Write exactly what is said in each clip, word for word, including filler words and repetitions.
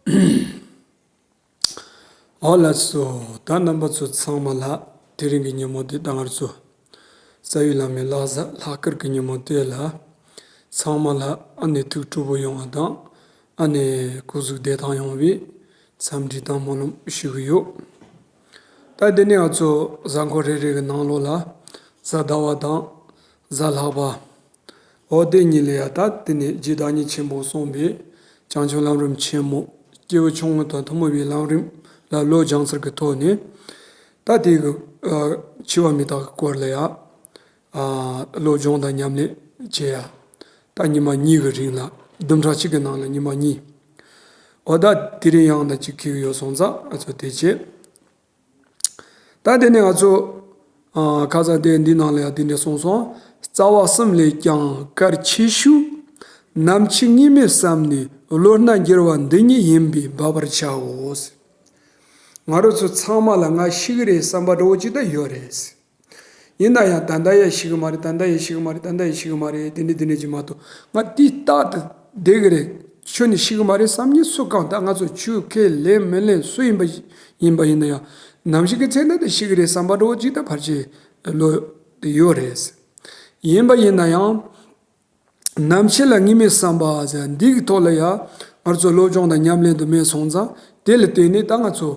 ཨོ་ལགས་སོ། ད་རྣམ་པ་ཚོ་ཚང་མ་ལ་དེ་རིང་གི་ཉིན་མོ་འདི་ད་ང་ཚོ་རྩ་བའི་བླ་མའི་བླ་གཟའ་ལྷག་དཀར་གྱི་ཉིན་མོ་དེ་ལ་ཚང་མ་ལ་ཨ་ནེ་ཐུགས་སྤྲོ་པོ་ཡོང་བ་དང་ཨ་ནེ་སྐུ་གཟུགས་བདེ་ཐང་ཡོང་བའི་འཚམས་འདྲི་དང་སྨོན་ལམ་ཞུ་གི་ཡོད། ད་དེ་ནས་ང་ཚོ་གཟའ་འཁོར་རེ་རེ་གི་ནང་ལོགས་ལ་གཟའ་ཟླ་བ་དང་གཟའ་ལྷག་པ། འོ་དེ་གཉིས་ལ་ཡང་ད་དེ་ནས་རྗེ་བདག་ཉིད་ཆེན་པོས་གསུངས་པའི་བྱང་ཆུབ་ལམ་རིམ་ཆེན་མོ་སྐྱེས་བུ་ཆུང་ངུ་དང་ཐུན་མོང་བའི་ལམ་རིམ་ལ་བློ་སྦྱང་ཚུལ་གྱི་ཐོག་ནས་ད་དེ་གི་ཨ་འཆི་བ་མི་རྟག་གི་སྐོར་ལ་ཡང་ཨ་བློ་སྦྱོང་དང་ཉམས་ལེན་བྱེད་ཡ། ད་ཉི་མ་གཉིས་ཀྱི་རིང་ལ་བདུན་ཕྲག་གཅིག་གི་ནང་ལ་ཉི་མ་གཉིས། འོ་ད་དེ་རིང་ཡང་ན་གཅིག་འཁེལ་གི་ཡོད་སོང་ཙང་ཨ་ཚོ་དེ་བྱེད། ད་དེ་ནས་ང་ཚོ་ཨ་ཁ་སང་དེ་འདི་ནང་ལ་ཡང་དེ་འདྲ་གསུངས་སོང་། རྩ་བ་གསུམ་ལས་ཀྱང་གལ་ཆེ་ཤོས་ནམ་འཆི་ངེས་མེད་བསམ་ནས་བློ་སྣ་འགྱུར་བ་འདི་ཉིད་ཡིན་པས་འབད་པར་བྱའོ། ང་རང་ཚོ་ཚང་མ་ལ་ང་ཤི་གི་རེད་བསམ་པ་འདྲ་བོ་ཅིག་ད་ཡོད་རེད། ཡིན་ན་ཡང་ད་ལྟ་ཡང་ཤི་གི་མ་རེད། ད་ལྟ་ཡང་ཤི་གི་མ་རེད། ད་ལྟ་ཡང་ཤི་གི་མ་རེད། དེ་འདྲ་དེ་འདྲ་ཅིག་མ་གཏོགས་ང་དེ་རྟག་ཏུ་བསྡད་གི་རེད། ཁྱོད་ནི་ཤི་གི་མ་རེད་བསམ་མཁན་སུ་གང་། ད་ང་ཚོ་ཆོས་ཁས་ལེན་མི་ལེན་སུ་ཡིན་པ་ཡིན་པ་ཡིན་ན་ཡང་ནམ་ཞིག་གི་ཚེ་ན་དེ་ཤི་གི་རེད་བསམ་པ་འདྲ་བོ་ཅིག་ད་ཕལ་ཆེར་བློ་དེ་ཡོད་རེད། ཡིན་པ་ཡིན་ན་ཡང་ནམ་འཆི་ལ་ངེས་མེད་བསམ་པ་ཟེར་འདི་གི་ཐོག་ལ་ཡང་ང་ཚོ་སློབ་སྦྱོང་དང་ཉམས་ལེན་དུ་མེད་སོང་ཙང་དེ་ལ་བརྟེན་ནས་ད་ང་ཚོ་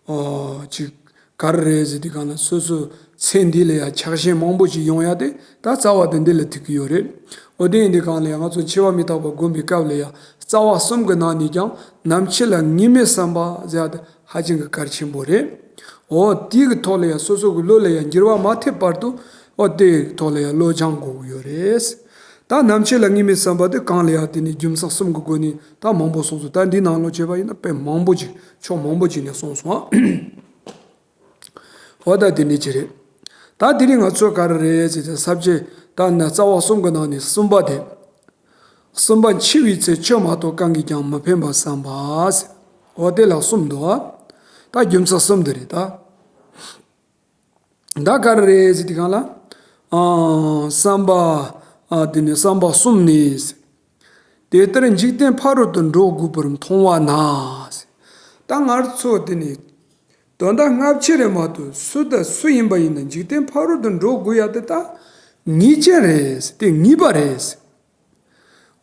ཨོ་ཅིག་ག་རེ་རེད་ཟེར་དུས་གང་ལ་སོ་སོ་ཚེ་འདི་ལ་ཡང་ཆགས་ཞེན་མང་པོ་ཅིག་ཡོང་ཡ་དེ་ད་རྩ་བ་དེ་འདི་ལ་ཐུག་གི་ཡོད་རེད། འོ་དེ་ཡིན་དུས་གང་ལ་ཡང་ང་ཚོ་འཆི་བ་མི་རྟག་པ་སྒོམ་པའི་སྐབས་ལ་ཡང་རྩ་བ་གསུམ་གྱི་ནང་ནས་ཀྱང་ནམ་འཆི་ལ་ངེས་མེད་བསམ་པ་ཟེར་ཡ་དེ་ཧ་ཅང་གི་གལ་ཆེན་པོ་རེད། འོ་དེ་གི་ཐོག་ལ་ཡང་སོ་སོ་གི་བློ་ལ་ཡང་འགྱུར་བ་མ་ཐེབས་བར་དུ་འོ་དེ་གི་ཐོག་ལ་ཡང་བློ་སྦྱང་དགོས་ཀྱི་ཡོད་རེད། ད་ནམ་འཆི་ལ་ངེས་མེད་བསམ་པ་དེ་གང་ལ་ཡང་དེ་ནི་རྒྱུ་མཚན་གསུམ་གྱི་སྒོ་ནས་ད་མང་པོ་གསུངས་སོང་། ད་འདི་ནང་ལོགས་བྱས་པ་ཡིན་ན་དཔེ་མང་པོ་ཅིག་ཕྱོགས་མང་པོ་ཅིག་ནས་གསུངས་སོང་ཨ། འོ་ད་དེ་འདྲ་ཅིག་རེད། ད་དེ་རིང་ང་ཚོ་ག་རེ་རེད་ཟེར་ཏེ་ས་བཅད་ད་ནི་རྩ་བ་གསུམ་གྱི་ནང་ནས་གསུམ་པ་དེ། གསུམ་པ་འཆི་བའི་ཚེ་ཆོས་མ་གཏོགས་གང་གིས་ཀྱང་མི་ཕན་པར་བསམ་པ་ཟེར། འོ་དེ་ལ་གསུམ་འདུག་ཨ། ད་རྒྱུ་མཚན་གསུམ་དེ་རེད་ད། ད་ག་རེ་རེད་ཟེར་དུས་གང་ལ། ཨ་བསམ་པ། ཨ་དེ་ནི་བསམ་པ་གསུམ་ནི། དེ་ལྟར་འཇིག་རྟེན་ཕ་རོལ་ཏུ་འགྲོ་དགོས་པར་མཐོང་བ་ན། ད་ང་ཚོ་དེ་ནི། དོན་དག་སྔ་ཕྱི་རེད་མ་གཏོགས་སུ་དང་སུ་ཡིན་པ་ཡིན་ན་འཇིག་རྟེན་ཕ་རོལ་ཏུ་འགྲོ་དགོས་ཡ་དེ་ད། ངེས་ཅན་རེད། དེ་ངེས་པ་རེད།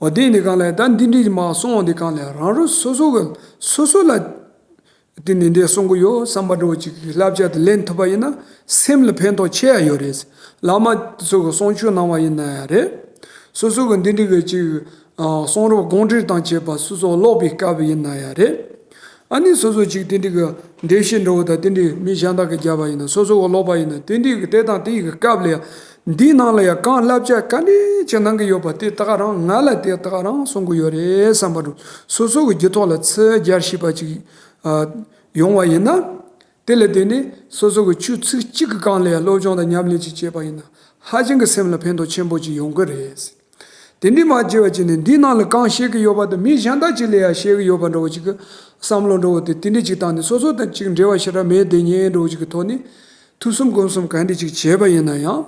འོ་དེ་ནི་གང་ལ་ད་འདི་འདྲའི་མ་གསུངས་འོང་དེ་གང་ལ་རང་རང་སོ་སོ་གི་སོ་སོ་ལ་དེ་ནི་འདྲའི་གསུང་གི་ཡོད་བསམ་པ་འདྲ་བོ་ཅིག་གི་བསླབ་བྱ་དེ་ལེན་ཐུབ་པ་ཡིན་ན་སེམས་ལ་ཕན་ཐོགས་ཆེ་ཡ་ཡོད་རེད། བླ་མ་ཚོ་གི་གསུང་ཆོས་གནང་བ་ཡིན་ན་ཡང་རེད། སོ་སོ་གི་འདི་འདྲའི་གི་ཅིག་གསུང་རབ་དགོངས་འགྲེལ་དང་བཅས་པ་སོ་སོ་ཀློག་པའི་སྐབས་ཡིན་ན་ཡང་རེད། ཨ་ནི་སོ་སོ་ཅིག་དེ་འདྲའི་གི་འགྲེལ་བཤད་འདྲ་བོ་དང་དེ་འདྲའི་མི་གཞན་དག་གིས་བརྒྱབ་པ་ཡིན་ན་སོ་སོ་གི་ཀློག་པ་ཡིན་ན་དེ་འདྲའི་གི་དེ་དང་དེ་ཡི་གི་སྐབས་ལ་ཡང་འདིའི་ནང་ལ་ཡང་གང་བསླབ་བྱ་ག་འདྲས་ཅིག་གནང་གི་ཡོད་པ་དེ་ད་ག་རང་ང་ལ་དེ་ད་ག་རང་གསུང་གི་ཡོད་རེད་བསམ་པ་འདྲ་སོ་སོ་གི་རྒྱུད་ཐོག་ལ་ཚུར་རྒྱལ་ཤེས་པ་ཅིག་ཡོང་བ་ཡིན་ན་དེ་ལ་བརྟེན་ནས་སོ་སོ་གི་ཆོས་ཚིག་གཅིག་གི་སྒང་ལ་ཡང་སློབ་སྦྱོང་དང་ཉམས་ལེན་ཅིག་བྱས་པ་ཡིན་ན་ཧ་ཅང་གི་སེམས་ལ་ཕན་ཐོགས་ཆེན་པོ་ཅིག་ཡོང་གི་རེད། དེ་འདྲའི་མ་བྱས་པ་བྱས་ནས་འདིའི་ནང་ལ་གང་བཤད་ཀྱི་ཡོད་པ་དང་མི་གཞན་དག་ཅིག་ལ་ཡང་བཤད་ཀྱི་ཡོད་པ་འདྲ་བོ་ཅིག་གི་བསམ་བློ་འདྲ་བོ་དེ་དེ་འདྲ་ཅིག་བཏང་ནས་སོ་སོ་དང་ཅིག་འབྲེལ་བ་ཞེ་དྲག་མེད་དེ་ཉན་འདྲ་བོ་ཅིག་གི་ཐོག་ནས་ཐུགས་གསུམ་སྒོམ་གསུམ་ག་འདྲ་ཅིག་བྱས་པ་ཡིན་ན་ཡང་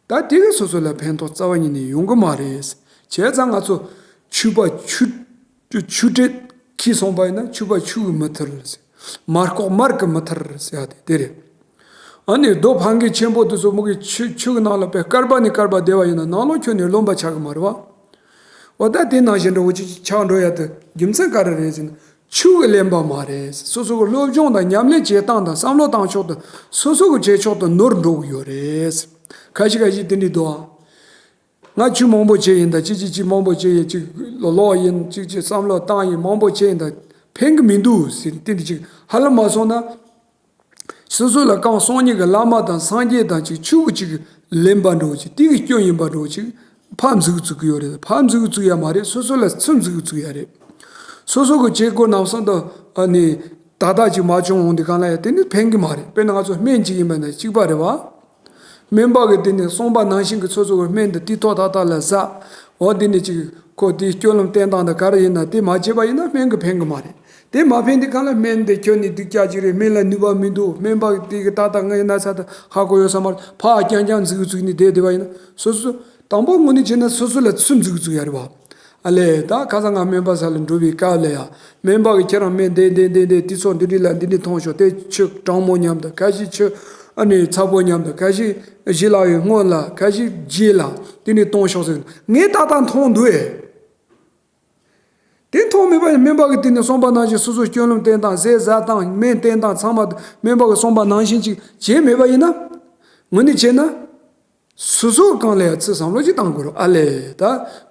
ད་དེ་གི་སོ་སོ་ལ་ཕན་ཐོགས་རྩ་བ་ཉིད་ནས་ཡོང་གི་མ་རེད། བྱས་ཙང་ང་ཚོ་ཆུ་པ་ཆུ་ཆུ་ཁྲིད་ཁྱི་སོང་པ་ཡིན་ན་ཆུ་པ་ཆུ་གིས་མི་ཐར། མར་ཁོག་མར་གིས་མི་ཐར་ཟེར་ཡ་དེ་དེ་རེད། ཨ་ནི་རྡོ་ཕམ་གི་ཆེན་པོ་དེ་ཚོ་མུ་གེ་ཆུ་ཆུ་གི་ནང་ལ་པའི་སྐར་པ་ནས་སྐར་པ་བསྡད་པ་ཡིན་ན་ནང་ལོགས་ཁྱོན་ནས་རློན་པ་ཆགས་གི་མ་རེད་བ། འོ་ད་དེ་ནང་བཞིན་འདྲ་བོ་ཅིག་ཆགས་འགྲོ་ཡ་དེ་རྒྱུ་མཚན་ག་རེ་རེད་ཟེར་ན་ཆུ་གིས་ལེན་པ་མ་རེད། སོ་སོ་གི་སློབ་སྦྱོང་དང་ཉམས་ལེན་བྱེད་སྟངས་དང་བསམ་བློ་བཏང་ཕྱོགས་དེ་སོ་སོ་གི་བྱེད་ཕྱོགས་དེ་ནོར་འགྲོ་གི་ཡོད་རེད། ཁ་ཤས་ཁ་ཤས་དེ་འདྲ་འདུག་ཨ། ང་ཆུ་མང་པོ་བྱས་ཡིན་ད་ཅི་ཅི་ཅི་མང་པོ་བྱས་ཡིན་ཅིག་ལོ་ལོག་ཡིན་ཅིག་ཅི་བསམ་བློ་བཏང་ཡིན་མང་པོ་བྱས་ཡིན་ད་ཕན་གི་མི་འདུག་ཟེར་དེ་འདྲ་ཅིག་ཧ་ལམ་མ་སོང་ན། སོ་སོ་ལ་གང་གསུང་མཁན་གྱི་བླ་མ་དང་སངས་རྒྱས་དང་ཅིག་ཆུ་གི་ཅིག་ལེན་པ་འདྲ་བོ་ཅིག་དེ་གི་སྐྱོན་ཡིན་པ་འདྲ་བོ་ཅིག་ཕར་འཛུགས་བཙུགས་ཀྱི་ཡོད་རེད། ཕར་འཛུགས་བཙུགས་ཡ་མ་རེད། སོ་སོ་ལ་ཚུར་འཛུགས་བཙུགས་ཡ་རེད། སོ་སོ་གི་བྱེད་སྒོ་ནང་སོང་དུ་ཨ་ནི་ཏག་ཏག་ཅིག་མ་བྱུང་འོང་དུས་གང་ལ་ཡ་དེ་ནི་ཕན་གི་མ་རེད། དཔེར་ན་ང་ཚོ་སྨན་ཅིག་ཡིན་པ་ན་གཅིག་པ་རེད་བ། སྨན་པ་གིས་དེ་ནས་གསུངས་པ་ནང་བཞིན་གྱི་སོ་སོ་གི་སྨན་འདི་དུས་ཐོག་ཏག་ཏག་ལ་ཟ། འོ་དེ་ནས་ཅིག་ཁོ་དེའི་སྤྱོད་ལམ་བསྟེན་སྟངས་དང་ག་རེ་ཡིན་ན་དེ་མ་བྱས་པ་ཡིན་ན་སྨན་གྱིས་ཕན་གྱི་མ་རེད། དེ་མ་ཕན་དུས་གང་ལ་སྨན་འདི་ཁྱོན་ནས་སྡུག་ཅག་ཅིག་རེད། སྨན་ལ་ནུས་པ་མི་འདུག་སྨན་པ་དེ་གི་ཏག་ཏག་ངའི་ན་ཚ་དེ་ཧ་གོ་ཡོད་ས་མ་རེད། ཕར་རྐྱང་རྐྱང་འཛུགས་འཛུགས་ནས་བསྡད་བསྡད་པ་ཡིན་ན་སོ་སོ་དང་པོ་དངོས་གནས་བྱས་ན་སོ་སོ་ལ་ཚུར་འཛུགས་འཛུགས་ཡ་རེད་བ། ཨ་ལས་ད་ཁ་སང་ང་སྨན་པ་ས་ལ་འགྲོ་བའི་སྐབས་ལ་ཡ། སྨན་པ་གི་ཁྱེད་རང་སྨན་འདི་འདི་འདི་འདི་དུས་ཚོད་འདི་འདི་ལ་འདི་འདི་འཐུང་ཤོག་དེ་ཆུ་གྲང་མོ་མཉམ་དུ་ཁ་ཤས་ཆུ་ཨ་ནི་ཚ་པོ་མཉམ་དུ་ཁ་ཤས་བཞི་ལ་ཡི་སྔོན་ལ་ཁ་ཤས་རྗེས་ལ་འདི་འདི་འཐུང་ཤོག་ཟེར། ངས་ཏག་ཏག་འཐུང་འདུག་ཨེ། དེ་འཐུང་མེད་པ་ཡིན། སྨན་པ་གིས་དེ་ནས་གསུངས་པ་ནང་བཞིན་སོ་སོ་སྐྱོན་ལམ་བསྟེན་སྟངས། ཟས་ཟ་སྟངས། སྨན་བསྟེན་སྟངས་ཚང་མ་སྨན་པ་གིས་གསུངས་པ་ནང་བཞིན་ཅིག་བྱས་མེད་པ་ཡིན་ན། དངོས་གནས་བྱས་ན། སོ་སོ་གང་ལ་ཡང་ཚུར་བསམ་བློ་ཅིག་བཏང་དགོས་རེད། ཨ་ལས་ད་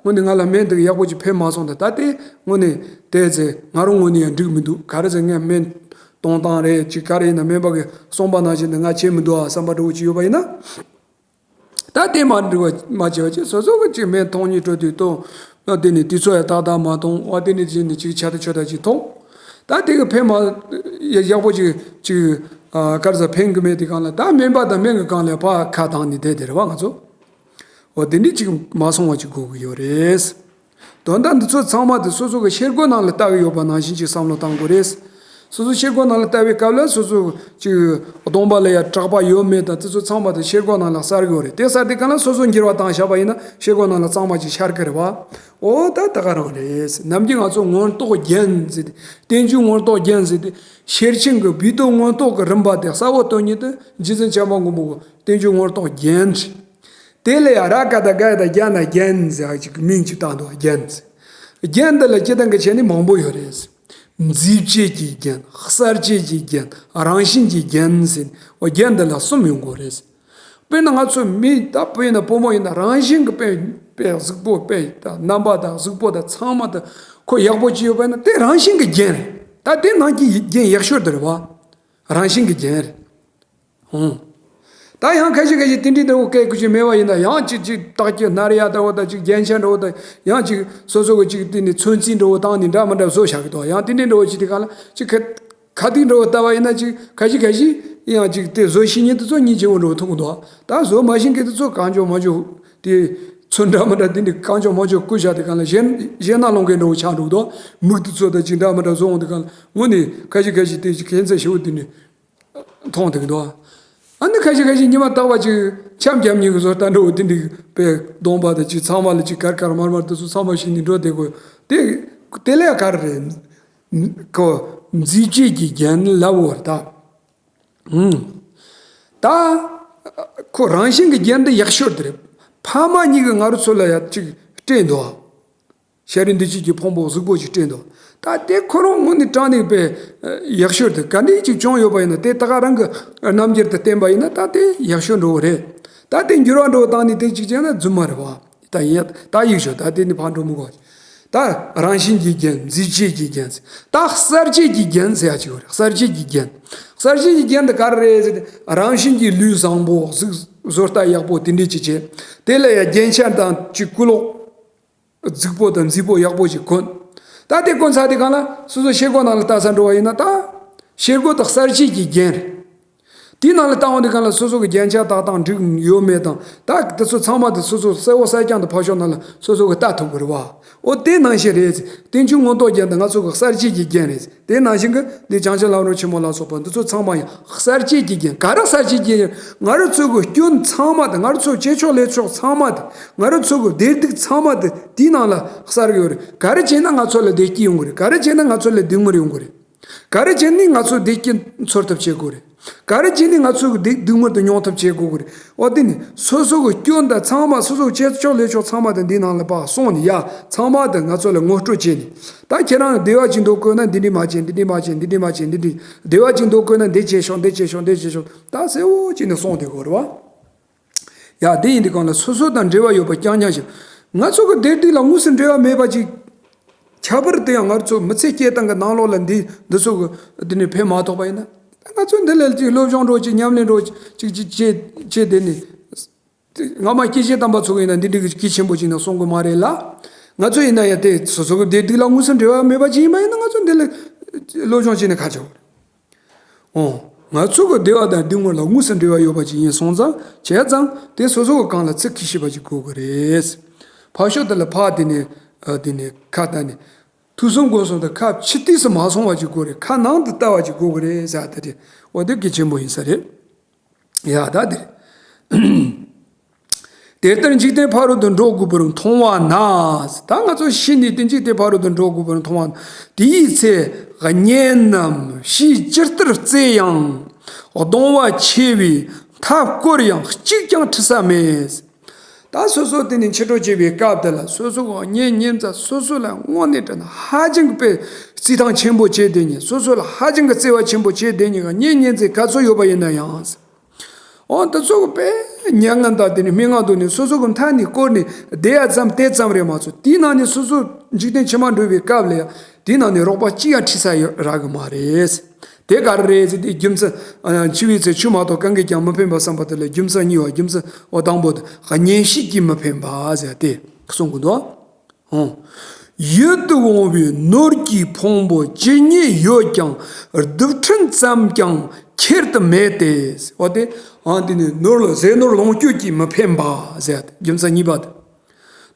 དངོས་གནས་ང་ལ་སྨན་འདི་ཡག་པོ་ཅིག་ཕན་མ་སོང་། ད་ད་དེ་དངོས་གནས་དེ་ཚེ་ང་རང་ངོས་ནས་ཡང་འགྲིག་མི་འདུག་ག་རེ་ཟེར་ངས་སྨན་གཏོང་སྟངས་རེད་ཅིག་ག་རེ་ཡིན་ན་སྨན་པ་གིས་གསུངས་པ་ནང་བཞིན་དུ་ང་བྱས་མི་འདུག་ཨ་བསམ་པ་འདྲ་བོ་ཅིག་ཡོད་པ་ཡིན་ན། ད་དེ་མ་འགྲིག་པ་མ་བྱས་པ་ཅིག་སོ་སོ་གི་ཅིག་སྨན་འཐུང་སྙིང་བྲོ་དུས་འཐུང་། ཨ་དེ་ནས་དུས་ཚོད་ཡང་ཏག་ཏག་མ་འཐུང་། ཨ་དེ་ནས་ཅིག་ནས་ཅིག་ཆ་ད་ཆོ་ད་ཅིག་འཐུང་། ད་དེ་གི་ཕན་མ་ཡག་པོ་ཅིག་ཅིག་ཨ་ག་རེ་ཟེར་ཕན་གི་མེད་དེ་གང་ལ་ད་སྨན་པ་དང་སྨན་གི་གང་ལ་ཕར་ཁ་བཏང་ནས་བསྡད་དེ་རེད་བ་ང་ཚོ། ཨོ་དེ་འདྲ་ཅིག་མ་སོང་བ་ཅིག་དགོས་ཀྱི་ཡོད་རེད། དོན་དག་འདི་ཚོ་ཚང་མ་དེ་སོ་སོ་གི་ཤེལ་སྒོ་ནང་ལ་ལྟ་གི་ཡོད་པ་ནང་བཞིན་ཅིག་བསམ་བློ་བཏང་དགོས་རེད། སོ་སོ་ཤེལ་སྒོ་ནང་ལ་ལྟ་བའི་སྐབས་ལ་སོ་སོ་ཅིག་གདོང་པ་ལ་ཡ་དྲེག་པ་ཡོད་མེད་དང་དེ་ཚོ་ཚང་མ་དེ་ཤེལ་སྒོ་ནང་ལ་གསལ་གི་ཡོད་རེད། དེ་གསལ་དུས་གང་ལ་སོ་སོ་འགྱུར་བ་བཏང་བཞག་པ་ཡིན་ན་ཤེལ་སྒོ་ནང་ལ་གཙང་མ་ཅིག་ཤར་གི་རེད་བ། ཨོ་ད་ད་ག་རང་རེད། ནམ་རྒྱུན་ང་ཚོ་མངོན་རྟོགས་རྒྱན་ཟེར་ཏེ། བསྟན་བཅོས་མངོན་རྟོགས་རྒྱན་ཟེར་ཏེ། ཤེར་ཕྱིན་གྱི་སྦས་དོན་མངོན་རྟོགས་ཀྱི་རིམ་པ་དེ་གསལ་བོ་སྟོན་ཉིད་དུ་རྗེ་བཙུན་བྱམས་པ་མགོན་པོ་གི་བསྟན་བཅོས་མངོན་རྟོགས་རྒྱན་རེད། དེ་ལ་ཡང་ར་ག་བཏགས་རྒ་ཡ་བཏགས་རྒྱ་ན་རྒྱན་ཟེར་ཡག་ཅིག་མིང་ཅིག་བཏགས་འདུག་རྒྱན་ཟེར། རྒྱན་འདི་ལ་སྤྱིར་བཏང་གི་བྱས་ནས་མང་པོ་ཡོད་རེད། མཛེས་བྱེད་ཀྱི་རྒྱན། གསལ་བྱེད་ཀྱི་རྒྱན། རང་བཞིན་གྱི་རྒྱན་ཟེར་ནས་འོ་རྒྱན་འདི་ལ་གསུམ་ཡོང་གི་རེད། དཔེར་ན་ང་ཚོ་མི་ད་དཔེར་ན་བུ་མོ་ཡིན་ན་རང་བཞིན་གྱི་དཔེ་དཔེ་གཟུགས་པོ་དཔེ་ད་རྣམ་པ་དང་གཟུགས་པོ་དང་ཚང་མ་དང་ཁོ་ཡག་པོ་ཅིག་ཡོད་པ་ཡིན་ན་དེ་རང་བཞིན་གྱི་རྒྱན་རེད། ད་དེ་ནང་གི་རྒྱན་ཡག་ཤོས་དེ་རེད་བ། རང་བཞིན་གྱི་རྒྱན་རེད། ཧུང་། ད་ཡང་ཁ་ཤས་ཁ་ཤས་དེ་འདྲའི་འདྲ་བོ་སྐད་ཁུ་ཅིག་མེད་པ་ཡིན་ན་ཡང་ཅིག་ཅིག་རྟགས་ཀྱི་སྣ་ར་ཡ་འདྲ་བོ་དང་ཅིག་རྒྱན་ཆ་འདྲ་བོ་དང་ཡང་ཅིག་སོ་སོ་གི་ཅིག་དེ་ནི་ཚོན་རྩི་འདྲ་བོ་བཏང་ནས་འདྲ་མི་འདྲ་བཟོ་བཞག་གི་འདུག་ཡང་དེ་འདྲའི་འདྲ་བོ་ཅིག་དེ་ག་ལ་ཅིག་ཁ་ཁ་ཐུག་འདྲ་བོ་ལྟ་བ་ཡིན་ན་ཅིག་ཁ་ཤས་ཁ་ཤས་ཡང་ཅིག་དེ་བཟོ་ཤེས་མཁན་དེ་ཚོ་སྙིང་རྗེ་བོ་འདྲ་བོ་མཐོང་གི་འདུག་ད་བཟོ་མ་ཤེས་མཁན་དེ་ཚོ་གང་བྱུང་མང་བྱུང་དེ་ཚོན་འདྲ་མི་འདྲ་དེ་འདྲ་གང་བྱུང་མང་བྱུང་བསྐུས་བཞག་དེ་ག་ལ་གཞས་གཞས་སྣ་སློང་མཁན་འདྲ་བོ་ཆགས་འགྲོ་གི་འདུག་མིག་དེ་ཚོ་དང་ཅིག་འདྲ་མི་འདྲ་བཟོ་འོང་དེ་ག་ལ་དངོས་ནས་ཁ་ཤས་ཁ་ཤས་དེ་ཅིག་ཁྱད་མཚར་ཞེ་བོ་དེ་འདྲ། མཐོང་ཐུབ་འདུག་ཨ་ནི་ཁ་ཤས་ཁ་ཤས་ཉི་མ་རྟག་པ་ཅིག་འཆམ་འཁྱམ་ཉིན་གྱི་བཟོ་ལྟ་འདྲ་བོ་དེ་འདྲའི་དཔེ་གདོང་པ་དང་ཅིག་ཚང་མ་ལ་ཅིག་གར་གར་མར་མར་དེ་ཚོ་ཚང་མ་ཤེས་ནས་འགྲོ་བསྡད་དགོས་དེ་དེ་ལས་ག་རེ་རེད། ཁོ་མཛེས་བྱེད་ཀྱི་རྒྱན་ལབ་བོར་ད། ཧུང་། ད་ཁོ་རང་བཞིན་གྱི་རྒྱན་དེ་ཡག་ཤོས་དེ་རེད། ཕ་མ་གཉིས་ཀྱིས་ང་རང་ཚོ་ལ་ཡ་ཅིག་སྤྲད་འདུག་ཤཱ་རིའི་འདུས་བྱས་ཀྱི་ཕུང་པོ་གཟུགས་པོ་ཞིག་སྤྲད་འདུག་ད་དེ་ཁོ་རང་ངོས་ནས་དྲང་གནས་པའི་ཡག་ཤོས་དེ་ག་འདྲ་ཅིག་བྱུང་ཡོད་པ་ཡིན་ན་དེ་ད་ག་རང་གི་རྣམ་འགྱུར་དུ་བསྟན་པ་ཡིན་ན་ད་དེ་ཡག་ཤོས་འགྲོ་གི་རེད། ད་དེ་འགྱུར་བ་འགྲོ་བཏང་ནས་དེ་ཅིག་བྱས་ན་རྫུན་མ་རེད་བ། ད་ཡིན་ད་ཡིག་ཤོད་ད་དེ་ནི་ཕར་འགྲོ་མི་དགོས། ད་རང་བཞིན་གྱི་རྒྱན། མཛེས་བྱེད་ཀྱི་རྒྱན། ད་གསལ་བྱེད་ཀྱི་རྒྱན་ཟེར་ཡ་ཅིག་ཡོད་རེད། གསལ་བྱེད་ཀྱི་རྒྱན། གསལ་བྱེད་ཀྱི་རྒྱན་དེ་ག་རེ་རེད་ཟེར་ན་རང་བཞིན་གྱི་ལུས་བཟང་པོ་གཟུགས་བཟོ་ལྟ་ཡག་པོ་དེ་འདྲས་ཅིག་བྱས། དེ་ལ་ཡ་རྒྱན་ཆ་དང་ཅིག་ཀུ་ལོག་རྫིག་པོ་དང་མཛེས་པོ་ཡག་པོ་ཞིག་གོན། ད་དེ་གོན་ཚར་དེ་གང་ལ་སོ་སོ་ཤེལ་སྒོ་ནང་ལ་ལྟ་ས་འགྲོ་བ་ཡིན་ན་ད་ཤེལ་སྒོ་དང་གསལ་བྱེད་ཀྱི་རྒྱན་རེད། དེའི་ནང་ལ་ལྟ་འོང་དེ་གང་ལ་སོ་སོ་གི་རྒྱན་ཆ་དག་དང་འགྲིག་ཡོད་མེད་དང་ད་དེ་ཚོ་ཚང་མ་དེ་སོ་སོ་གསལ་བོ་གསལ་རྐྱང་དུ་ཕར་ཕྱོགས་ནང་ལ་སོ་སོ་གི་ལྟ་ཐུབ་དགོས་རེད་བ། ཨོ་དེ་ནང་བཞིན་རེད། བསྟན་བཅོས་མངོན་རྟོགས་རྒྱན་དེ་ང་ཚོ་གི་གསལ་བྱེད་ཀྱི་རྒྱན་རེད། དེ་ནང་བཞིན་གྱི་འདི་བྱང་ཆུབ་ལམ་རིམ་ཆེན་མོ་ལ་སོགས་པ་འདི་ཚོ་ཚང་མ་ཡང་གསལ་བྱེད་ཀྱི་རྒྱན། ག་རེ་གསལ་བྱེད་ཀྱི་རྒྱན། ང་རང་ཚོ་གི་སྐྱོན་ཚང་མ་དེ། ང་རང་ཚོ་བྱེད་ཕྱོགས་ལས་ཕྱོགས་ཚང་མ་དེ། ང་རང་ཚོ་གི་བདེ་སྡུག་ཚང་མ་དེ་དེའི་ནང་ལ་གསལ་གི་ཡོད་རེད། ག་རེ་བྱས་ན་ང་ཚོ་ལ་བདེ་སྐྱིད་ཡོང་གི་རེད། ག་རེ་བྱས་ན་ང་ཚོ་ལ་སྡུག་བསྔལ་ཡོང་གི་རེད། ག་རེ་བྱས་ནས་ང་ཚོ་བདེ་སྐྱིད་འཚོལ་ཐབས་བྱེད་དགོས་རེད། ག་རེ་བྱས་ནས་ང་ཚོ་གི་བདེ་སྡུག་བསྔལ་དེ་མྱོང་ཐབས་བྱེད་དགོས་གི་རེད། འོ་དེ་ནི་སོ་སོ་གི་སྐྱོན་དང་ཚང་མ་སོ་སོ་བྱེད་ཕྱོགས་ལས་ཕྱོགས་ཚང་མ་དེ་འདི་ནང་ལ་ཕར་སོང་ནས་ཡ་ཚང་མ་དེ་ང་ཚོ་ལ་ངོ་སྤྲོད་བྱས་ནས། ད་ཁྱེད་རང་བདེ་བ་ཅིག་འདོད་དགོས་ན་འདི་འདྲས་མ་བྱེད། འདི་འདྲས་མ་བྱེད། འདི་འདྲས་མ་བྱེད། འདི་འདྲས། བདེ་བ་ཅིག་འདོད་དགོས་ན་འདི་བྱེད་ཤོག་འདི་བྱེད་ཤོག་འདི་བྱེད་ཤོག་ད་གསལ་བོ་བྱས་ནས་གསུངས་བསྡད་དགོས་རེད་བ། ཡ་དེ་ཡིན་དུས་གང་ལ་སོ་སོ་དང་འབྲེལ་བ་ཡོད་པ་རྐྱང་རྐྱང་ཞིག་ང་ཚོ་གི་བདེ་སྡུག་ལ་དངོས་སུ་འབྲེལ་བ་མེད་པ་ཅིག་ཁྱད་པར་དུ་ཡང་ང་ཚོ་མི་ཚེ་སྐྱེལ་སྟངས་ཀྱི་ནང་ལོགས་ལ་འདི་འདི་ཚོ་གི་འདི་ནས་ཕན་མ་ཐོགས་པ་ཡིན་ན། ང་ཚོ་འདི་ལ་ཅིག་སློབ་སྦྱོང་འགྲོ་ཅིག་ཉམས་ལེན་འགྲོ་ཅིག་ཅིག་ཅིག་བྱེད་བྱེད་དེ་ནི། སྔ་མ་སྐྱེས་ཆེན་དམ་པ་ཚོ་གི་ཡིན་ན་འདི་འདྲའི་གི་གལ་ཆེན་པོ་ཅིག་ན་གསུང་གི་མ་རེད་ལ། ང་ཚོ་ཡིན་ན་ཡང་དེ་སོ་སོ་གི་བདེ་སྡུག་ལ་དངོས་སུ་འབྲེལ་བ་མེད་པ་ཅིག་ཡིན་པ་ཡིན་ན་ང་ཚོ་འདི་ལ་སློབ་སྦྱོང་བྱས་ནས་ཁ་ཆེ་བ་རེད། འོ། ང་ཚོ་གི་བདེ་བ་དང་སྡུག་བསྔལ་ལ་དངོས་སུ་འབྲེལ་བ་ཡོད་པ་ཅིག་ཡིན་སོང་ཙང་བྱས་ཙང་དེ་སོ་སོ་གི་གང་ལ་ཚིག་གིས་ཤེས་པ་ཅིག་དགོས་གི་རེད། ཕར་ཕྱོགས་དེ་ལ་ཕར་དེ་ནས་ཨ་དེ་ནས་ཁ་ལྟ་ནས། ཐོས་བསམ་སྒོམ་གསུམ་དང་ཁ་ཕྱི་བལྟས་སུ་མ་སོང་བ་ཅིག་དགོས་རེད། ཁ་ནང་དུ་ལྟ་བ་ཅིག་དགོས་གི་རེད་ཟེར་དེ་རེད། འོ་དེ་གལ་ཆེན་པོ་ཡིན་ས་རེད། ཡ་ད་དེ་རེད། དེ་ལྟར་འཇིག་རྟེན་ཕ་རོལ་ཏུ་འགྲོ་དགོས་པར་མཐོང་བ་ན། ད་ང་ཚོ་ཤི་ནས་དེ་འཇིག་རྟེན་ཕ་རོལ་ཏུ་འགྲོ་དགོས་པར་མཐོང་བ་ན། དེའི་ཚེ་གཉེན་རྣམས་ཕྱིས་ཇི་ལྟར་བརྩེ་ཡང་། གདུང་བ་ཆེ་བས་མཐའ་བསྐོར་ཡང་གཅིག་ཀྱང་ཁྲིད་ས་མེད། ད་སོ་སོ་དེ་ནས་འཆི་འགྲོ་བྱེད་པའི་སྐབས་དེ་ལ་སོ་སོ་གི་གཉེན་ཉེ་ཚན་སོ་སོ་ལ་དངོས་གནས་དྲན་ན་ཧ་ཅང་གི་དཔེ་བརྩི་ཐང་ཆེན་པོ་བྱས་བསྡད་མཁན། སོ་སོ་ལ་ཧ་ཅང་གི་བརྩེ་བ་ཆེན་པོ་བྱས་བསྡད་མཁན་གི་གཉེན་ཉེ་ཚན་ག་ཚོད་ཡོད་པ་ཡིན་ན་ཡང་། འོ་ད་ཚོ་གི་དཔེ་མྱ་ངན་དང་དེ་ནས་སྨྲེ་སྔགས་འདོན་ནས་སོ་སོ་གི་མཐའ་ནས་བསྐོར་ནས་བསྡད་ཡ་ཙམ་དེ་ཙམ་རེད་མ་གཏོགས། དེའི་ནང་ནས་སོ་སོ་འཇིག་རྟེན་ཕྱི་མ་འགྲོ་བའི་སྐབས་ལ་ཡང་དེའི་ནང་ནས་རོགས་པ་གཅིག་ཡང་ཁྲིད་ས་ཡོད་རག་གི་མ་རེད། དེ་ག་རེ་རེད་ཟེར་དུས་རྒྱུ་མཚན། ཨ། འཆི་བའི་ཚེ་ཆོས་མ་གཏོགས་གང་གིས་ཀྱང་མི་ཕན་པ་བསམ་པ་དེ་ལ་རྒྱུ་མཚན་གཉིས་པ། རྒྱུ་མཚན་འོ་དང་པོ་དེ་གཉེན་བཤེས་ཀྱིས་མི་ཕན་པ་ཟེར་དེ་གསུང་གི་འདུག། ཨོ། ཡིད་དུ་འོང་བའི་ནོར་གྱི་ཕུང་པོ་ཇི་སྙེད་ཡོད་ཀྱང་། རྡུལ་ཕྲན་ཙམ་ཀྱང་ཁྱེར་དུ་མེད་དེ། འོ་དེ། ཨ། དེ་ནི་ནོར་ལ་ཟས་ནོར་ལོངས་སྤྱོད་ཀྱིས་མི་ཕན་པ་ཟེར་དེ་རྒྱུ་མཚན་གཉིས་པ་དེ།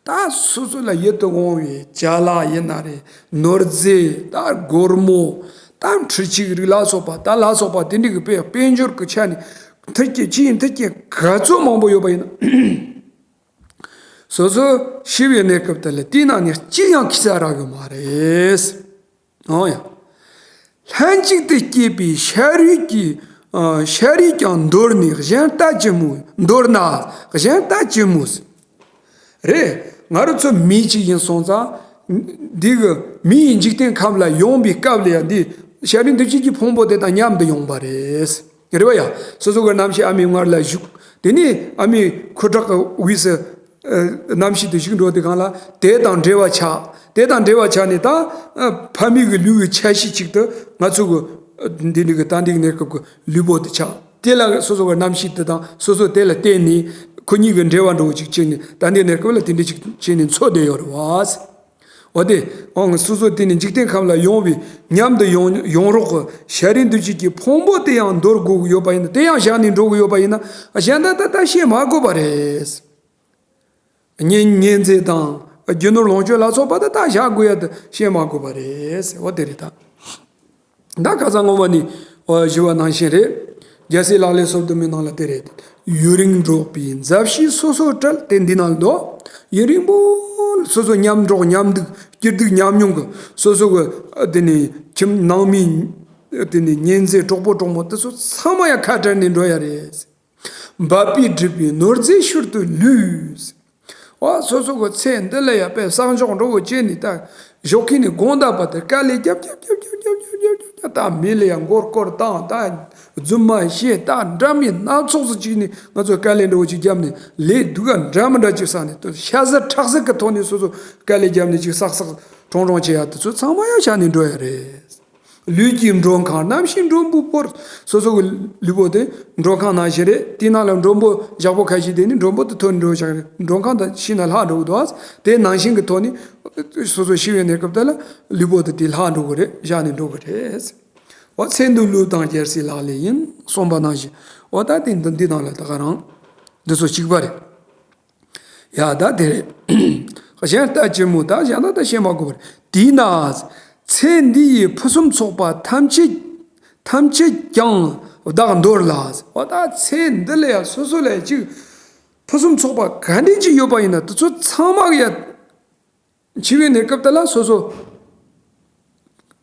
ད་སོ་སོ་ལ་ཡིད་དུ་འོང་བའི་ཅ་ལག་ཡིན་ན་རེད། ནོར་རྫས། ད་སྒོར་མོ། ད་འཕྲུལ་ཆས་རིགས་ལ་སོགས་པ། ད་ལ་སོགས་པ་དེ་འདྲ་གི་དཔལ་དཔལ་འབྱོར་གྱི་ཆ་ནས་མཐུན་རྐྱེན་ཅི་ཡིན་མཐུན་རྐྱེན་ག་ཚོད་མང་པོ་ཡོད་པ་ཡིན་ན། སོ་སོ་ཤི་བའི་གནས་སྐབས་དེ་ལ་དེའི་ནང་ནས་གཅིག་ཡང་ཁྱེར་ས་རག་གི་མ་རེད། འོ་ཡ། ལྷན་ཅིག་ཏུ་སྐྱེས་པའི་ཤ་རུས་ཀྱི། ཨ། ཤ་རུས་ཀྱང་འདོར་ནས་གཞན་ལྟ་ཅི་སྨོས། འདོར་ན་གཞན་ལྟ་ཅི་སྨོས། རེད། ང་རང་ཚོ་མི་གཅིག་ཡིན་སོང་ཙང་། འདི་གི་མི་ཡི་འཇིག་རྟེན་ཁམས་ལ་ཡོང་བའི་སྐབས་ལ་ཡང་འདི་ཤ་རུས་འདུ་བྱེད་ཀྱི་ཕུང་པོ་དེ་དང་མཉམ་དུ་ཡོང་བ་རེད། རེད་བ་ཡ། སོ་སོ་གི་རྣམ་ཤེས་ཨ་མའི་མངལ་ལ་ཞུགས། དེ་ནས་ཨ་མའི་ཁུ་ཁྲག་གི་དབུས་སུ། ཨ། རྣམ་ཤེས་དེ་ཞུགས་འགྲོ་དུས་སྒང་ལ་དེ་དང་འབྲེལ་བ་ཆགས། དེ་དང་འབྲེལ་བ་ཆགས་ནས་ད། ཨ། ཕ་མེས་ཀྱི་ལུས་ཀྱི་ཆ་ཤས་གཅིག་ཏུ་ང་ཚོ་གི། ཨ། འདི་འདྲ་གི་ད་འདི་གི་གནས་སྐབས་ཀྱི་ལུས་པོ་དེ་ཆགས། དེ་ལ་སོ་སོ་གི་རྣམ་ཤེས་དེ་དང་སོ་སོ་དེ་ལ་བརྟེན་ནས་ཁོ་གཉིས་ཀྱི་འབྲེལ་བ་འདྲ་བོ་ཅིག་བྱས་ནས། ད་འདི་གནས་སྐབས་ལ་དེ་འདྲ་ཅིག་བྱས་ནས་འཚོ་བསྡད་ཡོད་རེད་བ། འོ་དེ། འོ་སོ་སོ་དེ་ནི་འཇིག་རྟེན་ཁམས་ལ་ཡོང་བའི་མཉམ་དུ་ཡོང་ཡོང་རོགས་ཀྱི་ཤ་རུས་འདུ་བྱེད་ཀྱི་ཕུང་པོ་དེ་ཡང་འདོར་དགོས་ཀྱི་ཡོད་པ་ཡིན་ན། དེ་ཡང་བཞག་ནས་འགྲོ་གི་ཡོད་པ་ཡིན་ན། གཞན་དག་ད་ལྟ་བཤད་མ་དགོས་པ་རེད། གཉེན་ཉེ་ཚན་དང་རྒྱུ་ནོར་ལོངས་སྤྱོད་ལ་སོགས་པ་ད་ལྟ་བཞག་དགོས་ཡ་ད་བཤད་མ་དགོས་པ་རེད། འོ་དེ་རེད་ད། ད་ཁ་སང་སྔོན་མ་ནས་ཞུ་བ་ནང་བཞིན་རེད། རྒྱལ་སྲས་ལག་ལེན་སོ་བདུན་མའི་ནང་ལ་དེ་རེད། ཡུན་རིང་འགྲོགས་པའི་མཛའ་བཤེས་སོ་སོར་བྲལ། དེ་འདི་ནང་ལ་འདུག། ཡུན་རིང་པོ་སོ་སོ་མཉམ་འགྲོགས་མཉམ་འདུག། སྐྱིད་སྡུག་མཉམ་མྱོང་གི་སོ་སོ་གི། ཨ། དེ་ནས་ཁྱིམ་ནང་མི། དེ་ནས་ཉེ་ཚན་གྲོགས་པོ་གྲོགས་མོ་དེ་ཚོ་ཚང་མ་ཡང་ཁ་བྲལ་ནས་འགྲོ་ཡ་རེད། འབད་པས་བསྒྲུབས་པའི་ནོར་རྫས་ཤུལ་དུ་ལུས། འོ་སོ་སོ་གི་ཚེ་འདི་ལ་ཡ་དཔེ་བསགས་འཇོག་འགྲོ་བོ་བྱས་ནས་ད་ཞོགས་ཀས་ནས་དགོང་དག་བར་དུ་དཀའ་ལས་རྒྱབ་རྒྱབ། ད་མི་ལ་ཡ་མགོ་སྐོར་བཏང་། ད་རྫུན་མ་བཤད། ད་འདྲ་མིན་སྣ་ཚོགས་སུ་བྱས་ནས་ང་ཚོ་དཀའ་ལས་འགྲོ་བོ་ཅིག་བརྒྱབ་ནས་ལས་སྡུག་ག་འདྲ་མི་འདྲ་ཅིག་བསགས་ནས། ད་ཤ་ཟ་ཁྲག་ཟ་གི་ཐོག་ནས་སོ་སོ་དཀའ་ལས་བརྒྱབ་ནས་ཅིག་བསགས་བསགས་ཁྲོང་ཁྲོང་བྱེད་ཡ་དེ་ཚོ་ཚང་མ་ཡང་བཞག་ནས་འགྲོ་ཡ་རེད། ལུས་ཀྱི་མགྲོན་ཁང་རྣམ་ཤེས་མགྲོན་པོས་བསྐོར། སོ་སོ་གི་ལུས་པོ་དེ་མགྲོན་ཁང་ནང་བཞིན་རེད། དེའི་ནང་ལ་མགྲོན་པོ་ཞག་པོ་ཁ་ཤས་དེ་ནི་མགྲོན་པོ་དེ་ཐོན་འགྲོ་བཞག་རེད། མགྲོན་ཁང་དང་ཕྱི་ན་ལྷག་འགྲོ་གི་འདུག། དེ་ནང་བཞིན་གྱི་ཐོག་ནས་སོ་སོ་ཤི་བའི་གནས་སྐབས་དེ་ལ་ལུས་པོ་དེ་དེ་ལྷག་འགྲོ་གི་རེད། བཞག་ནས་འགྲོ་གི་རེད། འོ་ཚེ་འདི་ལུས་དང་རྒྱལ་སྲས་ལག་ལེན་ཡིན་གསུངས་པ་ནང་བཞིན། འོ་ད་དེ་འདི་འདི་ནང་ལ་ད་ག་རང་འདི་ཚོ་གཅིག་པ་རེད། ཡ་ད་དེ་རེད། གཞན་ལྟ་ཅི་སྨོས། ད་གཞན་ལྟ་ད་བཤད་མ་དགོས་པར། དེས་ན་ཚེ་འདི་ཡི་ཕུན་སུམ་ཚོགས་པ་ཐམས་ཅད་ཐམས་ཅད་ཀྱང་བདག་འདོར་ལ། འོ་ད་ཚེ་འདི་ལ་ཡ་སོ་སོ་ལ་ཅིག་ཕུན་སུམ་ཚོགས་པ་ག་འདྲ་ཅིག་ཡོད་པ་ཡིན་ན་དེ་ཚོ་ཚང་མ་གི་ཡ། འཆི་བའི་གནས་སྐབས་དེ་ལ་སོ་སོ་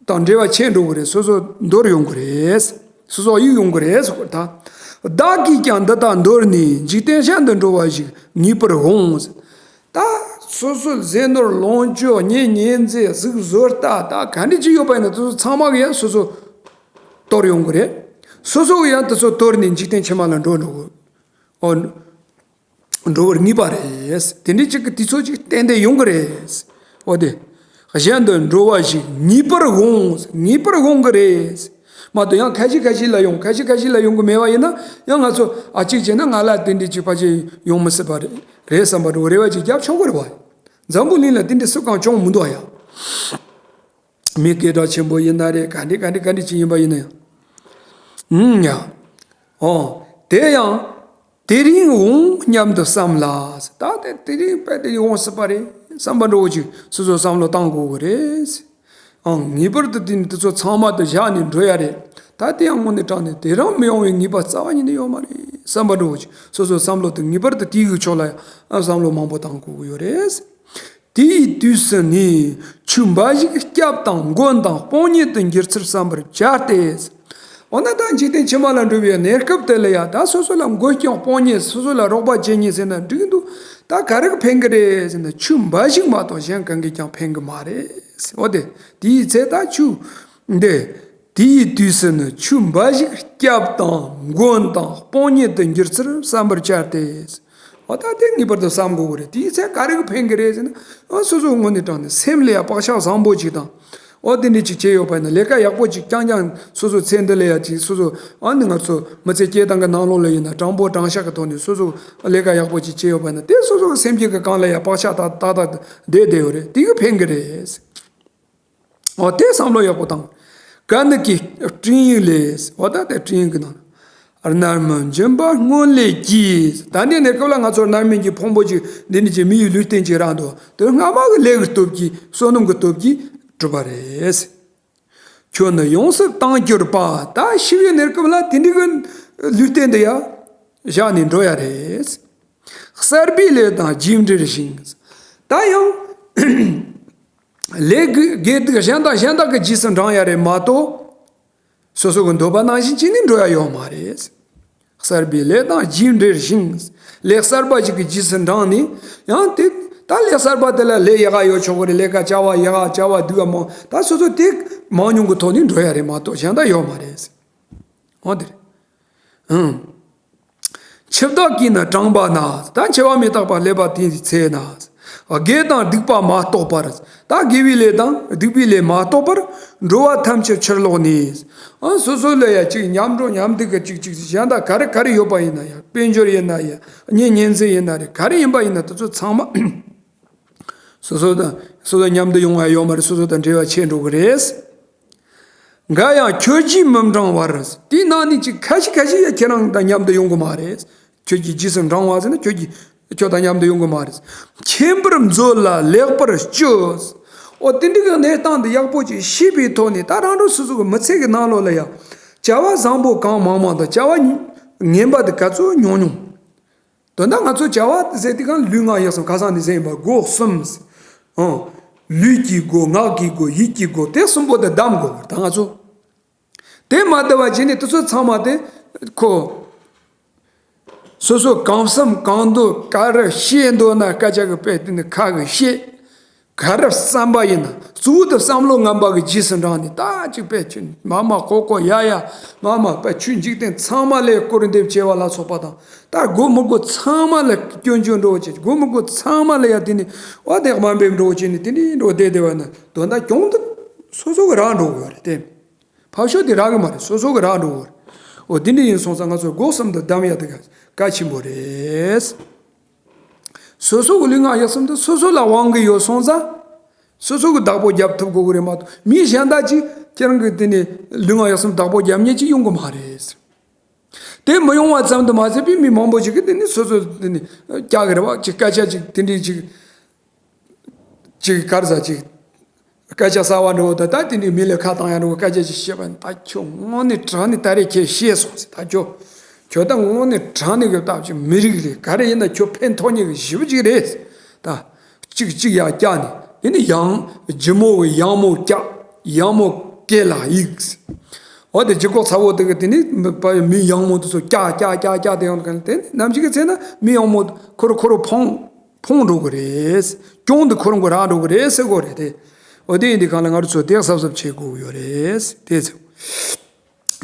དང་འབྲེལ་བ་ཆད་འགྲོ་གི་རེད། སོ་སོ་འདོར་ཡོང་གི་རེད། སོ་སོ་གཡུག་ཡོང་གི་རེད་ཟེར་གོ། ད་བདག་གིས་ཀྱང་འདི་དག་འདོར་ནས། འཇིག་རྟེན་གཞན་དུ་འགྲོ་བ་ཞིག་ངེས་པར་འོང་། ད་སོ་སོ་ཟས་ནོར་ལོངས་སྤྱོད་གཉེན་ཉེ་ཚན་གཟུགས་བཟོ་ལྟ་ད་ག་འདྲ་ཅིག་ཡོད་པ་ཡིན་ན་དེ་ཚོ་ཚང་མ་གི་ཡང་སོ་སོ་གཏོར་ཡོང་གི་རེད། སོ་སོ་གི་ཡང་དེ་ཚོ་གཏོར་ནས་འཇིག་རྟེན་ཕྱི་མ་ལ་འགྲོ་འགྲོ་གི། འོ། འགྲོ་བར་ངེས་པ་རེད། དེ་འདྲའི་ཅིག་གི་དུས་ཚོད་ཅིག་ཏན་ཏན་ཡོང་གི་རེད། འོ་དེ། གཞན་དུ་འགྲོ་བ་ཞིག་ངེས་པར་འོང་། ངེས་པར་འོང་གི་རེད། མ་གཏོགས་ཡང་ཁ་ཤས་ཁ་ཤས་ལ་ཡོང་། ཁ་ཤས་ཁ་ཤས་ལ་ཡོང་གི་མེད་པ་ཡིན་ན་ཡང་ང་ཚོ་ཨ་གཅིག་བྱས་ན་ང་ལ་དེ་འདྲའི་ཅིག་ཕལ་ཆེར་ཡོང་མི་སྲིད་པ་རེད། རེད་བསམ་པ་འགྲོ་རེ་བ་ཅིག་རྒྱབ་ཆོག་གི་རེད་བ། འཛམ་བུ་གླིང་ལ་དེ་འདྲའི་སུ་གང་བྱུང་མི་འདུག་ཡ། མི་སྐད་གྲགས་ཆེན་པོ་ཡིན་ན་རེད། ག་འདྲ་ག་འདྲ་ག་འདྲ་ཅིག་ཡིན་པ་ཡིན་ན་ཡང་། ཨུམ་ཡ། ཨོ། དེ་ཡང་དེ་རིང་འོང་སྙམ་དུ་བསམ་ལ། ད་དེ་དེ་རིང་དཔེ་དེ་རིང་འོང་སྲིད་པ་རེད་བསམ་པ་འདྲ་བོ་ཅིག་སོ་སོ་བསམ་བློ་བཏང་དགོས་ཀྱི་རེད། ཨང་། ངེས་པར་དུ་དེ་ནི་དེ་ཚོ་ཚང་མ་དུ་བཞག་ནས་འགྲོ་ཡ་རེད། ད་དེ་ཡང་དངོས་གནས་དྲང་ནས་དེ་རང་མི་ཡོང་བའི་ངེས་པ་རྩ་བ་ཉིད་ནས་ཡོད་མ་རེད་བསམ་པ་འདྲ་བོ་ཅིག་སོ་སོའི་བསམ་བློ་དེ་ངེས་པར་དུ་དེའི་གི་ཕྱོགས་ལ་ཡང་བསམ་བློ་མང་པོ་བཏང་དགོས་ཀྱི་ཡོད་རེད། དེའི་དུས་སུ་ནི་ཆུ་འབའ་ཞིག་སྐྱབས་དང་མགོན་དང་དཔང་ཉིད་དུ་འགྱུར་ཚུལ་བསམ་པར་བྱ་སྟེ། འོ་ན་ད་འཇིག་རྟེན་ཕྱི་མ་ལ་འགྲོ་བའི་གནས་སྐབས་དེ་ལ་ཡང་ད་སོ་སོ་ལ་མགོན་སྐྱབས་དཔང་ཉིད། སོ་སོ་ལ་རོགས་པ་བྱེད་མཁན་ཟེར་ན་འགྲིག་འདུག་ད་ག་རེ་གིས་ཕན་གི་རེད་ཟེར་ན། ཆུ་འབའ་ཞིག་མ་གཏོགས་གཞན་གང་གིས་ཀྱང་ཕན་གི་མ་རེད། འོ་དེ་དེའི་ཚེ་ད་ཆུ་འདི་དེའི་དུས་སུ་ནི་ཆུ་འབའ་ཞིག་སྐྱབས་དང་མགོན་དང་དཔང་ཉིད་དུ་འགྱུར་ཚུལ་བསམ་པར་བྱ་སྟེ། འོ་ད་དེ་ངེས་པར་དུ་བསམ་དགོས་ཀྱི་རེད། དེའི་ཚེ་ག་རེ་གིས་ཕན་གི་རེད་ཟེར་ན། ཨ་སོ་སོ་དངོས་གནས་དྲང་ནས་སེམས་ལ་ཡང་བག་ཆགས་བཟང་པོ་ཅིག་དང་། འོ་དེ་འདྲ་ཅིག་བྱས་ཡོད་པ་ཡིན་ན། ལས་ཀ་ཡག་པོ་ཅིག་རྐྱང་རྐྱང་སོ་སོ་ཚེ་འདི་ལ་ཡ་ཅིག་སོ་སོ་ཨ་ནི་ང་ཚོ་མི་ཚེ་སྐྱེལ་སྟངས་ཀྱི་ནང་ལོགས་ལ་ཡིན་ན་དྲང་པོ་དྲང་བཞག་གི་ཐོག་ནས་སོ་སོ་ལས་ཀ་ཡག་པོ་ཅིག་བྱས་ཡོད་པ་ཡིན་ན། དེ་སོ་སོ་གི་སེམས་རྒྱུད་ཀྱི་སྒང་ལ་ཡ་བག་ཆགས་ཏག་ཏག་ཏག་བསྡད་བསྡད་ཡོད་རེད། དེ་གིས་ཕན་གི་རེད། འོ་དེ་བསམ་བློ་ཡག་པོ་བཏང་། ག་ནི་གི་སྤྲིང་ཡིག་ལས། འོ་ད་དེ་སྤྲིང་ཡིག་གི་ནང་ན། རྣམ་སྨིན་འབྱིན་པ་སྔོན་ལས་ཀྱིས། ད་འདི་གནས་སྐབས་ལ་ང་ཚོར་རྣམ་སྨིན་གྱི་ཕུང་པོ་ཅིག་འདི་ནི་ཅིག་མི་ཡི་ལུས་རྟེན་ཅིག་རག་འདུག་དེ་སྔ་མ་གི་ལས་ཀྱི་སྟོབས་ཀྱིས་བསོད་ནམས་ཀྱི་སྟོབས་ཀྱིས་གྲུབ་པ་རེད། ཁྱོད་ནི་ཡོངས་སུ་དྭངས་གྱུར་པ། ད་ཤི་བའི་གནས་སྐབས་ལ་དེ་འདྲའི་གི་ལུས་རྟེན་འདི་ཡ་བཞག་ནས་འགྲོ་ཡ་རེད། གསར་པའི་ལས་དང་རྗེས་འབྲེལ་ཞིང་། ད་ཡང་ལས་དགེ་སྡིག་གཞན་དང་གཞན་དག་གི་རྗེས་སུ་འབྲང་ཡ་རེད་མ་གཏོགས། སོ་སོ་གི་འདོད་པ་ནང་བཞིན་བྱས་ནས་འགྲོ་ཡ་ཡོད་མ་རེད། གསར་པའི་ལས་དང་རྗེས་འབྲེལ་ཞིང་། ལས་གསར་པ་ཞིག་གི་རྗེས་སུ་འབྲངས་ནས། ཡང་དེ་ད་ལས་གསར་པ་དེ་ལ་ལས་ཡག་ག་ཡོད་ཆོག་གི་རེད། ལས་ཀ་བྱ་བ་ཡག་ག་བྱ་བ་སྡུག་ག་མང་། ད་སོ་སོ་དེ་མང་ཉུང་གི་ཐོག་ནས་འགྲོ་ཡ་རེད་མ་གཏོགས་གཞན་དག་ཡོད་མ་རེད། འོ་དེ་རེད། ཨང་། འཆི་བདག་གིས་ནི་དྲངས་པ་ན། ད་འཆི་བ་མི་རྟག་པ་སླེབས་པ་དེའི་ཚེ་ན། དགེ་དང་སྡིག་པ་མ་གཏོགས་པར། ད་དགེ་བའི་ལས་དང་སྡིག་པའི་ལས་མ་གཏོགས་པར། འགྲོ་བ་ཐམས་ཅད་ཕྱིར་ལོག་ནས། ཨ་སོ་སོ་ལ་ཡ་ཅིག་ཉམས་འགྲོ་ཉམས་སྡིག་གི་ཅིག་ཅིག་གཞན་དག་ག་རེ་ག་རེ་ཡོད་པ་ཡིན་ན་ཡང་། དཔལ་འབྱོར་ཡིན་ན་ཡང་། གཉེན་ཉེ་ཚན་ཡིན་ན་རེད། ག་རེ་ཡིན་པ་ཡིན་ན་དེ་ཚོ་ཚང་མ་སོ་སོ་དང་སོ་སོ་མཉམ་དུ་ཡོང་བ་ཡོད་མ་རེད། སོ་སོ་དང་འབྲེལ་བ་ཆད་འགྲོ་གི་རེད། འགའ་ཡང་ཁྱོད་ཀྱིས་མི་འབྲང་བར། དེའི་ནང་ནས་ཅིག་ཁ་ཤས་ཁ་ཤས་ཡ་ཁྱེད་རང་དང་མཉམ་དུ་ཡོང་གི་མ་རེད། ཁྱོད་ཀྱི་རྗེས་སུ་འབྲང་བ་ཟེར་ན་ཁྱོད་ཀྱི་ཁྱོད་དང་མཉམ་དུ་ཡོང་གི་མ་རེད། མཁྱེན་པར་མཛོད་ལ་ལེགས་པར་དཔྱོད། འོ་དེ་འདྲ་གི་གནས་སྟངས་འདི་ཡག་པོ་ཅིག་ཤེས་པའི་ཐོག་ནས། ད་རང་རང་སོ་སོ་གི་མི་ཚེ་གི་ནང་ལོགས་ལ་ཡ་བྱ་བ་བཟང་པོ་གང་མང་མང་དང་བྱ་བ་ངན་པ་དེ་ག་ཚོད་ཉུང་ཉུང་། དོན་དག་ང་ཚོ་བྱ་བ་ཟེར་དུས་སྒང་ལུས་ངག་ཡིད་གསུམ། ཁ་སང་ནས་ཟེར་ཡིན་པ་སྒོ་གསུམ། ཨང་། ལུས་ཀྱི་སྒོ། ངག་གི་སྒོ། ཡིད་ཀྱི་སྒོ། དེ་གསུམ་པོ་དེ་བསྡམ་དགོས་པ་ད་ང་ཚོ། དེ་མ་བསྡམས་པ་བྱས་ནས་དེ་ཚོ་ཚང་མ་དེ་ཁོ། སོ་སོ་གང་བསམ་གང་འདོད་ག་རེ་བཤད་འདོད་ན་སྐད་ཆ་གི་དཔེ་དེ་ནི་ཁ་གིས་བཤད། ག་རེ་བསམ་པ་ཡིན་ན། གཙོ་བོ་དེ་བསམ་བློ་ངན་པ་གི་རྗེས་སུ་འབྲངས་ནས། ད་ཅིག་དཔེ་ཆུ་མ་མ་ཁོ་ཁོ་ཡ་ཡ་མ་མ་དཔེ་ཆོས་འཇིག་རྟེན་ཚང་མ་ལ་སྐུར་འདེབས་བྱས་པ་ལ་སོགས་པ་དང་། ད་དགོས་མི་དགོས་ཚང་མ་ལ་སྐྱོན་བརྗོད་འདྲ་བོ་བྱས། དགོས་མི་དགོས་ཚང་མ་ལ་ཡ་དེ་ནི་འོ་དེ་དམའ་འབེབས་འདྲ་བོ་བྱས་ནས་དེ་འདྲའི་འདྲ་བོ་བསྡད་བསྡད་པ་ན། དོན་དག་གྱོང་དེ་སོ་སོ་གི་རག་འགྲོ་གི་ཡོད་རེད་དེ། ཕར་ཕྱོགས་དེ་རག་གི་མ་རེད། སོ་སོ་གི་རག་འགྲོ་གི་ཡོད་རེད། འོ་དེ་འདྲ་ཡིན་སོང་ཙང་ང་ཚོ་སྒོ་གསུམ་དུ་བསྡམ་ཡ་དེ་གལ་ཆེན་པོ་རེད། སོ་སོ་གི་ལུས་ངག་ཡིད་གསུམ་དེ་སོ་སོ་ལ་དབང་གི་ཡོད་སོང་ཙང་། སོ་སོ་གི་བདག་པོ་རྒྱབ་ཐུབ་དགོས་ཀྱི་རེད་མ་གཏོགས། མི་གཞན་དག་ཅིག་ཁྱེད་རང་གི་དེ་ནས་ལུས་ངག་ཡིད་གསུམ་བདག་པོ་རྒྱབ་མཁན་ཅིག་ཡོང་གི་མ་རེད། དེ་མི་ཡོང་བ་ཙམ་དུ་མ་ཟད་པའི་མི་མང་པོ་ཅིག་གིས་དེ་ནས་སོ་སོ་དེ་ནས་སྐྱག་གི་རེད་བ། ཅིག་སྐད་ཆ་ཅིག་དེ་འདྲའི་ཅིག་ཅིག་ག་རེ་ཟ་ཅིག་སྐད་ཆ་གསར་བ་འདྲ་བོ་དང་། ད་དེ་འདྲའི་མི་ལ་ཁ་བཏང་ཡ་འདྲ་བོ་སྐད་ཆ་ཅིག་བཤད་པ་ཡིན། ད་ཁྱོད་དངོས་གནས་དྲང་གནས་ད་རེས་ཁྱེད་ཤེས་སོང་ཟེར། ད་ཁྱོད་ཁྱོད་ད་དངོས་གནས་དྲང་གནས་གི་སྟབས་ཀྱིས་མི་རིགས་རེད། ག་རེ་ཡིན་ན་ཁྱོད་ཕན་ཐོགས་མཁན་གི་ཞེ་པོ་ཅིག་རེད། ད་གཅིག་གཅིག་ཡར་བཀྱགས་ནས། དེ་ནི་ཡང་ལྗིད་མོ་གི་ཡང་མོ་བཀྱག་ཡང་མོ་སྐེ་ལ་གཡུག་འོ་དེ་ལྗིད་ཁོག་ཚ་བོ་དེ་གིས་དེ་ནི་མི་ཡང་མོ་དེ་ཚོ་བཀྱག་བཀྱག་བཀྱག་བཀྱག་དེ་ཡོང་གི་ནི། དེ་ནི་ནམ་ཞིག་གི་ཚེ་ན་མི་ཡང་མོ་ཁོ་རུ་ཁོ་རུ་ཕོངས། ཕོངས་འགྲོ་གི་རེད། གྱོང་དེ་ཁོ་རང་གིས་རག་འགྲོ་གི་རེད་ཟེར་གོ་རེད་དེ། འོ་དེ་ཡིན་དུས་སྒང་ལ་ང་རང་ཚོ་དེ་གཟབ་གཟབ་བྱེད་དགོས་ཀྱི་ཡོད་རེད་དེ་ཚོ།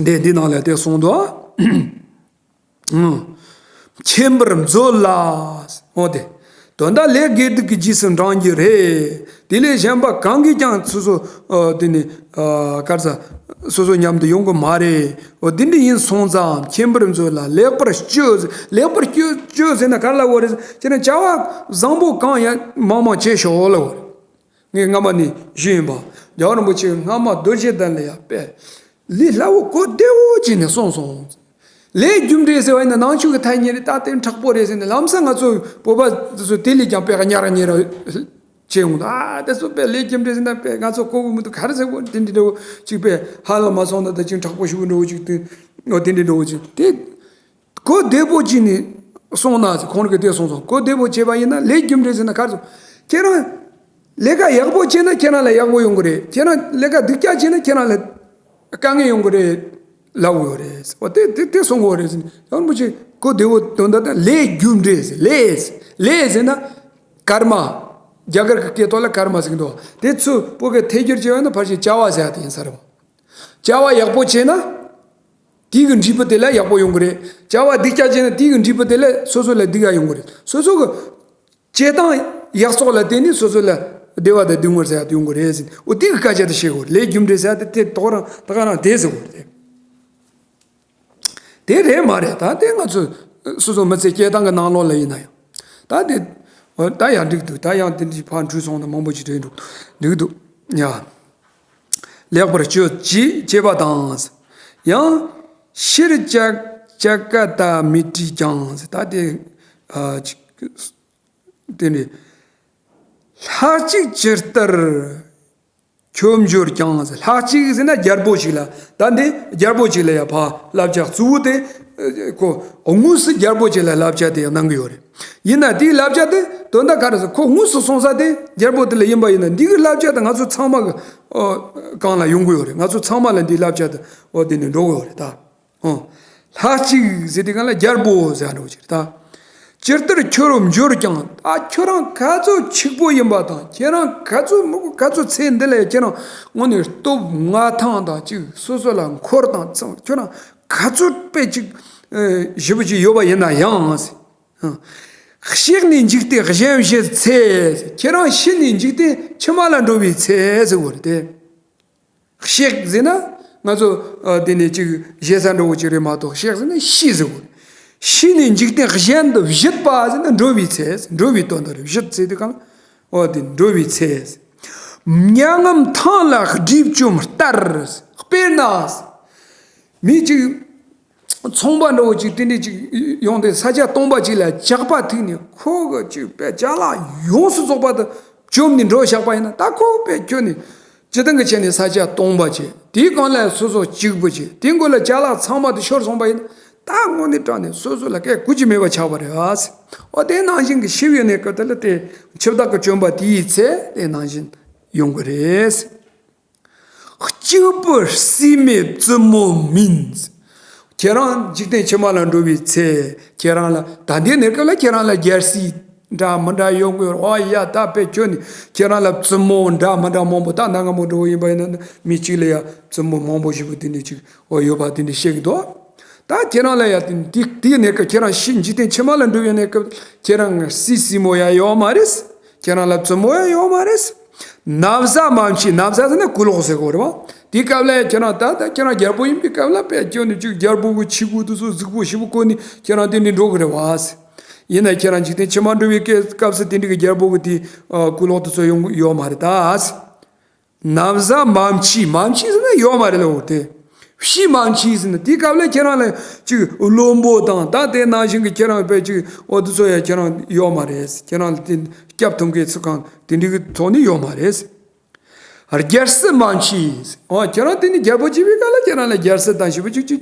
དེ་འདི་ནང་ལ་དེ་གསུངས་འདུག་ཨང་། མཁྱེན་པར་མཛོད་ལ། འོ་དེ། དོན་དག་ལས་དགེ་སྡིག་གི་རྗེས་སུ་འབྲང་རྒྱུ་རེད། དེ་ལས་གཞན་པ་གང་གིས་ཀྱང་སོ་སོ། ཨ་དེ་ནི་ཨ་ག་རེ་ཟ། སོ་སོ་མཉམ་དུ་ཡོང་གི་མ་རེད། འོ་དེ་འདྲ་ཡིན་སོང་ཙང་མཁྱེན་པར་མཛོད་ལ་ལེགས་པར་དཔྱོད། ལེགས་པར་དཔྱོད་དཔྱོད་ཟེར་ན་ག་རེ་ལབ་དགོས་རེད། ཁྱེད་རང་བྱ་བ་བཟང་པོ་གང་ཡང་མང་མང་བྱེད་ཤོག་ལབ་དགོས་རེད། ངས་སྔ་མ་ནས་ཞུས་ཡིན་པ། རྒྱལ་བ་རིན་པོ་ཆེས་སྔ་མ་རྡོ་རྗེ་གདན་ལ་ཡ་དཔེ་ལས་སླ་བོ་གོ་བདེ་བོ་བྱས་ནས་གསུངས་སོང་། ལས་རྒྱུ་འབྲས་ཟེར་བ་ཡིན་ན་ནང་ཆོས་ཀྱི་ཐ་སྙད་རེད། ད་དེ་མཁྲེགས་པོ་རེད་ཟེར་ནས། ལམ་སང་ང་ཚོ་བོད་པ་ཚོ་དེ་ལས་ཀྱང་དཔེ་གཉེར་གཉེར། བྱེད་ཡོང་། ད་དེ་ཚོ་དཔེ་ལས་རྒྱུ་འབྲས་ཟེར་ན་དཔེ་ང་ཚོ་གོ་གི་མི་འདུག་ག་རེ་ཟེར་གོ་དེ་འདྲ་འདྲ་བོ་ཅིག་དཔེ་ཧ་ལམ་མ་སོང་ན་ད་ཅིག་དྲག་པོ་ཞུ་གི་འདྲ་བོ་ཅིག་དེ་འོ་དེ་འདྲ་འདྲ་བོ་ཅིག་དེ་གོ་བདེ་པོ་བྱས་ནས་སོང་ན་ཁོང་གིས་དེ་གསུངས་སོང་། གོ་བདེ་པོ་བྱས་པ་ཡིན་ན་ལས་རྒྱུ་འབྲས་ཟེར་ན་ག་རེ་ཟེར། ཁྱེད་རང་ལས་ཀ་ཡག་པོ་བྱས་ན་ཁྱེད་རང་ལ་ཡག་པོ་ཡོང་གི་རེད། ཁྱེད་རང་ལས་ཀ་སྡུག་ཅག་བྱས་ན་ཁྱེད་རང་ལ་དཀའ་ངལ་ཡོང་གི་རེད་ལབ་ཡོད་རེད། འོ་དེ་དེ་དེ་གསུང་གི་ཡོད་རེད་ཟེར་ནས་ཡང་མི་ཅིག་གོ་བདེ་པོ་དོན་དག་དེ་ལས་རྒྱུ་འབྲས་ཟེར། ལས་ལས་ཟེར་ན་ཀརྨ། རྒྱ་གར་གྱི་སྐད་ཐོག་ལ་ཀརྨ་ཟེར་གྱི་འདུག་དེ་ཚོ་བོད་སྐད་ཐད་སྒྱུར་བྱས་པ་ན་ཕལ་ཆེར་བྱ་བ་ཟེར་ཡ་དེ་ཡིན་ས་རེད་བ། བྱ་བ་ཡག་པོ་བྱས་ན། དེའི་གི་འབྲས་བུ་དེ་ལ་ཡག་པོ་ཡོང་གི་རེད། བྱ་བ་སྡུག་ཅག་བྱས་ན་དེའི་གི་འབྲས་བུ་དེ་ལ་སོ་སོ་ལ་སྡུག་ག་ཡོང་གི་རེད། སོ་སོ་གི་བྱེད་སྟངས་ཡག་བཙོག་ལ་བརྟེན་ནས་སོ་སོ་ལ་བདེ་བ་དང་སྡུག་བསྔལ་ཟེར་ཡ་དེ་ཡོང་གི་རེད་ཟེར། འོ་དེ་གི་སྐད་ཆ་དེ་བཤད་དགོས་རེད། ལས་རྒྱུ་འབྲས་ཟེར་ཡ་དེ་དེ་དོག་རང་ད་ག་རང་དེ་ཟེར་དགོས་རེད། དེ་རེད་མ་རེད། ད་དེ་ང་ཚོ་སོ་སོ་མི་ཚེ་སྐྱེལ་སྟངས་ཀྱི་ནང་ལོགས་ལ་ཡིན་ན་ཡང་། ད་དེ་ད་ཡང་འགྲིག་འདུག་ད་ཡང་དེ་འདྲའི་ཕར་འགྲོ་སོང་ན་མང་པོ་ཅིག་རེད་འདུག་འགྲིག་འདུག་ཡ། ལེགས་པར་སྤྱོད་ཅེས་བྱས་པ་དང་། ཡང་། ཕྱིར་བཅག་བཅག་ག་ད་མི་བྲིས་ཀྱང་ཟེར། ད་དེ་ཨ་ཅིག་དེ་ནི། ལྷག་ཅིག་ཇི་ལྟར་ཁྱོད་འབྱོར་ཀྱང་ཟེར། ལྷག་ཅིག་ཟེར་ན་རྒྱལ་པོ་ཞིག་ལ། ད་འདི་རྒྱལ་པོ་ཞིག་ལ་ཡ་ཕར་བསླབ་བྱ་གཙོ་བོ་དེ་ཁོ་དངོས་སུ་རྒྱལ་པོ་ཞིག་ལ་བསླབ་བྱ་དེ་གནང་གི་ཡོད་རེད། ཡིན་ན་དེའི་བསླབ་བྱ་དེ་དོན་དག་ག་རེ་ཟེར། ཁོ་དངོས་སུ་གསུངས་ས་དེ་རྒྱལ་པོ་དེ་ལ་ཡིན་པ་ཡིན་ན། འདི་གི་བསླབ་བྱ་དེ་ང་ཚོ་ཚང་མ་གི་ཨོ་གང་ལ་ཡོང་གི་ཡོད་རེད། ང་ཚོ་ཚང་མ་ལ་འདིའི་བསླབ་བྱ་དེ་ཨོ་དེ་ནས་འགྲོ་གི་ཡོད་རེད་ད། ཨོ། ལྷག་ཅིག་ཟེར་དུས་སྒང་ལ་རྒྱལ་པོ་ཟེར་འགྲོ་ཅིག་ད། ཇི་ལྟར་ཁྱོད་འབྱོར་ཀྱང་། ད་ཁྱོད་རང་ག་ཚོད་ཕྱུག་པོ་ཡིན་པ་དང་། ཁྱེད་རང་ག་ཚོད་མི་ག་ཚོད་ཚེ་འདི་ལ་ཁྱེད་རང་དངོས་གནས་སྟོབས་མངའ་ཐང་དང་ཅིག་སོ་སོ་ལ་འཁོར་དང་ཚང་། ཁྱོད་རང་ག་ཚོད་དཔེ་ཅིག་ཨེ་ཞེ་པོ་ཅིག་ཡོད་པ་ཡིན་ན་ཡང་། གཤེགས་ནས་འཇིག་རྟེན་གཞན་བཞེད་ཚེ། ཁྱེད་རང་ཤི་ནས་འཇིག་རྟེན་ཕྱི་མ་ལ་འགྲོ་བའི་ཚེ་ཟེར་བ་རེད་དེ། གཤེགས་ཟེར་ན་ང་ཚོ་ཨ་དེ་ནས་ཅིག་བཞེས་ས་འགྲོ་བ་ཅིག་རེད་མ་གཏོགས། གཤེགས་ཟེར་ན་ཤི་ཟེར་བ་རེད། ཤི་ནས་འཇིག་རྟེན་གཞན་དུ་བཞུད་པ་ཟེར་ན་འགྲོ་བའི་ཚེ། འགྲོ་བའི་དོན་དག་རེད། བཞུད་ཟེར་དུས་སྒང་ཨོ་དེ་འགྲོ་བའི་ཚེ། མྱ་ངམ་ཐང་ལ་སྒྲིབ་བཅོམ་ལྟར། དཔེར་ན། མི་གཅིག་ཚོང་པ་འདྲ་བོ་གཅིག་དེ་འདྲས་གཅིག་ཡོང་སྟེ་ས་ཆ་སྟོང་པ་གཅིག་ལ་ཇག་པ་ཐུག་ནས་ཁོ་གི་གཅིག་པའི་ཅ་ལག་ཡོངས་སུ་རྫོགས་པ་དེ་བཅོམ་ནས་འགྲོ་བཞག་པ་ཡིན་ན། ད་ཁོ་པས་ཁྱོན་ནས་སྤྱིར་བཏང་གི་ཆ་ནས་ས་ཆ་སྟོང་པ་བྱས། དེའི་སྒང་ལ་སོ་སོ་གཅིག་པུ་བྱས། དེའི་མགོ་ལ་ཅ་ལག་ཚང་མ་དེ་ཤོར་སོང་པ་ཡིན་ན། ད་དངོས་གནས་དྲང་གནས་སོ་སོ་ལ་སྐད་གོ་རྒྱུ་མེད་པ་ཆགས་པ་རེད་ཨ། འོ་དེ་ནང་བཞིན་གྱི་ཤི་བའི་གནས་སྐབས་དེ་ལ་དེ་འཆི་བདག་གི་བཅོམ་པ་དེའི་ཚེ་དེ་ནང་བཞིན་ཡོང་གི་རེད། གཅིག་པུ་སྲིད་མེད་བཙུན་མོ་མིན། ཁྱེད་རང་འཇིག་རྟེན་ཕྱི་མ་ལ་འགྲོ་བའི་ཚེ་ཁྱེད་རང་ལ་ད་ལྟའི་གནས་སྐབས་ལ་ཁྱེད་རང་ལ་རྒྱལ་སྲིད་འདྲ་མི་འདྲ་ཡོང་གི་ཡོད། ཨོ་ཡ་ད་དཔེ་ཁྱོད་ནི་ཁྱེད་རང་ལ་བཙུན་མོ་འདྲ་མི་འདྲ་མང་པོ། ད་ནང་ང་མོ་འགྲོ་བ་ཡིན་པ་ཡིན་ན་མི་གཅིག་ལ་ཡ་བཙུན་མོ་མང་པོ་ཞིག་པོ་དེ་འདྲ་ཅིག་ཨོ་ཡོད་པ་དེ་འདྲ་བཤད་གི་འདུག་ད་ཁྱེད་རང་ལ་ཡ་དེ་དེའི་གནས་སྐབས་ཁྱེད་རང་ཤི་འཇིག་རྟེན་ཕྱི་མ་ལ་འགྲོ་བའི་གནས་སྐབས་ཁྱེད་རང་ང་སྲིད་སྲིད་མོ་ཡ་ཡོད་མ་རེད། ཁྱེད་རང་ལ་བཙུན་མོ་ཡང་ཡོད་མ་རེད། ན་བཟའ་མ་མཆིས། ན་བཟའ་ཟེར་ན་གོས་ལོག་ཟེར་གོ་རེད་བ། དེའི་སྐབས་ལ་ཁྱེད་རང་ད་ལྟ་ཁྱེད་རང་རྒྱལ་པོ་ཡིན་པའི་སྐབས་ལ་དཔེ་ཁྱོད་ནི་ཅིག་རྒྱལ་པོ་གི་ཆས་གོས་དེ་ཚོ་གཟིགས་པོ་ཞིབ་པོ་གོན་ནས་ཁྱེད་རང་དེ་འདྲ་འགྲོ་གི་རེད་བ། ཡིན་ན་ཁྱེད་རང་འཇིག་རྟེན་ཕྱི་མ་འགྲོ་བའི་སྐབས་སྐབས་སུ་དེ་འདྲ་གི་རྒྱལ་པོ་གི་དེ་གོས་ལོག་དེ་ཚོ་ཡོང་ཡོད་མ་རེད་ད། ན་བཟའ་མ་མཆིས། མ་མཆིས་ཟེར་ན་ཡོད་མ་རེད་ལོ་དེ། ཕྱིས་མ་མཆིས་ཟེར་ན་དེའི་སྐབས་ལ་ཁྱེད་རང་ལ་ཅིག་བློན་པོ་དང་ད་དེ་ནང་བཞིན་གྱི་ཁྱེད་རང་དཔེ་ཅིག་འོ་དེ་ཚོ་ཡང་ཁྱེད་རང་ཡོད་མ་རེད། ཁྱེད་རང་ལ་དེ་སྐྱབས་ཐོབ་མཁན་ཚོ་གང་དེ་འདྲ་གི་ཐོག་ནས་ཡོད་མ་རེད། རྒྱལ་སྲིད་མ་མཆིས། འོ་ཁྱེད་རང་དེ་ནི་རྒྱལ་པོ་བྱེད་པའི་སྐབས་ལ་ཁྱེད་རང་ལ་རྒྱལ་སྲིད་དང་ཞེ་པོ་ཅིག་ཅིག་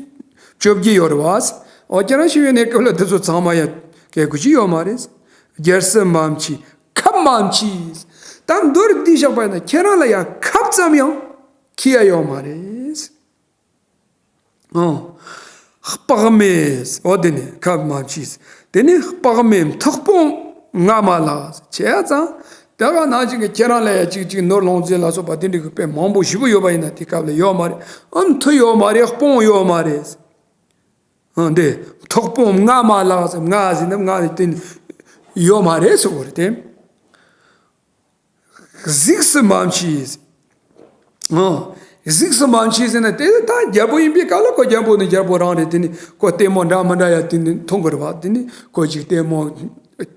བཅོ་བརྒྱད་ཡོད་རེད་བ། འོ་ཁྱེད་རང་ཤི་བའི་གནས་སྐབས་ལ་དེ་ཚོ་ཚང་མ་ཡང་གལ་དགོས་ཀྱི་ཡོད་མ་རེད། རྒྱལ་སྲིད་མ་མཆིས། ཁབ་མ་མཆིས། ད་མདོར་བསྡུས་བཞག་པ་ཡིན་ན་ཁྱེད་རང་ལ་ཡང་ཁབ་ཙམ་ཡང་འཁྱེར་ཡ་ཡོད་མ་རེད། ཨང་། དཔག་མེད། འོ་དེ་ནས་ཁབ་མ་མཆིས། དེ་ནས་དཔག་མེད་མཐུ་དཔུང་ང་མ་ལགས་བྱས་ཙང་། དེ་ག་ནང་བཞིན་གྱི་ཁྱེད་རང་ལ་ཡང་གཅིག་གཅིག་ནོར་ལོངས་སྤྱོད་ལ་སོགས་པ་དེ་འདྲ་གི་དཔེ་མང་པོ་ཞེ་པོ་ཡོད་པ་ཡིན་ན་དེ་སྐབས་ལ་ཡོད་མ་རེད། ཨ་མཐུ་ཡོད་མ་རེད། དཔུང་ཡོད་མ་རེད། ཨ་འདི་མཐུ་དཔུང་ང་མ་ལགས་ཟེར། ང་ཟེར་ན་ང་ནི་དེ་ནི་ཡོད་མ་རེད་ཟེར་བ་རེད་དེ། གཟུགས་སུ་མ་མཆིས། ཨ་གཟུགས་སུ་མ་མཆིས་ཟེར་ན་དེ་ད་རྒྱལ་པོ་ཡིན་པའི་སྐབས་ལ་ཁོ་རྒྱལ་པོ་ནི་རྒྱལ་པོ་རང་རེད། དེ་ནི་ཁོ་ལྟད་མོ་འདྲ་མི་འདྲ་ཡ་དེ་ནི་མཐོང་གི་རེད་བ། དེ་ནི་ཁོ་ཅིག་ལྟད་མོ་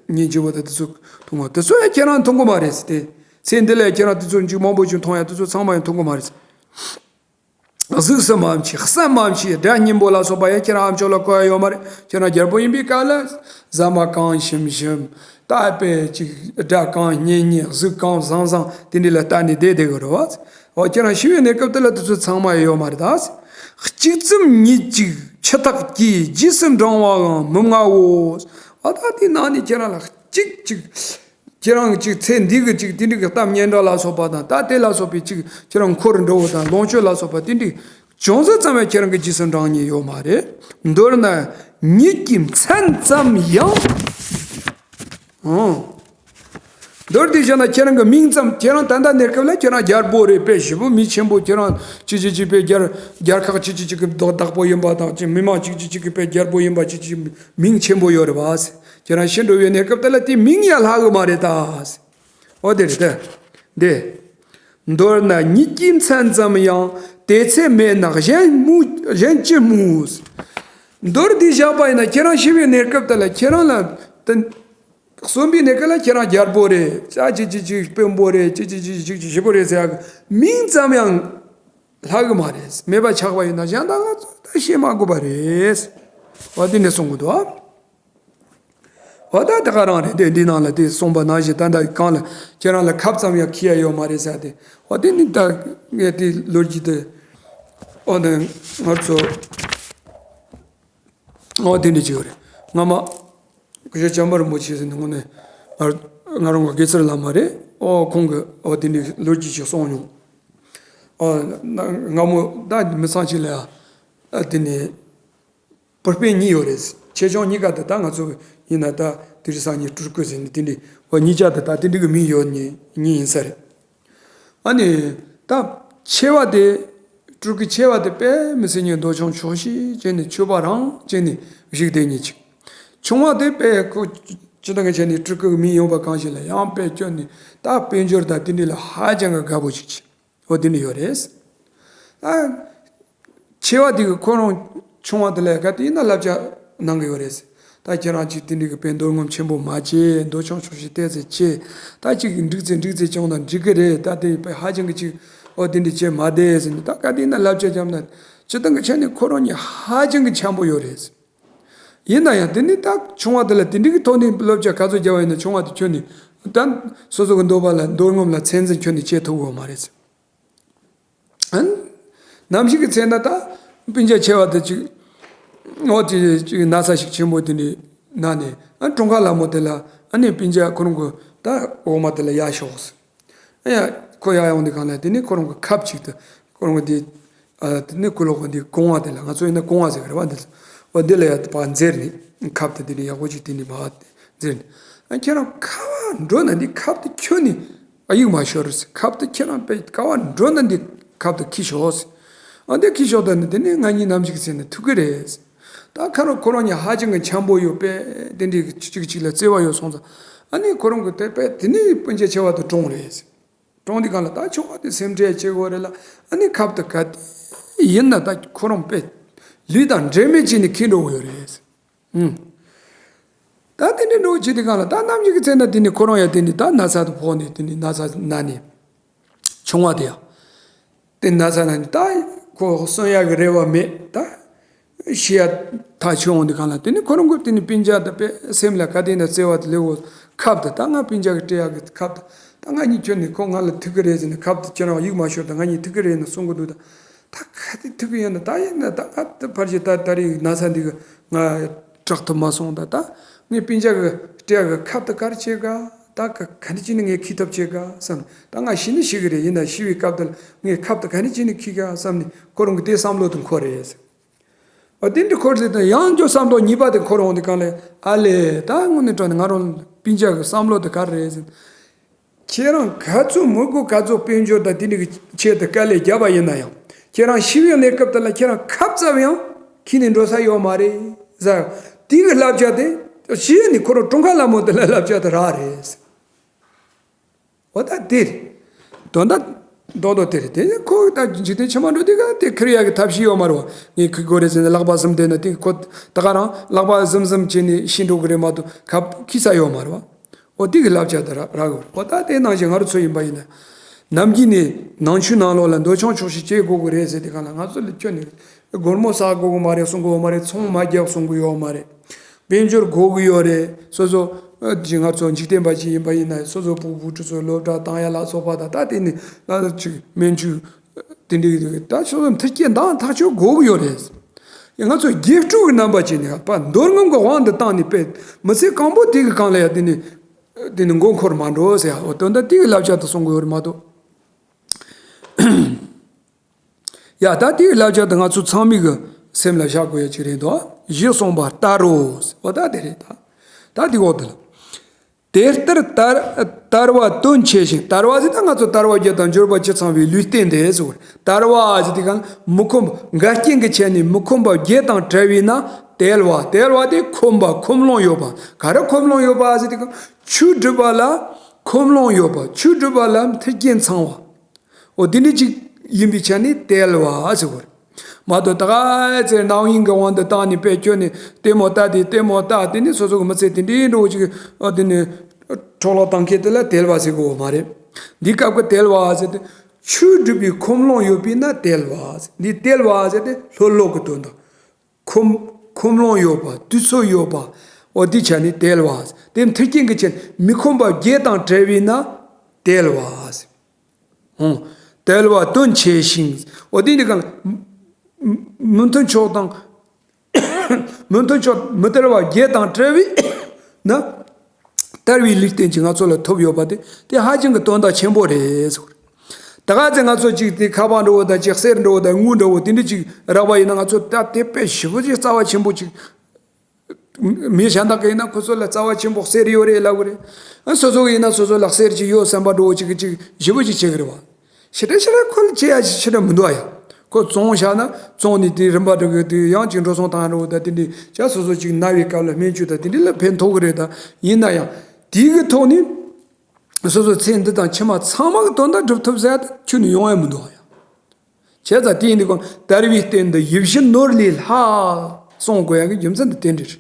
ཉིན་རྒྱུ་བ་དང་དེ་ཚོ་མཐོང་བ་དེ་ཚོ་ཡ་ཁྱེད་རང་མཐོང་གི་མ་རེད་ཟེར་ཏེ། ཚེ་འདི་ལ་ཁྱེད་རང་དེ་ཚོ་མཇུག་མང་པོ་ཅིག་མཐོང་ཡ་དེ་ཚོ་ཚང་མ་ཡང་མཐོང་གི་མ་རེད། གཟུགས་སུ་མ་མཆིས། སེམས་མ་མཆིས། སྒྲ་སྙན་པོ་ལ་སོགས་པ་ཡང་ཁྱེད་རང་ཨ་མཆོག་ལ་གོ་ཡ་ཡོད་མ་རེད། ཁྱེད་རང་རྒྱལ་པོ་ཡིན་པའི་སྐབས་ལ་ཟ་མ་གང་ཞིམ་ཞིམ། ད་དཔེ་ཅིག་སྒྲ་གང་སྙན་སྙན། གཟུགས་གང་བཟང་བཟང་། དེ་འདྲ་ལ་ལྟ་ནས་བསྡད་བསྡད་དགོས་རེད་བ། འོ། ཁྱེད་རང་ཤི་བའི་གནས་སྐབས་དེ་ལ་དེ་ཚོ་ཚང་མ་ཡོད་མ་རེད་ད། གཅིག་ཙམ་ཉིད་གཅིག་འཆི་བདག་གིས། རྗེས་སུ་འབྲང་བའང་མི་མངའ་འོ། འོ། ད་དེ་ནང་ནས་ཁྱེད་རང་ལ་གཅིག་གཅིག་ཁྱེད་རང་གཅིག་ཚེ་འདི་གི་གཅིག་དེ་འདྲ་གི་གཏམ་སྙན་གྲགས་ལ་སོགས་པ་དང་། ད་དེ་ལ་སོགས་པའི་གཅིག་ཁྱེད་རང་འཁོར་འགྲོ་བ་དང་ལོངས་སྤྱོད་ལ་སོགས་པ་དེ་འདྲ་ཅུང་ཟད་ཙམ་ཡང་ཁྱེད་རང་གི་རྗེས་སུ་འབྲང་ཉེན་ཡོད་མ་རེད། མདོར་ན་ཉིད་ཀྱི་མཚན་ཙམ་ཡང་། ཨང་། མདོར་བསྡུས་བྱས་ན་ཁྱེད་རང་གི་མིང་ཙམ། ཁྱེད་རང་ད་ལྟ་གནས་སྐབས་ལ་ཁྱེད་རང་རྒྱལ་པོ་རེད། དཔེ་ཞེ་པོ་མི་ཆེན་པོ། ཁྱེད་རང་ཅི་ཅི་ཅི་དཔེ་རྒྱལ་རྒྱལ་ཁག་ཅི་ཅི་ཅི་གི་བདག་བདག་པོ་ཡིན་པ་དང་། ཅི་མི་མང་ཅི་ཅི་ཅི་གི་དཔེ་རྒྱལ་པོ་ཡིན་པ། ཅི་ཅི་མིང་ཆེན་པོ་ཡོད་རེད་བ། ཁྱེད་རང་ཤི་འགྲོ་བའི་གནས་སྐབས་དེ་ལ་དེ་མིང་ཡང་ལྷག་གི་མ་རེད་ད། འོ། དེ་རེད་དེ། འདི། མདོར་ན་ཉིད་ཀྱི་མཚན་ཙམ་ཡང་། དེ་ཚེ་མེད་ན་གཞན་སྨོས། གཞན་ཅི་སྨོས། མདོར་བསྡུས་བཞག་པ་ཡིན་ན་ཁྱེད་རང་ཤི་བའི་གནས་སྐབས་དེ་ལ་ཁྱེད་རང་ལ་དེ། གསོན་པའི་གནས་སྐབས་ལ་ཁྱེད་རང་རྒྱལ་པོ་རེད། ཅ་ཅི་ཅི་ཅི་དཔོན་པོ་རེད། ཅི་ཅི་ཅི་ཅི་ཅི་ཞེ་པོ་རེད་ཟེར་ཡག་གི་མིང་ཙམ་ཡང་ལྷག་གི་མ་རེད། མེད་པ་ཆགས་པ་ཡིན་ན་གཞན་དག་ལ་ཚོད་ལྟ་བྱེད་མ་དགོས་པ་རེད། འོ། དེ་འདྲ་གསུང་གི་འདུག་ཨ། འོ། ད་དེ་ག་རང་རེད་དེ། འདི་ནང་ལ་དེ་གསུངས་པ་ནང་བཞིན། ད་ལྟ་གང་ལ་ཁྱེད་རང་ལ་ཁབ་ཙམ་ཡང་འཁྱེར་ཡ་ཡོད་མ་རེད་ཟེར་ཏེ། འོ། དེ་ནི་ད་ངས་དེ་ལོ་རྒྱུས་དེ། འོ། དེ་ང་ཚོ། འོ། དེ་འདྲ་ཅིག་ཡོད་རེད། སྔ་མ་སྐུ་ཞབས་བྱམས་པ་རིན་པོ་ཆེ་ཟེར་ནས་དངོས་གནས་ང་ང་རང་གི་དགེ་ཚུལ་བླ་མ་རེད། འོ། ཁོང་གིས། འོ། དེ་འདྲའི་ལོ་རྒྱུས་ཅིག་གསུངས་མྱོང་། འོ། ན་སྔ་མོ་ད་མི་ཚང་ཅིག་ལ་ཡ། ཨ། དེ་ནས་བུ་སྤུན་གཉིས་ཡོད་རེད། ཆེ་ཆུང་གཉིས་ཀ་དེ་ད་ང་ཚོ་ཡིན་ན་ད་དེ་རིང་སང་ཉིན་སྤྲུལ་སྐུ་ཟེར་ནས་དེ་འདྲའི། འོ། གཉིས་ཆ་དེ་ད་དེ་འདྲའི་གི་མིང་ཡོད་ནི་གཉིས་ཡིན་ས་རེད། ཨ་ནི་ད་ཆེ་བ་དེ། སྤྲུལ་སྐུ་ཆེ་བ་དེ་དཔེ་མི་སྲིད་ཉིན་འདོད་ཆུང་ཆོག་ཤེས་བྱས་ནས་ཆོས་པ་རང་བྱས་ནས་བཞུགས་བསྡད་ཉིན་ཅིག་ཆུང་བ་དེ་དཔེ་ཁོ་སྤྱི་བཏང་གི་བྱས་ནས་སྤྲུལ་སྐུ་གི་མིང་ཡོང་བ་གང་ཞིག་ལ་ཡང་དཔེ་སྐྱོན་ནས། ད་དཔལ་འབྱོར་དང་དེ་འདྲ་ལ་ཧ་ཅང་གི་དགའ་པོ་ཅིག་བྱས། འོ། དེ་འདྲ་ཡོད་རེད། ཨ། ཆེ་བ་དེ་གིས་ཁོ་རང་ཆུང་བ་དེ་ལ་ག་དུས་ཡིན་ན་བསླབ་བྱ་གནང་གི་ཡོད་རེད། ད་ཁྱེད་རང་ཅིག་དེ་འདྲའི་གི་དཔེ་འདོད་རྔམ་ཆེན་པོ་མ་བྱེད། འདོད་ཆུང་ཆོག་ཤེས་ཏོག་ཙམ་བྱེད། ད་ཅིག་འགྲིག་ཙམ་འགྲིག་ཙམ་བྱུང་ན་འགྲིག་གི་རེད། ད་དེ་དཔེ་ཧ་ཅང་གི་ཅིག་འོ། དེ་འདྲ་བྱེད་མ་བསྡད་ཟེར་ནས། ད་ག་དུས་ཡིན་ན་བསླབ་བྱ་བརྒྱབ་ན། སྤྱི་བཏང་གི་ཆ་ནས་ཁོ་རང་གཉིས་ཧ་ཅང་གི་འཆམ་པོ་ཡོད་རེད། ཡིན་ན་ཡང་དེ་ནི་ད་ཆུང་བ་དེ་ལ་དེ་འདྲའི་གི་ཐོག་ནས་བསླབ་བྱ་ག་ཚོད་བརྒྱབ་པ་ཡིན་ན། ཆུང་བ་དེ་ཁྱོན་ནས་ད་སོ་སོ་གི་འདོད་པ་ལ། འདོད་རྔམ་ལ་ཚད་འཛིན་ཁྱོན་ནས་བྱེད་ཐུབ་ཡོད་མ་རེད། ཨ། ནམ་ཞིག་གི་ཚེ་ན་ད་སྤུན་ཀྱག་ཆེ་བ་དེ་ཅིག་འོ། ཅིག་ཅིག་ན་ཚ་ཞིག་ཆེན་པོ་དེ་འདྲ་ན་ནས། ཨ། གྲོངས་ཁ་ལ་མོ་དེ་ལ། ཨ་ནི་སྤུན་ཀྱག་ཁོ་རང་གི་ད་འོག་མ་དེ་ལ་ཡར་ཤོག་ཟེར། ཨ་ཡ། ཁོ་ཡར་ཡོང་དུས་སྒང་ལ་དེ་ནས་ཁོ་རང་གི་ཁབ་ཅིག་དེ། ཁོ་རང་གི་དེ། ཨ། དེ་ནས་ཁོ་ལོག་གི་དེ་རྐང་བ་དེ་ལ། ང་ཚོ་ཡིན་ན་རྐང་བ་ཟེར་གི་རེད་བ། འདི་ཚོ། འོ། འདི་ལ་ཡར་ཕར་འཛེར་ནས། ཁབ་དེ་དེ་ནས་ཡག་པོ་ཅིག་དེ་ནས་མར་འཛེར་ནས། ཨ། ཁྱེད་རང་ག་པར་འགྲོ་ན་འདི་ཁབ་དེ་ཁྱོན་ནས། ཨ། གཡུག་མ་ཤོར་ཟེར། ཁབ་དེ་ཁྱེད་རང་དཔེ་ག་པར་འགྲོ་ན་འདི་ཁབ་དེ་འཁྱེར་ཤོག་ཟེར། ཨ། འདི་འཁྱེར་ཤོག་ད་ནི་དེ་ནས་ང་གཉིས་ནམ་ཞིག་ཟེར་ན་ཐུག་གི་རེད་ཟེར། ད་ཁོ་རང་ཁོ་རང་གཉིས་ཧ་ཅང་གི་འཆམ་པོ་ཡོད་པས། དེ་འདྲའི་གཅིག་གཅིག་ལ་བརྩེ་བ་ཡོད་སོང་ཙང་། ཨ་ནི་ཁོ་རང་གི་དེ་དཔེ་དེ་ནས་སྤུན་ཀྱག་ཆེ་བ་དེ་གྲོངས་རེད་ཟེར། གྲོངས་དུས་སྒང་ལ་ད་ཆུང་བ་དེ་སེམས་ཁྲལ་བྱེད་དགོས་རེད་ལ། ཨ་ནི་ཁབ་དེ་ག་དུས་ཡིན་ན་ད་ཁོ་རང་དཔེ་ལུས་དང་འབྲལ་མེད་བྱས་ནས་འཁྱེར་འགྲོ་གི་ཡོད་རེད་ཟེར། ཨུམ། ད་དེ་འདྲ་འགྲོ་བྱེད་དུས་སྒང་ལ། ད་ནམ་ཞིག་གི་ཚེ་ན་དེ་ནས་ཁོ་རང་ཡང་དེ་ནས་ད་ན་ཚ་དེ་ཕོག་ནས། དེ་ནས་ན་ཚ་ན་ནས། ཆུང་བ་དེ་ཡང་དེ་ན་ཚ་ན་ནས། ད་ཁོ་གསོན་ཡག་གི་རེ་བ་མེད། ད་ཤི་ཡ་ཐག་ཆོད་འོང་དུས་སྒང་ལ། དེ་ནས་ཁོ་རང་གི་དེ་ནས་སྤུན་ཀྱག་དེ་དཔེ་སེམས་ལ་ག་དུས་ཡིན་ན་བརྩེ་བ་དེ་སླེབས་འོང་། ཁབ་དེ་ད་ང་སྤུན་ཀྱག་གི་སྤྲད་ཡག་གི་ཁབ་དེ། ད་ང་གཉིས་ཁྱོན་ནས་ཁོ་ང་ལ་ཐུག་གི་རེད་ཟེར་ནས། ཁབ་དེ་ཁྱེད་རང་གཡུག་མ་ཤོར། ད་ང་གཉིས་ཐུག་གི་རེད་ཟེར་ནས་གསུང་གི་འདུག་ད་ད་ག་དུས་ཐུག་གི་ཡོད་ན། ད་ཡིན་ན་ད་ང་ད་ཕར་ཞིག་ད་ད་རེས་ན་ཚ་འདི་གི་ང་དྲག་ཐུབ་མ་སོང་། ད་ད་ངའི་སྤུན་ཀྱག་གི་སྤྲད་ཡག་གི་ཁབ་དེ་ག་རེ་བྱེད་ག་ད་ག་ག་འདྲ་བྱས་ནས་ངས་འཁྱེར་ཐབས་བྱེད་ག་བསམ་ནས། ད་ང་ཤི་ནི་ཤི་གི་རེད། ཡིན་ན་ཤི་བའི་སྐབས་དེ་ལ་ངས་ཁབ་དེ་ག་འདྲ་བྱས་ནས་འཁྱེར་ག་བསམ་ནས། ཁོ་རང་གི་དེ་བསམ་བློ་དེ་འཁོར་རེད། འོ། དེ་འདྲ་འཁོར་ཟེར་དུས་ཡང་བསྐྱར་བསམ་བློ་གཉིས་པ་དེ་འཁོར་འོང་དུས་སྒང་ལ། ཨ་ལས། ད་དངོས་གནས་དྲང་གནས་ང་རང་སྤུན་ཀྱག་གི་བསམ་བློ་དེ་ག་རེ་རེད་ཟེར། ཁྱེད་རང་ག་ཚོད་མི་དགོས་ག་ཚོད་དཔལ་འབྱོར་དང་དེ་འདྲ་གི་ཆེད་དུ་དཀའ་ལས་བརྒྱབ་པ་ཡིན་ན་ཡང་། ཁྱེད་རང་ཤི་བའི་གནས་སྐབས་དེ་ལ་ཁྱེད་རང་ཁབ་ཙམ་ཡང་འཁྱེར་ནས་འགྲོ་ས་ཡོད་མ་རེད་ཟེར། དེ་གི་བསླབ་བྱ་དེ་ཤི་ནས་ཁོ་རང་གྲོངས་ཁ་ལ་མོ་དེ་ལ་བསླབ་བྱ་དེ་རག་རེད་ཟེར། འོ། ད་དེ་རེད། དོན་དག་རྡོག་རྡོག་དེ་རེད། དེ་ནས་ཁོ་ད་འཇིག་རྟེན་ཕྱི་མ་འགྲོ་དུས་ག་དེ་འཁྱེར་ཡག་གི་ཐབས་ཤེས་ཡོད་མ་རེད་བ། ངས་འཁྱེར་དགོས་རེད་ཟེར་ནས་ལག་པ་བཟུམ་བསྡད་ན། དེ་ཁོ་ད་ག་རང་ལག་པ་བཟུམ་བཟུམ་བྱས་ནས་ཤི་འགྲོ་གི་རེད་མ་གཏོགས་ཁབ་འཁྱེར་ས་ཡོད་མ་རེད་བ། འོ། དེ་གི་བསླབ་བྱ་དེ་རག་རག་གི་རེད། འོ། ད་དེ་ནང་བཞིན་ང་རང་ཚོ་ཡིན་པ་ཡིན་ན། ནམ་རྒྱུན་ནས་ནང་ཆོས་ནང་ལོགས་ལ་འདོད་ཆུང་ཆོག་ཤེས་བྱེད་དགོས་ཀྱི་རེད་ཟེར་དེ་ག་ལ། ང་ཚོ་ལ་ཁྱོན་ནས་སྒོར་མོ་བསགས་དགོས་ཀྱི་མ་རེད་གསུང་གི་ཡོད་མ་རེད། ཚོང་མ་རྒྱག་གསུང་གི་ཡོད་མ་རེད། དཔལ་འབྱོར་དགོས་ཀྱི་ཡོད་རེད། སོ་སོ་ཨ་ཅིག་ང་ཚོ་འཇིག་རྟེན་པ་ཅིག་ཡིན་པ་ཡིན་ན་སོ་སོ་ཕྲུ་གུ་ཁྲིད་ཚོ་སློབ་གྲྭ་བཏང་ཡ་ལ་སོགས་པ་དང་། ད་དེ་ནི་ང་ཚོ་ཅིག་སྨན་བཅོས་དེ་འདྲའི་ད་སོ་སོ་མཐུན་རྐྱེན་དང་ཐག་གཅོད་དགོས་ཀྱི་ཡོད་རེད། ཡ་ང་ཚོ་དགེ་ཕྲུག་གི་རྣམ་པ་ཅིག་ནི་ཕར་འདོད་རྔམ་གྱི་དབང་དུ་བཏང་ནས་དཔེ་མི་ཚེ་གང་པོ་དེ་གི་སྒང་ལ་ཡ་དེ་ནི་དེ་ནི་མགོ་འཁོར་མ་འགྲོ་ཟེར་ཡ། འོ་དོན་དག་དེ་གི་བསླབ་བྱ་དེ་གསུང་གི་ཡོད་རེད་མ་གཏོགས། ཡ་ད་དེའི་བསླབ་བྱ་དེ་ང་ཚོ་ཚང་མའི་གི་སེམས་ལ་བཞག་དགོས་ཡ་ཅིག་རེད་དོ། གཞི་གསུངས་པ་ལྟར་རོ། འོ་ད་དེ་རེད་ད། ད་དེ་འོག་དེ་ལ། དེ་ལྟར་དར་དར་བ་དོན་ཆེ་ཞིང་། དར་བ་ཟེར་ད་ང་ཚོ་དར་བ་བརྒྱད་དང་འབྱོར་པ་བཅུ་ཚང་བའི་ལུས་རྟེན་དེ་ཟེར་བ་རེད། དར་བ་ཟེར་དེ་གང་མི་ཁོམ་འགལ་རྐྱེན་གྱི་ཆ་ནས་མི་ཁོམ་པ་བརྒྱད་དང་བྲལ་བས་ན་དལ་བ། དལ་བ་དེ་ཁོམ་པ་ཁོམ་ལོང་ཡོད་པ། ག་རེ་ཁོམ་ལོང་ཡོད་པ་ཟེར་དེ་གང་ཆོས་སྒྲུབ་པ་ལ་ཁོམ་ལོང་ཡོད་པ། ཆོས་སྒྲུབ་པ་ལ་མཐུན་རྐྱེན་ཚང་བ། འོ་དེ་འདྲ་ཅིག་ཡིན་པའི་ཆ་ནས་དལ་བ་ཟེར་བ་རེད། མ་གཏོགས་ད་ག་ཚེ་རྣམ་གཡེང་གི་དབང་དུ་བཏང་ནས་དཔེ་ཁྱོན་ནས་ལྟད་མོ་ལྟ་དེ་ལྟད་མོ་ལྟ་དེ་ནི་སོ་སོ་གི་མི་ཚེ་དེ་འདྲའི་འགྲོ་ཅིག་འོ་དེ་ནི་འཕྲོ་བརླག་བཏང་མཁན་དེ་ལ་དལ་བ་ཟེར་གོ་མ་རེད། འདི་སྐབས་ཀྱི་དལ་བ་ཟེར་དེ་ཆོས་སྒྲུབ་པའི་ཁོམ་ལོང་ཡོད་པས་ན་དལ་བ་ཟེར། འདི་དལ་བ་ཟེར་དེ་ལྷོད་ལྷོད་ཀྱི་དོན་དང་། ཁོམ་ཁོམ་ལོང་ཡོད་པ། དུས་ཚོད་ཡོད་པ། འོ་དེ་ཆ་ནས་དལ་བ། དེ་མཐུན་རྐྱེན་གྱི་ཆ་ནས་མི་ཁོམ་པ་བརྒྱད་དང་བྲལ་བས་ན་དལ་བ། ཧོ། དལ་བ་དོན་ཆེ་ཞིང་། འོ་དེ་འདི་གང་མི་མཐུན་ཕྱོགས་དང་། མི་མཐུན་ཕྱོགས་མི་དལ་བ་བརྒྱད་དང་བྲལ་བས་ན། དལ་བའི་ལུས་རྟེན་གྱིས་ང་ཚོ་ལ་ཐོབ་ཡོད་པ་དེ་དེ་ཧ་ཅང་གི་དོན་དག་ཆེན་པོ་རེད་ཟེར། ད་ག་ཚོད་ང་ཚོ་ཅིག་དེ་ཁ་པར་འདྲ་བོ་དང་ཅིག་གསེར་འདྲ་བོ་དང་དངུལ་འདྲ་བོ་དེ་འདྲ་ཅིག་རག་པ་ཡིན་ན་ང་ཚོ་ད་དེ་དཔེ་ཞེ་པོ་ཅིག་རྩ་བ་ཆེན་པོ་ཅིག་མི་གཞན་དག་གི་ཡིན་ན་ཁོ་ཚོ་ལ་རྩ་བ་ཆེན་པོ་གསེར་ཡོད་རེད་ལབ་གི་རེད། ཨ་སོ་སོ་གི་ཡིན་ན་སོ་སོ་ལ་གསེར་ཅིག་ཡོད་བསམ་པ་འདྲ་བོ་ཅིག་གི་ཅིག་ཞེ་པོ་ཅིག་བྱེད་གི་རེད་བ། ཞེ་དྲག་ཞེ་དྲག་ཁོ་ལ་བྱེད་ཡ་ཞེ་དྲག་མི་འདུག་ཨ་ཡ། ཁོ་བཙོང་བཞག་ན་བཙོང་ནས་དེ་རིན་པ་འགྲོ་གི་དུས་ཡང་ཅིག་འགྲོ་སོང་བཏང་རོགས་ད་དེ་འདྲའི་ཅག་སོ་སོ་ཅིག་ན་བའི་སྐབས་ལ་སྨན་བཅོས་ད་དེ་འདྲའི་ལ་ཕན་ཐོགས་གི་རེད། ད་ཡིན་ན་ཡང་དེའི་གི་ཐོག་ནས་སོ་སོ་ཚེ་འདི་དང་ཕྱི་མ་ཚང་མ་གི་དོན་དག་སྒྲུབ་ཐུབ་ཟེར་ཡ་ད་ཁྱོན་ནས་ཡོང་ཡ་མི་འདུག་ཨ་ཡ། བྱས་ཙང་དེ་ཡིན་དུས་ཀྱང་དལ་བའི་རྟེན་འདི་ཡིད་བཞིན་ནོར་ལས་ལྷག་གསུང་དགོས་ཡ་གི་རྒྱུ་མཚན་འདི་དེ་འདྲ་རེད།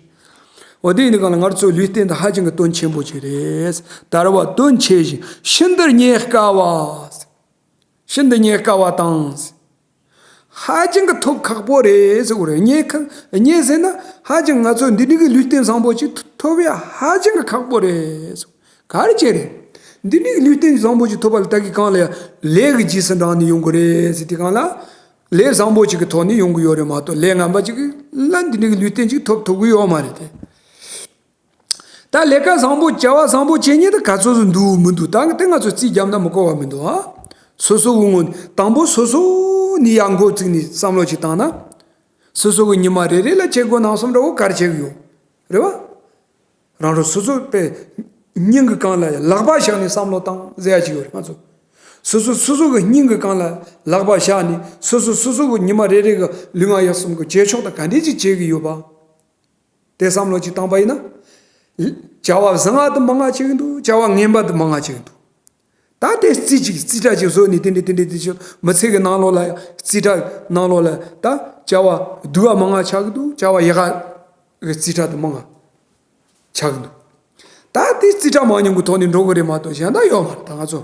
འོ་དེ་ཡིན་དུས་ཀྱང་ལ་ང་ཚོའི་ལུས་རྟེན་འདི་ཧ་ཅང་གི་དོན་ཆེན་པོ་ཅིག་རེད། དལ་བ་དོན་ཆེ་ཞིང་ཤིན་ཏུ་རྙེད་དཀའ་བ། ཤིན་ཏུ་རྙེད་དཀའ་བ་དང་། ཧ་ཅང་གི་ཐོབ་ཁག་པོ་རེད་ཟེར་གོ་རེད། རྙེད་ཁག་རྙེད་ཟེར་ན་ཧ་ཅང་ང་ཚོ་འདི་འདྲ་གི་ལུས་རྟེན་བཟང་པོ་ཅིག་ཐོབ་ཡ་ཧ་ཅང་གི་ཁག་པོ་རེད་ཟེར། ག་རེ་བྱས་རེད། འདི་འདྲའི་ལུས་རྟེན་བཟང་པོ་ཅིག་ཐོབ་པ་ལ་ད་གི་གང་ལ་ཡང་ལས་ཀྱི་རྗེས་སུ་འབྲངས་ནས་ཡོང་གི་རེད་ཟེར་དེ་གང་ལ། ལས་བཟང་པོ་ཅིག་གི་ཐོག་ནས་ཡོང་གི་ཡོད་རེད་མ་གཏོགས་ལས་ངན་པ་ཅིག་ལ་འདི་འདྲའི་ལུས་རྟེན་ཅིག་ཐོབ་ཐུབ་གི་ཡོད་མ་རེད་དེ། ད་ལས་ཀ་བཟང་པོ་བྱ་བ་བཟང་པོ་བྱེད་མཁན་དེ་ག་ཚོད་ཚོད་འདུག་མི་འདུག་ད་དེ་ང་ཚོ་རྩིས་བརྒྱབ་ན་མི་གོ་བ་མི་འདུག་ཨ། སོ་སོ་གི་ངོས་ནས་དང་པོ་སོ་སོ་ནས་ཡར་འགོ་བཙུགས་ནས་བསམ་བློ་ཅིག་བཏང་ན། སོ་སོ་གི་ཉི་མ་རེ་རེ་ལ་བྱེད་དགོས་ནང་སོམ་འདྲ་བོ་ག་རེ་བྱེད་གི་ཡོད་རེད་བ། རང་རང་སོ་སོ་པའི་སྙིང་གི་གང་ལ་ལག་པ་བཞག་ནས་བསམ་བློ་བཏང་ཟེར་ཡ་ཅིག་ཡོད་རེད་ང་ཚོ། སོ་སོ་སོ་སོ་གི་སྙིང་གི་གང་ལ་ལག་པ་བཞག་ནས་སོ་སོ་སོ་སོ་གི་ཉི་མ་རེ་རེ་གི་ལུས་ངག་ཡིད་གསུམ་གི་བྱེད་ཕྱོགས་དང་ག་འདྲས་ཅིག་བྱེད་ཀྱི་ཡོད་པ། དེ་བསམ་བློ་ཅིག་བཏང་པ་ཡིན་ན། བྱ་བ་བཟང་ང་དུ་མང་ང་བྱེད་ཀྱི་འདུག་བྱ་བ་ངན་པ་དུ་མང་ང་བྱེད་ཀྱི་འདུག་ད་དེ་རྩིས་ཅིག་རྩིས་ཁྲ་ཅིག་བཟོས་ནས་དེ་འདྲས་དེ་འདྲས་དེ་ཆོད་མི་ཚེ་གི་ནང་ལོགས་ལ་ཡང་རྩིས་ཁྲ་ནང་ལོགས་ལ་ད་བྱ་བ་སྡུག་ག་མང་ང་ཆགས་ཀྱི་འདུག་བྱ་བ་ཡག་ག་གི་རྩིས་ཁྲ་དུ་མང་ང་ཆགས་ཀྱི་འདུག་ད་དེ་རྩིས་ཁྲ་མང་ཉུང་གི་ཐོག་ནས་འགྲོ་གི་རེད་མ་གཏོགས་གཞན་དག་ཡོད་མ་རེད་ད་ང་ཚོ།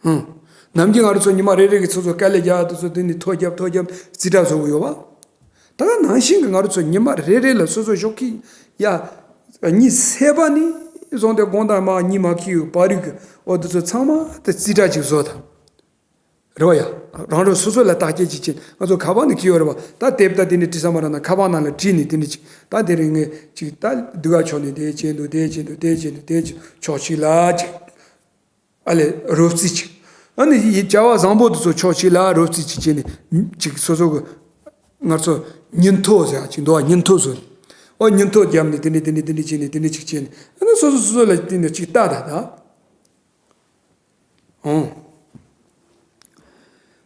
ཧུམ། ནམ་རྒྱུན་ང་རང་ཚོ་ཉི་མ་རེ་རེ་གི་ཚོ་ཚོ་དཀའ་ལས་རྒྱག་དུས་ཚོ་དེ་ནི་ཐོ་རྒྱབ་ཐོ་རྒྱབ་རྩིས་ཁྲ་བཟོ་གི་ཡོད་པ། ད་ག་ནང་བཞིན་གི་ང་རང་ཚོ་ཉི་མ་རེ་རེ་ལ་སོ་སོ་ཞོགས་ཀྱི་ཡ། གཉིད་སད་པ་ནས་བཟུང་སྟེ་དགོང་དག་མ་གཉིད་མ་ཁུག་བར་དུ་གི་འོ་དེ་ཚོ་ཚང་མ་དེ་རྩིས་ཁྲ་ཅིག་བཟོ་དང་། རེད་བ་ཡ། རང་རང་སོ་སོ་ལ་བརྟག་དཔྱད་ཅིག་བྱེད་ང་ཚོ་ཁ་པར་ནང་གི་ཡོད་རེད་བ། ད་དེབ་ད་དེ་ནི་བྲིས་ས་མ་རག་ན་ཁ་པར་ནང་ལ་བྲིས་ནས་དེ་ནི་ཅིག་ད་དེ་རིང་ངས་ཅིག་ད་སྡུག་ག་ཕྱོགས་ནས་དེ་བྱེད་འདུག་དེ་བྱེད་འདུག་དེ་བྱེད་འདུག་དེ་བྱེད་འདུག་དེ་བྱེད་ཕྱོགས་གཅིག་ལ་ཅིག་ཨ་ལས་རོབ་རྩིས་ཅིག་ཨ་ནི་ཡི་བྱ་བ་བཟང་པོ་དེ་ཚོ་ཕྱོགས་གཅིག་ལ་རོབ་རྩིས་ཅིག་བྱས་ནས་ཅིག་སོ་སོ་གི་ང་ཚོ་ཉིན་ཐོ་ཟེར་ཡག་ཅིག་འདུག་བ། ཉིན་ཐོ་བཟོས་ནས་ཨོ་ཉིན་ཐོ་བརྒྱབ་ནས་དེ་འདྲས་དེ་འདྲས་དེ་འདྲས་བྱས་ནས་དེ་འདྲས་ཅིག་བྱས་ནས་ཨ་ནི་སོ་སོ་སོ་སོ་ལ་དེ་འདྲས་ཅིག་ལྟ་ད་ད། ཨོ།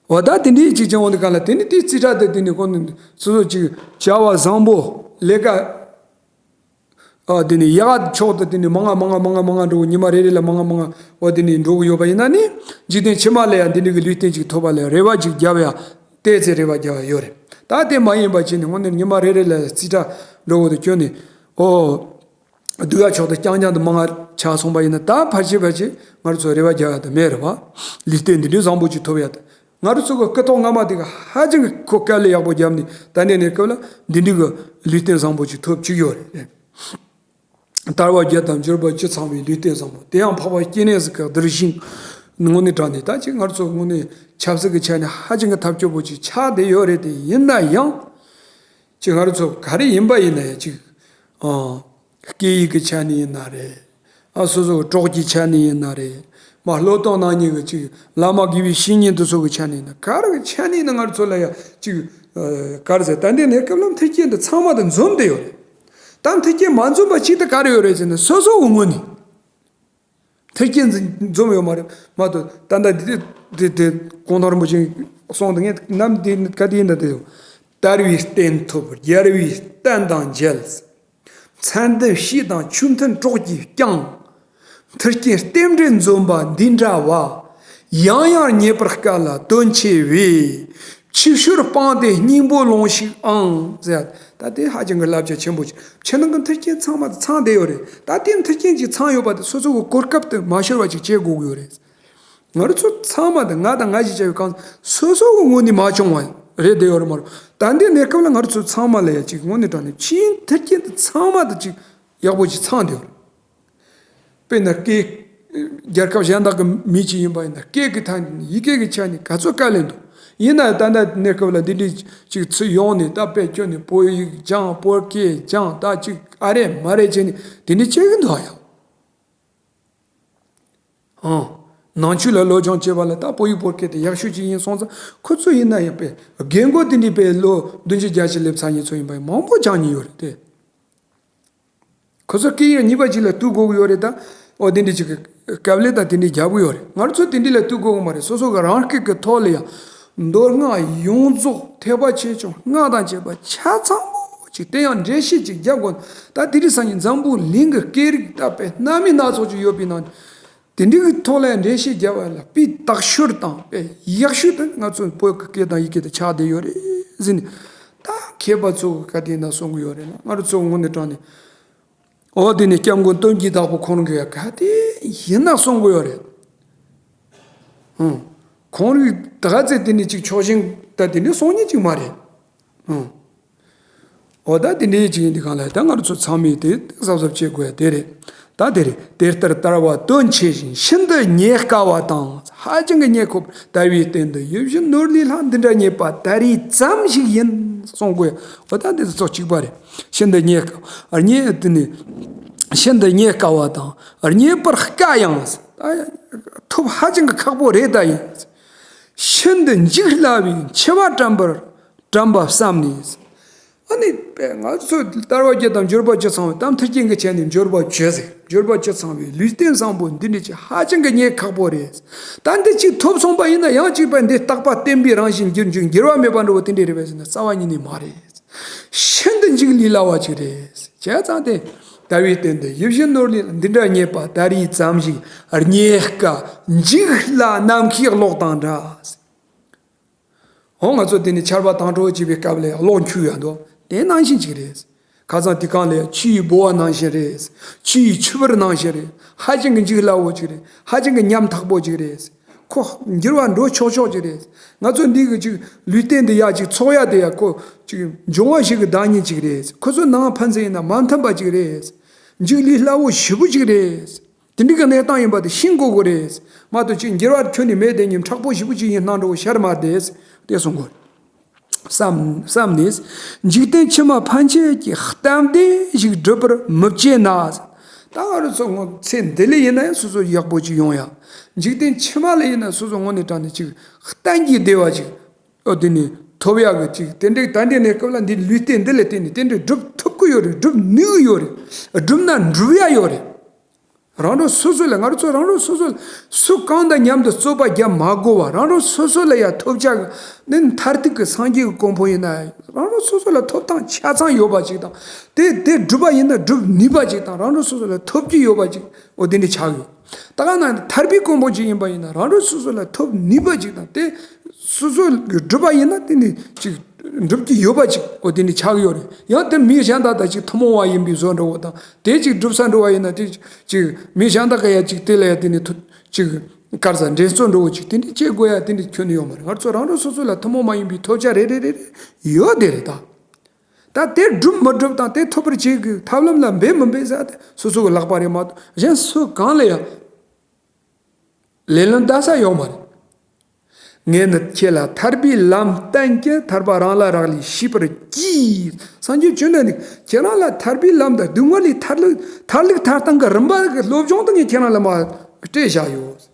འོ་ད་དེ་འདྲས་ཅིག་བྱས་འོང་དུས་ག་ལ་དེ་ནི་དེའི་རྩིས་ཁྲ་དེ་དེ་ནི་ཁོང་ནི་སོ་སོ་ཅིག་བྱ་བ་བཟང་པོ་ལས་ཀ་ཨ་དེ་ནི་ཡག་ཕྱོགས་དུ་དེ་ནི་མང་ང་མང་ང་མང་ང་མང་ང་འགྲོ་གི་ཉི་མ་རེ་རེ་ལ་མང་ང་མང་ང་འོ་དེ་ནི་འགྲོ་གི་ཡོད་པ་ཡིན་ན་ནི་འཇིག་རྟེན་ཕྱི་མ་ལ་ཡང་འདི་འདྲ་གི་ལུས་རྟེན་ཅིག་ཐོབ་པ་ལ་རེ་བ་ཅིག་རྒྱབ་ཡ་ཏོག་ཙམ་རེ་བ་རྒྱབ་ཡ་ཡོད་རེད། ད་དེ་མ་ཡིན་པ་བྱས་ནས་དངོས་གནས་ཉི་མ་རེ་རེ་ལ་རྩིས་ཁྲ་འགྲོ་གི་འདུག་ཁྱོན་ནས་ཨོ། སྡུག་ཡ་ཆོག་ཏུ་རྐྱང་རྐྱང་དུ་མང་ང་ཆགས་སོང་པ་ཡིན་ན། ད་ཕལ་ཆེར་ཕལ་ཆེར་ང་རང་ཚོ་རེ་བ་རྒྱག་ཡ་དུ་མེད་རེད་བ། ལུས་རྟེན་འདི་འདྲའི་བཟང་པོ་ཅིག་ཐོབ་ཡ་དུ། ང་རང་ཚོ་གི་སྐུ་ཐོག་སྔ་མ་དེ་ག་ཧ་ཅང་གི་ཁོ་དཀའ་ལས་ཡག་པོ་བརྒྱབ་ནས། ད་ནས་ནས་སྐབས་ལ་འདི་འདྲའི་གི་ལུས་རྟེན་བཟང་པོ་ཅིག་ཐོབ་བཅུག་ཡོད་རེད། དལ་བ་བརྒྱད་དང་འབྱོར་པ་བཅུ་ཚང་བའི་ལུས་རྟེན་བཟང་པོ། དེ་ཡང་འཕགས་པ་སྐྱེ་གནས་སུ་ག་བདུད་ཞིང་ངོ་ནས་དྲངས་ནས། ད་ཅིག་ང་རང་ཚོ་ངོ་ནས་ཆབ་སྲིད་ཀྱི་ཆ་ནས་ཧ་ཅང་གི་ཐབས་སྐྱོ་པོ་ཅིག་ཆགས་བསྡད་ཡོད་རེད། དེ་ཡིན་ན་ཡང་ཅིག་ང་རང་ཚོ་ག་རེ་ཡིན་པ་ཡིན་ན་ཡང་ཅིག་ཨ། སྐད་ཡིག་གི་ཆ་ནས་ཡིན་ན་རེད། ཨ། སོ་སོ་གི་གྲོགས་ཀྱི་ཆ་ནས་ཡིན་ན་རེད། མ་སློབ་སྟོན་གནང་མཁན་གྱི་ཅིག་བླ་མ་དགེ་བའི་བཤེས་གཉེན་དེ་ཚོ་གི་ཆ་ནས་ཡིན་ན། ག་རེ་གི་ཆ་ནས་ཡིན་ན་ང་རང་ཚོ་ལ་ཡ་ཅིག་ཨ། ག་རེ་ཟེར། ད་འདི་ནས་སྐབས་ལ་མཐུན་རྐྱེན་དེ་ཚང་མ་དེ་འཛོམས་བསྡད་ཡོད་རེད། ད་མཐུན་རྐྱེན་མ་འཛོམས་པ་ཅིག་དེ་ག་རེ་ཡོད་རེད་ཟེར་ན། སོ་སོ་གི་ངོས་ནས་མཐུན་རྐྱེན་འཛོམས་ཡོད་མ་རེད། མ་གཏོགས་ད་ལྟ་འདི་དེ་དེ་གུང་ཐང་རིན་པོ་ཆེ་གསུངས་དེ། ངས་ནམ་དེ་ག་དེ་ཡིན་ན་དེ། དལ་བའི་རྟེན་ཐོབ་རྒྱལ་བའི་བསྟན་དང་མཇལ། མཚན་ལྡན་བྱིས་དང་ཆོས་མཐུན་གྲོགས་ཀྱིས་བསྐྱངས། མཐུན་རྐྱེན་རྟེན་འབྲེལ་འཛོམས་པ་འདི་འདྲ་བ། ཡང་ཡང་རྙེད་པར་དཀའ་ལ་དོན་ཆེ་བས། ཕྱི་བཤོལ་སྤངས་ཏེ་སྙིང་པོ་ལོངས་ཤིག་ཨང་ཟེར། ད་དེ་ཧ་ཅང་གི་བསླབ་བྱ་ཆེན་པོ་ཅིག། ཕྱི་ནང་གི་མཐུན་རྐྱེན་ཚང་མ་ཚང་བསྡད་ཡོད་རེད། ད་དེ་མཐུན་རྐྱེན་ཅིག་ཚང་ཡོད་པ་དེ་སོ་སོ་གི་གོ་སྐབས་དེ་མ་ཤོར་བ་ཅིག་བྱེད་དགོས་ཀྱི་ཡོད་རེད། ང་རང་ཚོ་ཚང་མ་དང་། ང་དང་ང་ཞེས་བྱ་བའི་གང་། སོ་སོ་གི་ངོས་ནས་མ་བྱུང་བ་རེད་བསྡད་ཡོད་རེད་མ་རེད། ད་འདི་གནས་སྐབས་ལ་ང་རང་ཚོ་ཚང་མ་ལ་ཡ་ཅིག་ངོས་ནས་དྲངས་ནས་ཕྱིའི་མཐུན་རྐྱེན་དེ་ཚང་མ་དེ་ཅིག་ཡག་པོ་ཅིག་ཚང་བསྡད་ཡོད་རེད། དཔེར་ན་སྐད། རྒྱལ་ཁབ་གཞན་དག་གི་མི་ཅིག་ཡིན་པ་ཡིན་ན། སྐད་ཀྱི་ཐད་ནས། ཡི་གེ་གི་ཆ་ནས་ག་ཚོད་དཀའ་ལས་འདུག། ཡིན་ན་ད་ལྟ་གནས་སྐབས་ལ་འདི་འདྲའི་ཅིག་ཚུར་ཡོང་ནས། ད་དཔེ་བསྐྱོན་ནས་བོད་ཡིག་སྦྱངས། བོད་སྐད་སྦྱངས། ད་ཅིག་ཨ་རེ་མ་རེ་བྱས་ནས་དེ་འདྲ་བྱེད་ཀྱི་འདུག་ཨ། ཡང་། ཨང་། ནང་ཆོས་ལ་སློབ་སྦྱོང་བྱེད་པ་ལ་ད་བོད་ཡིག་བོད་སྐད་དེ་ཡག་ཤོས་ཅིག་ཡིན་སོང་ཙང་། ཁོ་ཚོ་ཡིན་ན་ཡང་དཔེ་རྒན་རྒོན་དེ་འདྲའི་དཔེ་ལོ་བདུན་ཅུ་བརྒྱད་ཅུ་སླེབས་ཚར་མཁན་ཚོ་ཡིན་པ་ཡིན་མང་པོ་སྦྱང་མཁན་ཡོད་རེད་དེ། ཁོ་ཚོ་སྐད་ཡིག་གཉིས་པ་ཅིག་ལ་གཏུག་དགོས་ཀྱི་ཡོད་རེད་ད། འོ་དེ་འདྲ་ཅིག་གི་དཀའ་ལས་ད་དེ་འདྲ་རྒྱག་གི་ཡོད་རེད། ང་ཚོ་དེ་འདྲ་ལ་གཏུག་དགོས་ཀྱི་མ་རེད། སོ་སོ་གི་རང་སྐད་ཀྱི་ཐོག་ལ་ཡང་མདོ་སྔགས་ཡོངས་རྫོགས། ཐེག་པ་ཆེ་ཆུང་སྔགས་དང་བཅས་པ་ཆ་ཚང་པོ་ཅིག་དེ་ཡང་འགྲེལ་བཤད་ཅིག་རྒྱག་དགོས། ད་དེ་རིང་སང་ཉིན་འཛམ་བུ་གླིང་གི་སྐད་རིགས་ད་དཔེ་སྣ་མིན་སྣ་ཚོགས་ཅིག་ཡོད་པའི་ནང་། དེ་འདྲའི་གི་ཐོག་ལ་འགྲེལ་བཤད་རྒྱབ་པ་ལ་སྤུས་དག་ཤོས་དང་དཔེ་ཡག་ཤོས་དེ་ང་ཚོ་བོད་ཀྱི་སྐད་དང་ཡི་གེ་དེ་ཆགས་བསྡད་ཡོད་རེད་ཟེར་ནས། ད་མཁས་པ་ཚོ་གི་ག་དེ་ན་གསུང་གི་ཡོད་རེད་ལ། ང་རང་ཚོ་ངོས་ནས་དྲངས་ནས། འོ་དེ་ནས་སྐྱབས་མགོན་སྟོབས་རྒྱས་དྭགས་པོ་ཁོང་གིས་ག་དེ་ཡིན་ན་གསུང་གི་ཡོད་རེད། ཧུམ། ཁོང་རིགས་ད་ག་ཚད་དེ་ནས་ཅིག་ཕྱོགས་ཞེན་ད་དེ་འདྲའི་གསུང་མཁན་ཅིག་མ་རེད། ཧུམ། འོ་ད་དེ་འདྲའི་ཅིག་ཡིན་དུས་གང་ལ་ད་ང་རང་ཚོ་ཚང་མས་དེ་གཟབ་གཟབ་བྱེད་དགོས་ཡ་དེ་རེད། ད་དེ་རེད། དེ་ལྟར་དལ་བ་དོན་ཆེ་ཞིང་ཤིན་ཏུ་རྙེད་དཀའ་བ་དང་། ཧ་ཅང་གི་རྙེད་ཁོ། དལ་བའི་རྟེན་འདི་ཡིད་བཞིན་ནོར་ལས་ལྷག། འདི་འདྲ་རྙེད་པ་ད་རེས་ཙམ་ཞིག་ཡིན། གསུང་དགོས་ཡ། འོ་ད་འདི་ཚོ་གཅིག་པ་རེད། ཤིན་ཏུ་རྙེད་དཀའ། རྙེད་དེ་ནི། ཤིན་ཏུ་རྙེད་དཀའ་བ་དང་། རྙེད་པར་དཀའ་ཡང་། ད་ཐོབ་ཧ་ཅང་གི་ཁག་པོ་རེད་ད་ཡིན། ཤིན་ཏུ་འཇིག་སླ་བའི་འཆི་བ་དྲན་པར། དྲན་པ་བསམ་ནས། ཨ་ནི་དཔེ་ང་ཚོ་དལ་བ་བརྒྱད་དང་འབྱོར་པ་བཅུ་ཚང་བའི། ད་མཐུན་རྐྱེན་གྱི་ཆ་ནས་འབྱོར་པ་བཅུ་ཟེར། འབྱོར་པ་བཅུ་ཚང་བའི་ལུས་རྟེན་བཟང་པོ་འདི་འདྲ་ཅིག་ཧ་ཅང་གི་རྙེད་ཁག་པོ་རེད། ད་འདི་ཅིག་ཐོབ་སོང་པ་ཡིན་ན་ཡང་ཅིག་དཔེ་འདི་རྟག་པ་བརྟན་པའི་རང་བཞིན་གྱུར་འགྱུར། འགྱུར་བ་མེད་པ་འདྲ་བོ་དེ་འདྲ་རེད་པས་ཟེར་ན་རྩ་བ་ཉིད་ནས་མ་རེད། ཤིན་ཏུ་འཇིག་ལས་སླ་བ་ཅིག་རེད། བྱས་ཙང་དེ། དལ་བའི་རྟེན་འདི་ཡིད་བཞིན་ནོར་ལས། འདི་འདྲ་རྙེད་པ་ད་རེས་ཙམ་ཞིག། རྙེད་དཀའ་འཇིག་སླ་ནམ་མཁའི་གློག་དང་འདྲ། འོ་ང་ཚོ་དེ་ནས་ཆར་པ་དྭངས་འཕྲོ་བྱེད་པའི་སྐབས་ལ་གློག་འཁྱུག་ཡ་འདུག། དེ་ནང་བཞིན་ཅིག་རེད། ཁ་སང་དེ་གང་ལས་ཆུའི་ལྦུ་བ་ནང་བཞིན་རེད། ཆུའི་ཆུ་བུར་ནང་བཞིན་རེད། ཧ་ཅང་གི་འཇིག་སླ་བོ་ཅིག་རེད། ཧ་ཅང་གི་ཉམ་ཐག་པོ་ཅིག་རེད། ཁོ་འགྱུར་བ་འགྲོ་ཆོག་ཆོག་ཅིག་རེད། ང་ཚོ་འདི་གི་ཅིག་ལུས་རྟེན་འདི་ཡ་ཅིག་ཚོགས་ཡ་དེ་ཡ་ཁོ་ཅིག་འབྱུང་བ་ཞིག་གི་བདག་ཉིད་ཅིག་རེད། ཁོ་ཚོ་ནང་ཕན་ཚུན་ཡིན་ན་མ་མཐུན་པ་ཅིག་རེད། འཇིག་ལས་སླ་བོ་ཞེ་པོ་ཅིག་རེད། དེ་འདྲ་གི་གནས་སྟངས་ཡིན་པ་དེ་ཤེས་དགོས་ཀྱི་རེད། མ་གཏོགས་ཅིག་འགྱུར་བ་ཁྱོན་ནས་མེད་དེ་ཉིན་མཁྲེགས་པོ་ཞེ་པོ་ཅིག་ཡིན་སྣང་འགྲོ་བོ་ཤར་མ་བསྡད་དེ་གསུང་དགོས། བསམ་བསམ་ནས། འཇིག་རྟེན་ཕྱི་མ་ཕན་ཆད་ཀྱི་གཏན་བདེ་ཞིག་སྒྲུབ་པར་མི་བྱེད་ན། ད་ང་རང་ཚོ་ངོ་ཚེ་འདི་ལ་ཡིན་ན་ཡང་སོ་སོ་ཡག་པོ་ཅིག་ཡོང་ཡ། འཇིག་རྟེན་ཕྱི་མ་ལ་ཡིན་ན་སོ་སོ་ངོ་ནས་དྲངས་ནས་ཅིག་གཏན་གྱི་བདེ་བ་ཅིག། ཨོ་དེ་ནས་ཐོབ་ཡག་གི་ཅིག་དེ་འདྲའི་ད་འདི་ནས་སྐབས་ལ་འདི་ལུས་རྟེན་འདི་ལ་བརྟེན་ནས་དེ་འདྲའི་སྒྲུབ་ཐུབ་ཀྱི་ཡོད་རེད། སྒྲུབ་ནུས་ཀྱི་ཡོད་རེད། སྒྲུབ་ན་འགྲུབ་ཡ་ཡོད་རེད། རང་རང་སོ་སོ་ལ། ང་རང་ཚོ་རང་རང་སོ་སོ་ལ་སུ་གང་དང་མཉམ་དུ་རྩོད་པ་རྒྱབ་མ་དགོས་པ། རང་རང་སོ་སོ་ལ་ཡ་ཐོབ་བྱ་གི་ནི་མཐར་ཐུག་གི་སངས་རྒྱས་ཀྱི་གོ་འཕང་ཡིན་ན་རང་རང་སོ་སོ་ལ་ཐོབ་ཐང་ཆ་ཚང་ཡོད་པ་ཅིག་དང་། དེ་དེ་སྒྲུབ་པ་ཡིན་ན་སྒྲུབ་ནུས་པ་ཅིག་དང་། རང་རང་སོ་སོ་ལ་ཐོབ་ཀྱི་ཡོད་པ་ཅིག། འོ་དེ་འདྲ་ཆགས་ཡོད། ད་ག་ན་ཐར་པའི་གོ་འཕང་ཅིག་ཡིན་པ་ཡིན་ན་རང་རང་སོ་སོ་ལ་ཐོབ་ནུས་པ་ཅིག་དང་། དེ་སོ་སོ་གི་སྒྲུབ་པ་ཡིན་ན་དེ་ནི་ཅིག་འགྲུབ་ཀྱི་ཡོད་པ་ཅིག་འོ་དེ་ནི་ཆགས་ཡོད་རེད། ཡང་དེ་མི་གཞན་དག་དང་ཅིག་ཐུན་མོང་བ་ཡིན་པའི་བཟོ་འདྲ་བོ་དང་དེ་ཅིག་འགྲུབ་ས་འགྲོ་བ་ཡིན་ན་དེ་ཅིག་མི་གཞན་དག་ག་ཡ་ཅིག་དེ་ལ་ཡ་དེ་ནི་ཐུ་ཅིག་གར་ས་འགྲན་རྩོད་འགྲོ་བོ་ཅིག་དེ་འདྲ་བྱེད་དགོས་ཡ་དེ་འདྲ་ཁྱོན་ནས་ཡོད་མ་རེད། ང་ཚོ་རང་རང་སོ་སོ་ལ་ཐུན་མོང་མ་ཡིན་པའི་ཐོབ་བྱ་རེ་རེ་རེ་རེ་ཡོད་དེ་རེད་ད། ད་དེ་སྒྲུབ་མི་སྒྲུབ་དང་དེ་ཐོབ་པར་བྱེད་དགོས་ཐབས་ལམ་ལ་འབད་མི་འབད་ཟེར་ཡ་དེ་སོ་སོ་གི་ལག་པ་རེད་མ་གཏོགས་གཞན་སུ་གང་ལ་ཡང་ལས་ལན་བསྟན་ས་ཡོད་མ་རེད། ངས་ནི་ཁྱེད་ལ་ཐར་པའི་ལམ་བསྟན་གྱི་ཐར་པ་རང་ལ་རག་ལས་ཤེས་པར་གྱིས། སངས་རྒྱས་བཅོམ་ལྡན་འདས་ཁྱེད་རང་ལ་ཐར་པའི་ལམ་དང་སྡུག་བསྔལ་ལས་ཐར་ལུགས་ཐར་ལུགས་ཐར་སྟངས་ཀྱི་རིམ་པ་གི་སློབ་སྦྱོང་དེ་ངས་ཁྱེད་རང་ལ་མར་སྤྲད་བཞག་ཡོད།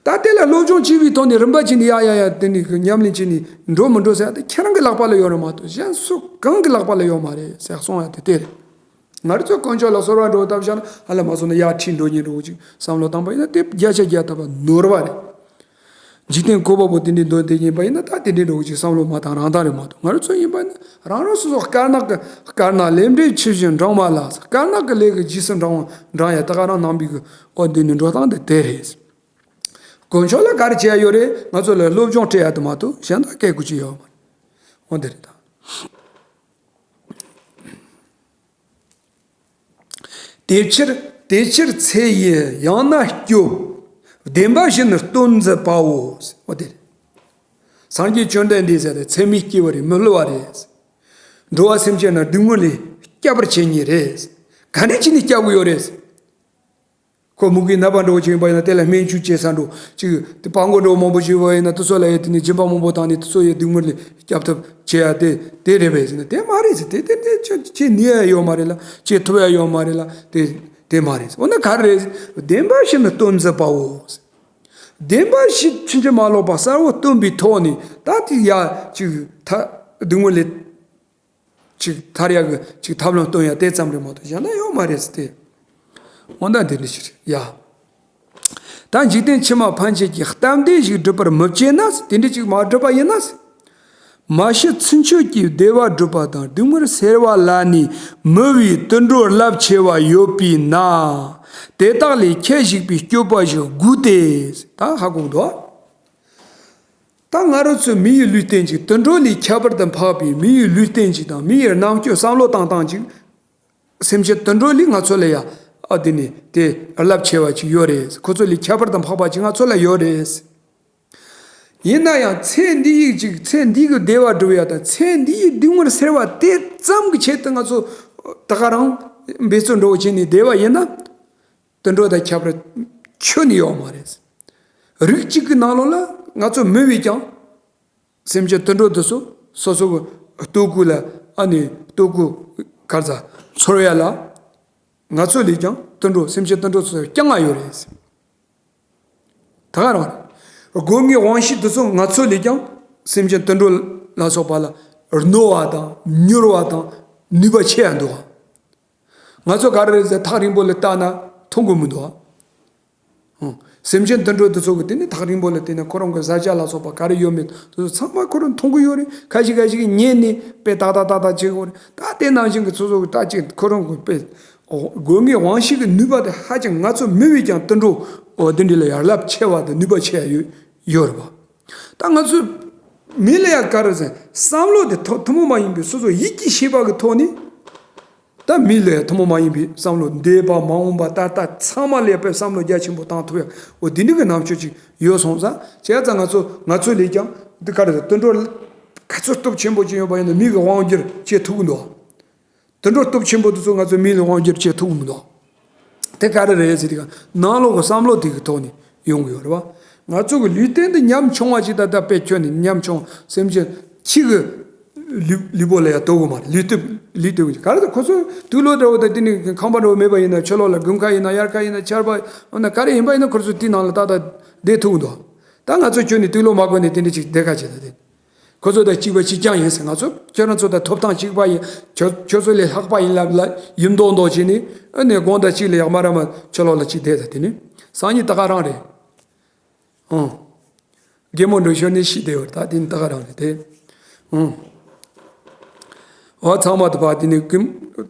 ད་དེ་ལ་སློབ་སྦྱོང་བྱས་པའི་ཐོག་ནས་རིམ་པ་བྱས་ནས་ཡ་ཡ་ཡ་དེ་ནས་ཉམས་ལེན་བྱས་ནས་འགྲོ་མི་འགྲོ་ཟེར་ཡ་དེ་ཁྱེད་རང་གི་ལག་པ་ལ་ཡོད་རེད་མ་གཏོགས་གཞན་སུ་གང་གི་ལག་པ་ལ་ཡོད་མ་རེད་ཟེར་གསུང་ཡ་དེ་དེ་རེད། ང་རང་ཚོ་དཀོན་མཆོག་ལ་གསོལ་བ་འགྲོ་ཐབས་བྱ་ན་ཧ་ལམ་མ་སོང་ན་ཡར་ཁྲིད་འགྲོ་ཉེན་འགྲོ་ཅིག་བསམ་བློ་བཏང་པ་ཡིན་ན་དེ་བརྒྱ་ཆ་བརྒྱ་ཐམ་པ་ནོར་བ་རེད། འཇིག་རྟེན་བཀོད་པ་པོ་དེ་འདྲའི་འདོད་དེ་ཡིན་པ་ཡིན་ན་ད་དེ་འདྲའི་འགྲོ་ཅིག་བསམ་བློ་མ་བཏང་རང་བཏང་རེད་མ་གཏོགས། ང་རང་ཚོ་ཡིན་པ་ཡིན་ན་རང་རང་སོ་སོ་དཀར་ནག་གི་དཀར་ནག་ལས་འབྲས་ཕྱི་བཞིན་འབྲང་བ་ལ་དཀར་ནག་གི་ལས་ཀྱི་རྗེས་སུ་འབྲང་བ་འབྲང་ཡ་ད་ག་རང་ནང་པའི་གི་ཨོ་འདི་ནི་འགྲོ་སྟངས་དེ་དེ་རེད། དཀོན་མཆོག་ལ་ག་རེ་བྱེད་ཡ་ཡོད་རེད། ང་ཚོ་ལ་སློབ་སྦྱོང་སྤྲད་ཡ་དེ་མ་གཏོགས་གཞན་དག་སྐད་དགོས་ཀྱི་ཡོད་མ་རེད། འོ་འདི་རེད་ད། དེ་ཕྱིར་དེ་ཕྱིར་ཚེ་ཡི་ཡང་ན་སྐྱོབ། བདེན་པ་བཞིན་སྟོན་མཛད་པའོ། འོ་དེ་རེད། སངས་རྒྱས་བཅོམ་ལྡན་འདས་ཟེར་ཏེ་ཚད་མས་སྐྱེ་བར་མི་བསླུ་བ་རེད། འགྲོ་བ་སེམས་ཅན་རྣམས་སྡུག་བསྔལ་ལས་སྐྱབས་པར་བྱེད་ཉིད་རེད། ག་འདྲ་བྱས་ནས་སྐྱབས་ཀྱི་ཡོད་རེད། ཁོ་མུ་གེའི་ནད་པ་འདྲ་བོ་ཅིག་ཡིན་པ་ཡིན་ན་དེ་ལ་སྨན་བཅོས་བྱེད་ས་འདྲ་བོ་ཅིག་དེ་སྤྲང་པོ་འདྲ་བོ་མང་པོ་ཅིག་ཡིན་པ་ཡིན་ན་དེ་ཚོ་ལ་ཡ་དེ་ནས་སྦྱིན་པ་མང་པོ་བཏང་ནས་དེ་ཚོ་ཡ་སྡུག་བསྔལ་ལས་སྐྱབས་ཐབས་བྱེད་ཡ་དེ་དེ་རེད་པས་ཟེར་ན་དེ་མ་རེད་ཟེར། དེ་དེ་དེ་ཁྱེད་ཁྱེད་ནུས་ཡ་ཡོད་མ་རེད་ལ་ཁྱེད་ཐུབ་ཡ་ཡོད་མ་རེད་ལ་དེ་དེ་མ་རེད་ཟེར། འོ་ན་ག་རེ་རེད་ཟེར། བདེན་པ་བཞིན་དུ་སྟོན་མཛད་པའོ། བདེན་པ་བཞིན་ཕྱིན་ཅི་མ་ལོག་པ་གསལ་བོ་སྟོན་པའི་ཐོག་ནས་ད་དེ་ཡ་ཅིག་ཐ་སྡུག་བསྔལ་ལས། ཅིག་ཐར་ཡག་གི་ཅིག་ཐབས་ལམ་སྟོན་ཡག་དེ་ཙམ་རེད་མ་གཏོགས་གཞན་ན་ཡོད་མ་རེད་ཟེར་ཏེ། འོ་ན་འདི་འདྲ་ཞིག་རེད་ཡ། ད་འཇིག་རྟེན་ཕྱི་མ་ཕན་ཆད་ཀྱི་གཏམ་དེ་ཞིག་སྒྲུབ་པར་མི་བྱེད་ན་ཟེར། དེ་འདྲ་ཅིག་མ་སྒྲུབ་པ་ཡིན་ན་ཟེར། མ་ཤི་ཚུན་ཆོད་ཀྱི་བདེ་བ་སྒྲུབ་པ་དང་སྡུག་བསྔལ་སེལ་བ་ལ་ནི་མི་བའི་དུད་འགྲོ་རླབས་ཆེ་བ་ཡོད་པས་ན། དེ་དག་ལས་ཁྱད་ཞིག་པའི་སྤྱོད་པ་ཞིག་དགོས་ཏེ། ད་ཧ་གོ་འདུག་ད་ང་རང་ཚོ་མི་ཡི་ལུས་རྟེན་གྱི་དུད་འགྲོ་ལས་ཁྱད་པར་དུ་འཕགས་པའི་མི་ཡི་ལུས་རྟེན་གྱི་དང་མི་ཡི་རྣམ་དཔྱོད་བསམ་བློ་བཏང་སྟངས་ཀྱི་སེམས་ཅན་དུད་འགྲོ་ལས་ང་ཚོ་ལ་ཡ་ཨ་དེ་ནི་དེ་རླབས་ཆེ་བ་ཅིག་ཡོད་རེད། ཁོ་ཚོ་ལས་ཁྱད་པར་དུ་འཕགས་པ་ཅིག་ང་ཚོ་ལ་ཡོད་རེད། ཡིན་ན་ཡང་ཚེ་འདི་ཡི་ཅིག་ཚེ་འདི་གི་བདེ་བ་སྒྲུབ་ཡ་དང་ཚེ་འདི་ཡི་སྡུག་བསྔལ་སེལ་བ་དེ་ཙམ་གྱི་ཆེད་དུ་ང་ཚོ་ད་ག་རང་འབད་བརྩོན་འགྲོ་བྱས་ནས་བསྡད་པ་ཡིན་ན། དུད་འགྲོ་དང་ཁྱད་པར་ཁྱོན་ནས་ཡོད་མ་རེད། རིགས་གཅིག་གི་ནང་ལོགས་ལ་ང་ཚོ་མི་བས་ཀྱང་སེམས་ཅན་དུད་འགྲོ་དེ་ཚོ་སོ་སོ་གི་ལྟོ་གོས་ལ་ཨ་ནི་ལྟོ་གོས་ག་རེ་ཟ་ཚོར་ཡ་ལ་ང་ཚོ་ལས་ཀྱང་དུད་འགྲོ་སེམས་ཅན་དུད་འགྲོ་ཚོ་རྐྱང་ང་ཡོད་རེད། ད་ག་རང་རེད། སྒོ་ལྔའི་དབང་ཤེས་དེ་ཚོ་ང་ཚོ་ལས་ཀྱང་སེམས་ཅན་དུད་འགྲོ་ལ་སོགས་པ་ལ་རྣོ་བ་དང་མྱུར་བ་དང་ནུས་པ་ཆེ་ཡ་འདུག་ང་ཚོ་ག་རེ་རེད་ཟེར་ཐག་རིང་པོ་ལ་ལྟ་ན་མཐོང་གི་མི་འདུག་ཨང་། སེམས་ཅན་དུད་འགྲོ་དེ་ཚོ་གི་དེ་ནི་ཐག་རིང་པོ་ལ་བལྟས་ན་ཁོ་རང་གི་བཟའ་བཅའ་ལ་སོགས་པ་ག་རེ་ཡོད་མེད་དེ་ཚོ་ཚང་མ་ཁོ་རང་མཐོང་གི་ཡོད་རེད། ཁ་ཤས་ཁ་ཤས་ཀྱིས་ཉན་ནས་དཔེ་ཏག་ཏག་ཏག་ཏག་བྱེད་གི་ཡོད་རེད། ད་དེ་ནང་བཞིན་གྱི་ཚོ་ཚོ་གི་ད་ཅིག་ཁོ་རང་གི་དཔེ་སྒོ་ལྔའི་དབང་ཤེས་ཀྱི་ནུས་པ་དེ་ཧ་ཅང་ང་ཚོ་མི་བས་ཀྱང་དུད་འགྲོ་འོ་དེ་འདྲ་ལ་ཡང་རླབས་ཆེ་བ་དང་ནུས་པ་ཆེ་བ་ཡོད་ཡོད་རེད་པ། ད་ང་ཚོ་མི་ལ་ཡང་ག་རེ་ཟེར་བསམ་བློ་དེ་ཐོ་ཐུན་མོང་མ་ཡིན་པའི་སོ་སོ་ཡིད་ཀྱི་ཤེས་པ་གི་ཐོག་ནས། ད་མི་ལ་ཡང་ཐུན་མོང་མ་ཡིན་པའི་བསམ་བློ་འདས་པ་མ་འོངས་པ་ད་ལྟ་ཚང་མ་ལ་ཡང་དཔེ་བསམ་བློ་རྒྱ་ཆེན་པོ་བཏང་ཐུབ་ཡ་འོ་དེ་འདྲ་གི་རྣམ་དཔྱོད་ཅིག་ཡོད་སོང་ཙང་བྱས་ཙང་ང་ཚོ་ང་ཚོ་ལས་ཀྱང་འདི་ག་རེ་ཟེར་དུད་འགྲོ་ག་ཚོད་སྟོབས་ཆེན་པོ་ཅིག་ཡོད་པ་ཡིན་ན་མི་གི་དབང་སྒྱུར་བྱེད་ཐུབ་ཀྱི་འདུག་དུད་འགྲོ་སྟོབས་ཆེན་པོ་དེ་ཚོ་ང་ཚོ་མི་ལ་དབང་སྒྱུར་བྱེད་ཐུབ་ཀྱི་མི་འདུག་དེ་ག་རེ་རེད་ཟེར་དུས་ནང་ལོགས་ཀྱི་བསམ་བློ་དེ་གི་ཐོག་ནས་ཡོང་གི་ཡོད་རེད་བ། ང་ཚོ་གི་ལུས་རྟེན་འདི་ཉམ་ཆུང་བ་ཅིག་ད་ལྟ་དཔེ་ཁྱོན་ནས་ཉམ་ཆུང་སེམས་ཅན་ཁྱི་གི་ལུས་ལུས་པོ་ལ་ཡང་ལྟོས་གི་མ་རེད། ལུས་སྟོབས་ལུས་སྟོབས་ཀྱི་ག་རེ་ཟེར་ཁོ་ཚོ་དུག་ལོག་འདྲ་བོ་དང་དེ་ནས་ཁང་པ་འདྲ་བོ་མེད་པ་ཡིན་ན་ཕྱི་ལོགས་ལ་དགུན་ཁ་ཡིན་ན་དབྱར་ཁ་ཡིན་ན་ཆར་པ་འོ་ན་ག་རེ་ཡིན་པ་ཡིན་ན་ཁོ་ཚོ་དེའི་ནང་ལ་ཏག་ཏག་བསྡད་ཐུབ་གི་འདུག་ད་ང་ཚོ་ཁྱོན་ནས་དུག་ལོག་མ་གོན་ནས་དེ་འདྲ་ཅིག་བསྡད་ཁ་བྱེད་ད་དེ། ཁོ་ཚོ་དང་གཅིག་པ་གཅིག་རྐྱང་ཡིན་ཟེར། ང་ཚོ་ཁྱོད་རང་ཚོ་དང་ཐོབ་ཐང་གཅིག་པ་ཡིན། ཁྱོད་ཁྱོད་ཚོ་ལས་ལྷག་པ་ཡིན་ལབ་ལ་ཡིན་མདོག་མདོག་བྱས་ནས་ཨ་ནི་དགོང་དག་གཅིག་ལ་ཡག་མ་ར་མ་ཕྱི་ལོགས་ལ་གཅིག་བསྡད་ད་དེ་ནི་སང་ཉིན་ད་ག་རང་རེད། ཨང་། རྒན་མོ་འགྲོ་ཤོར་ནས་ཤི་བསྡད་ཡོད་ད་དེ་ནི་ད་ག་རང་རེད་དེ། ཨང་། འོ་ཚང་མ་དུ་བ་དེ་ནི་ཀིམ་